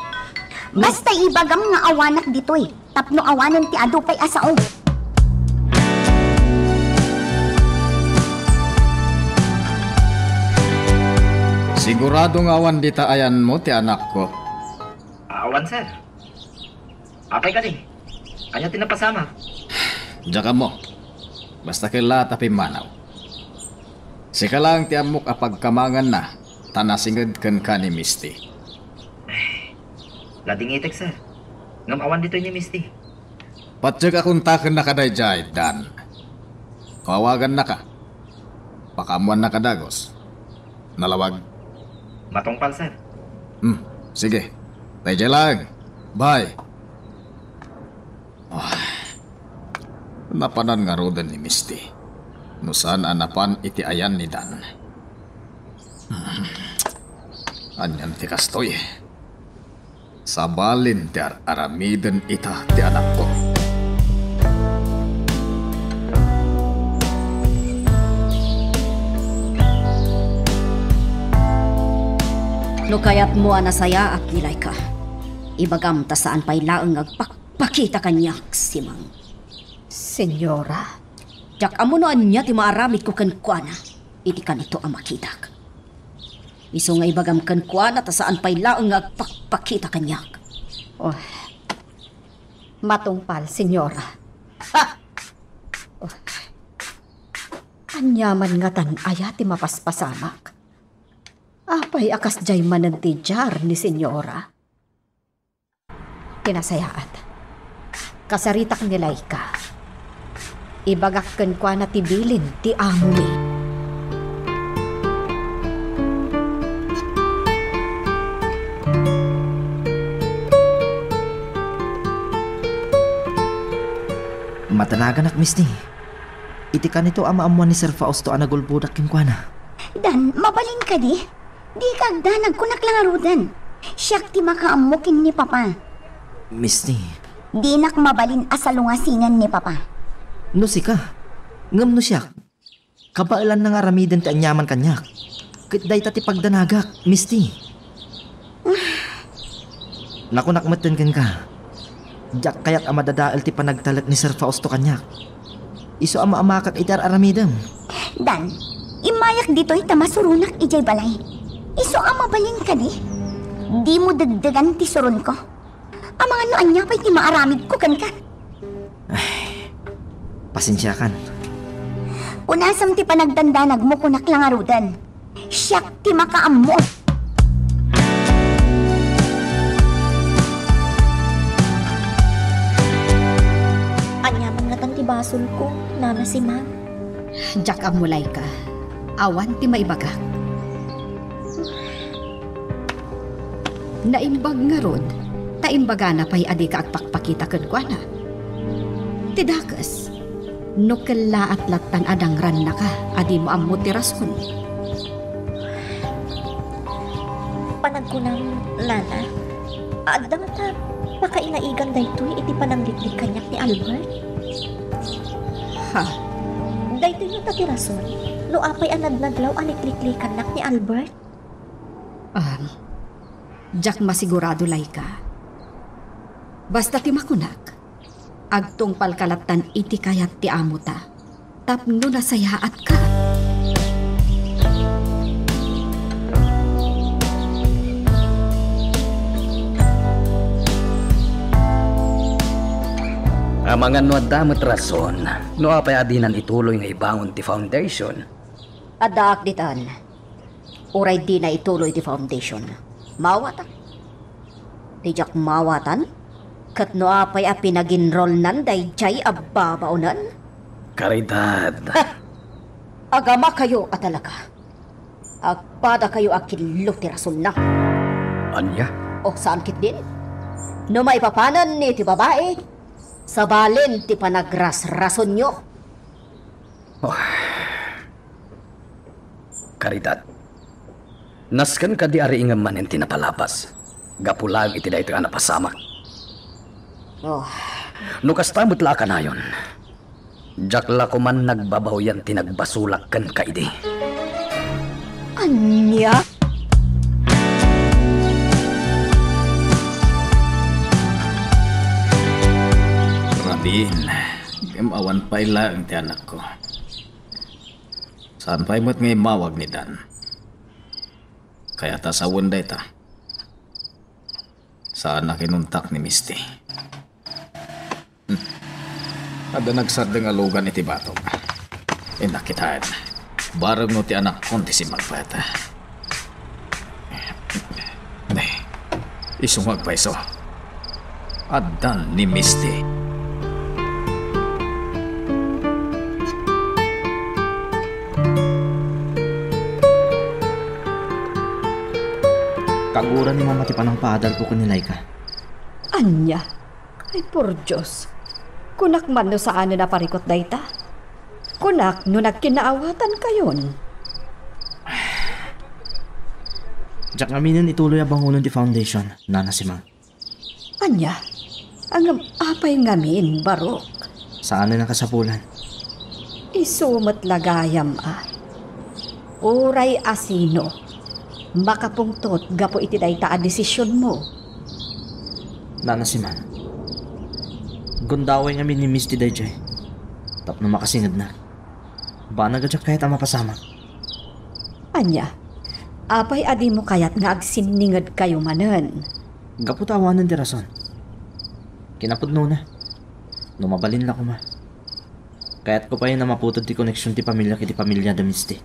Basta ibagam nga awanak ditoy. Tapno awanen ti adu pay a sao. Sigurado nga awan dita ayanmo ti anakko. Awan, sir. Apay kadi? Ania ti napasamak? Diak ammo. Basta ket la ta pimmanaw. Sika laeng ti ammok a pagkamanganna ta nasinged kenka ni Misty. Nadingitek, sir. Ngem awan ditoy ni Misty. Patiek a kontakennaka daydiay, Dan. No awagannaka, pakaammoannaka dagus. Nalawag? Matungpal, sir. Hmm, sige. Daydiay laeng. Bye. Ah, napanan ngaruden ni Misty. No saan a napan iti ayan ni Dan. Hmm. Anian ti kastoy? Sabalen ti ar-aramiden ita ti anakko. No kayatmo a nasayaat ni Laika, ibagam ta saan pay laeng nga agpakpakita kaniak, Simang. Senyora? Diak ammo no ania ti maaramidko kenkuana iti kanito a makitak. Isu nga ibagam kenkuana ta saan pay laeng nga agpakpakita kaniak. Oh, matungpal, senyora. Ha! Oh. Ania man ngatan aya ti mapaspasamak? Apay a kasdiay manen ti diar ni senyora? Ti nasayaat, kasaritak ni Laika. Ibagak kenkuana ti bilin ti amomi. Madanaganak, Misty. Iti kanito a maammuan ni Sir Fausto a nagulbodak kenkuana. Dan, mabalin kadi? Dika agdanag, kunak la ngaruden. Siak ti makaammo ken ni Papa. Misty. Dinak mabalin a salungasingen ni Papa. No sika, ngem no siak, kabaelanna nga aramiden ti aniaman kaniak. Ket dayta ti pagdanagak, Misty. Nakunak metten kenka, diak kayat a madadael ti panagtalek ni Sir Fausto kaniak. Isu a maamakak iti ar-aramidem. Dan, immayak ditoy ta masuronak idiay balay. Isu a mabalin kadi? Dimo degdegan ti suronko. Amangan no ania pay ti maaramidko kenka. Ay, pasensiakan. Kunasem ti panagdandanagmo, kunak la ngaruden. Siak ti makaammo. Ania man ngatan ti basolko, Nana Simang? Diak ammo, Laika. Awan ti maibagak. Naimbag ngarud, ta imbagana pay a dika agpakpakita kenkuana. Ti dakes, no kellaat lattan a dangrannaka a dimo ammo ti rason. Panagkunam, Nana, adda ngata pakainaigan daytoy iti panangliklik kaniak ni Albert? Ha? Daytoy ngata ti rason no apay a nadnadlaw a likliklikannak ni Albert? Um, diak masigurado, Laika. Basta ti makunak, agtungpalka lattan iti kayat ti amota tapno nasayaatka. Amangan no adda met rason, no apay a dinan ituloy nga ibangon ti foundation. Addaak ditan. Uray dina ituloy ti foundation, maawatak. Diak maawatan ket no apay a pinaginrolnan daydiay a babaonen? Caridad. Ha! Agamakayo a talaga. Agpadakayo a killo ti rasonna. Ania? O saan ketdin? No maipapanen iti babai, sabalen ti panagrasrasonyo. Oh. Caridad, nasken kadi a riingem manen ti napalabas gapu laeng iti daytoy a napasamak? Oh. No kasta met la a kanayon, diak la koman nagbabaoyan ti nagbasolak kenka idi. Ania? Radin, ngem awan pay laeng ti anakko. Saan pay met nga immawag ni Dan? Kayat a sawen dayta. Saan a kinuntak ni Misty. Hmm. Adda nagsardeng a lugan iti batog. Innak kitaen. Bareng no ti anakkon ti simmagpet. Isu nga agpayso. Addan ni Misty. Kagura ni Mama ti panangpaadalko ken ni Laika. Ania? Ay, por Dios. Kunak man no saanen a parikut dayta. Kunak no nagkinaawatankayon. Diak ngaminen ituloy a bangonen ti foundation, Nana Simang. Ania? Ngem apay ngamin, Barok? Saanen a kasapulan. Isu met la gayam a. Uray a sino makapungtot gapu iti dayta a desisionmo. Nana Simang, gundaway ngamin ni Misty daydiay tapno makasingedna. Banag a diak kayat a mapasamak. Ania? Apay a dimo kayat nga agsinningedkayo manen? Gapu ta awanen ti rason. Kinapudnona, no mabalin la koma, kayatko pay a maputed ti koneksion ti pamiliak iti pamilia da Misty.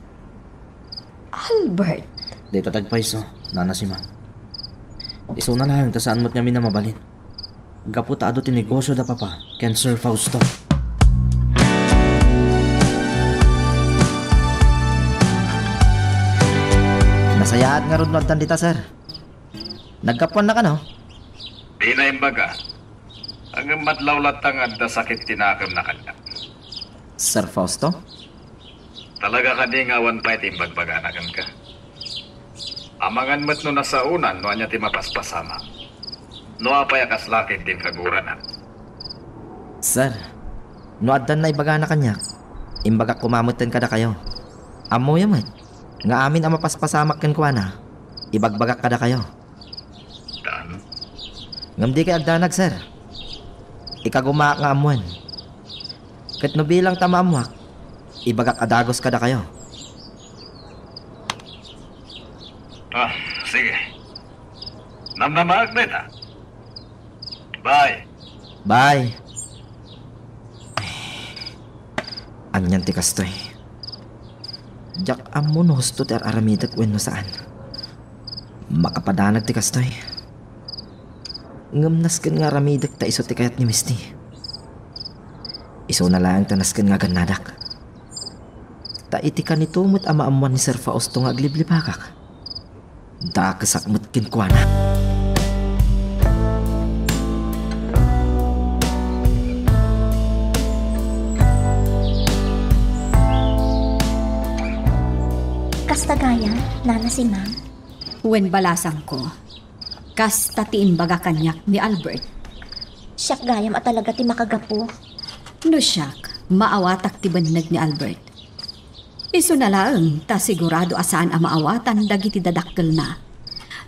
Albert! Dayta ti agpayso, Nana Simang. Isuna laeng ta saan met ngamin a mabalin. Gapu ta adu ti negosio da Papa ken Sir Fausto. Sayaat ngarud no addan dita, sir. Naggapuannaka, no? Dina imbaga. Ngem madlaw latta nga adda sakit ti nakemna kaniak. Sir Fausto? Talaga kadi nga awan pay ti imbagbagana kenka? Amangan met no nasaonan no ania ti mapaspasamak. No apay a kasla ketdin kaguranak? Sir, no addan naibagana kaniak, imbagak koma metten kadakayo. Ammoyo met nga amin a mapaspasamak kenkuana, ibagbagak kadakayo. Tan? Ngem dikay agdanag, sir. Ikagumaak nga ammoen. Ket no bilang ta maammoak, ibagak a dagus kadakayo. Ah, sige. Namnamaak dayta. Bye. Bye. Anian ti kastoy? Diak ammo no husto ti ar-aramidek wenno saan. Makapadanag ti kastoy. Ngem nasken nga aramidek ta isu ti kayat ni Misty. Isuna laeng ta nasken nga agannadak. Ta iti kanito met a maammuan ni Sir Fausto nga agliblibakak, dakesak met kenkuana. Kasta gayam, Nana Simang? Wen balasangko, kasta ti imbaga kaniak ni Albert. Siak gayam a talaga ti makagapu. No siak, maawatak ti benneg ni Albert. Isuna laeng ta sigurado a saan a maawatan dagiti dadakkelna.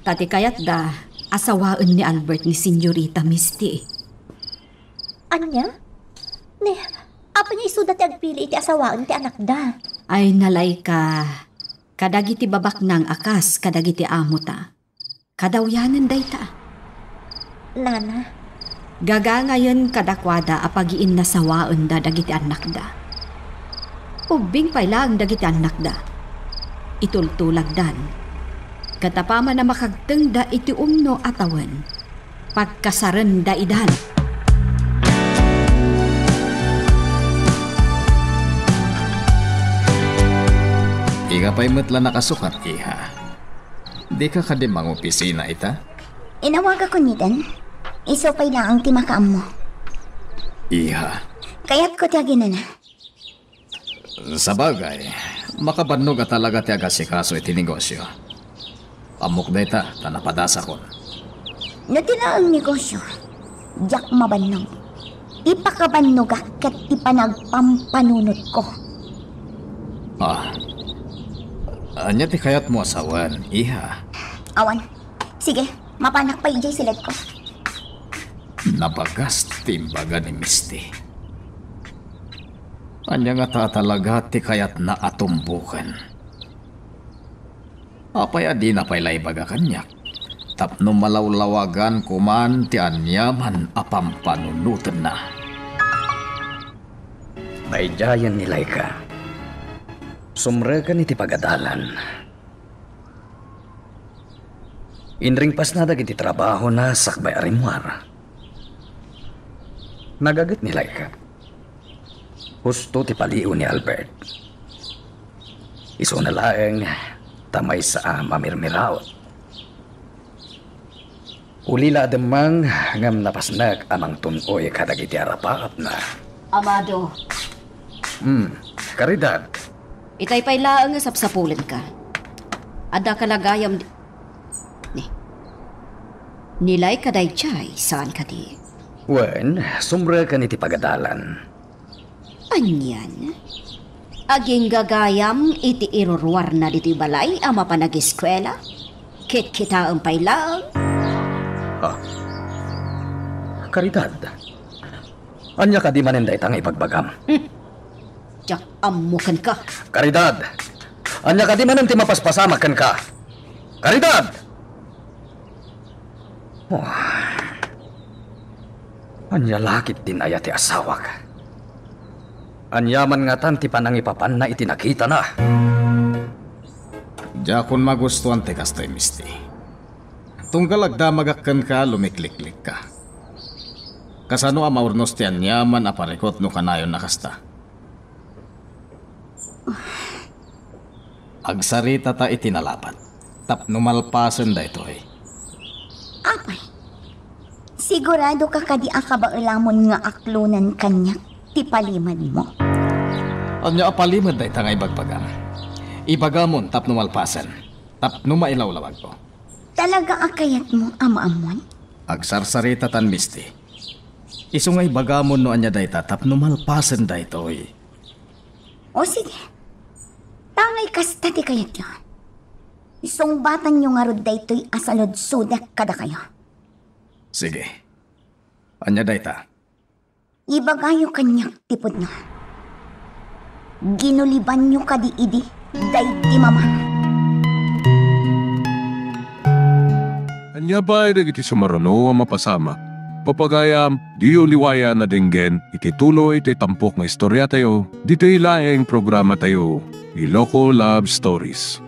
Ta ti kayatda, asawaen ni Albert ni Senyorita Misty. Ania? Ne, apay nga isuda ti agpili iti asawaen ti anakda? Ay, Laika, kadagiti babaknang a kas kadagiti amota. Kadawyanen dayta. Nana. Gagangayen kadakuada a pagiinnasawaenda dagiti annakda. Ubbing pay laeng dagiti annakda. Itultulagdan. Ket apaman a makagtengda iti umno a tawen, pagkasarenda idan. Ika pay met la nakasukat, iha. Dika kadi mangopisina ita? Inawagakon iden. Isu pay laeng ti makaammo. Iha. Kayatko ti aginana. Sabagay, makabannog a talaga ti agasikaso iti negosio. Ammok dayta, ta napadasakon. No ti laeng negosio, diak mabannog. Ipakabannogak ket ti panagpampanunotko. Ah. Ania ti kayatmo a sawen, iha? Awan. Sige, mapanak pay idiay siledko. Nabagas ti imbaga ni Misty. Ania ngata a talaga ti kayatna a tumboken? Apay a dina pay la ibaga kaniak tapno malawlawaganko man ti aniaman a pampanunotenna? Daydiayen ni Laika. Sumreken iti pagadalan. Inringpasna dagiti trabahona sakbay a rimmuar. Nagaget ni Laika. Husto ti palio ni Albert. Isuna laeng ta maysa a mamirmiraot. Uli la a demmang ngem napasnek a mangtun-oy kadagiti arapaapna. Amado. Hmm, Caridad. Itay pay laeng nga sapsapulenka. Adda ka la gayam di-, ni, ni Laika daydiay, saan kadi? Wen, sumreken iti pagadalan. Anian? Aginggagayam iti iruruarna ditoy balay a mapan ageskuela? Kitkitaem pay laeng. Ah. Caridad. Ania kadi manen dayta nga ibagbagam? Hmm. Diak ammo kenka. Caridad. Ania kadi manen ti mapaspasamak kenka? Caridad! Oh. Ania la ketdin aya ti asawak? Aniaman ngatan ti panangipapanna iti nakitana? Diakon magustuan ti kastoy, Misty. Tunggal agdamagak kenka, lumikliklikka. Kasano a maurnos ti aniaman a parikut no kanayon a kasta? Agsaritata iti nalapat. tapno malpasen daytoy. Apay, sigurado ka kadi a kabaelamon nga aklonen kaniak ti palimed mo? Ania a palimed dayta nga ibagbagam? Ibagamon tapno malpasen, tapno mailawlawagko. Talaga a kayatmo a maammuan? Agsarsaritatan, Misty. Isu nga ibagamon no ania dayta tapno malpasen daytoy. O sige. Tangay kasta ti kayatyo. Isungbatanyo ngarud daytoy a saludsodek kadakayo. Sige. Ania dayta? Ibagayo kaniak ti pudno. Ginulibanyo kadi idi daydi mama? Ania pay dagiti sumaruno a mapasamak? Papagayam, diyo liwayan a denggen iti tuloy ti tampok nga istoriatayo, ditoy laeng programatayo, Iloko Love Stories.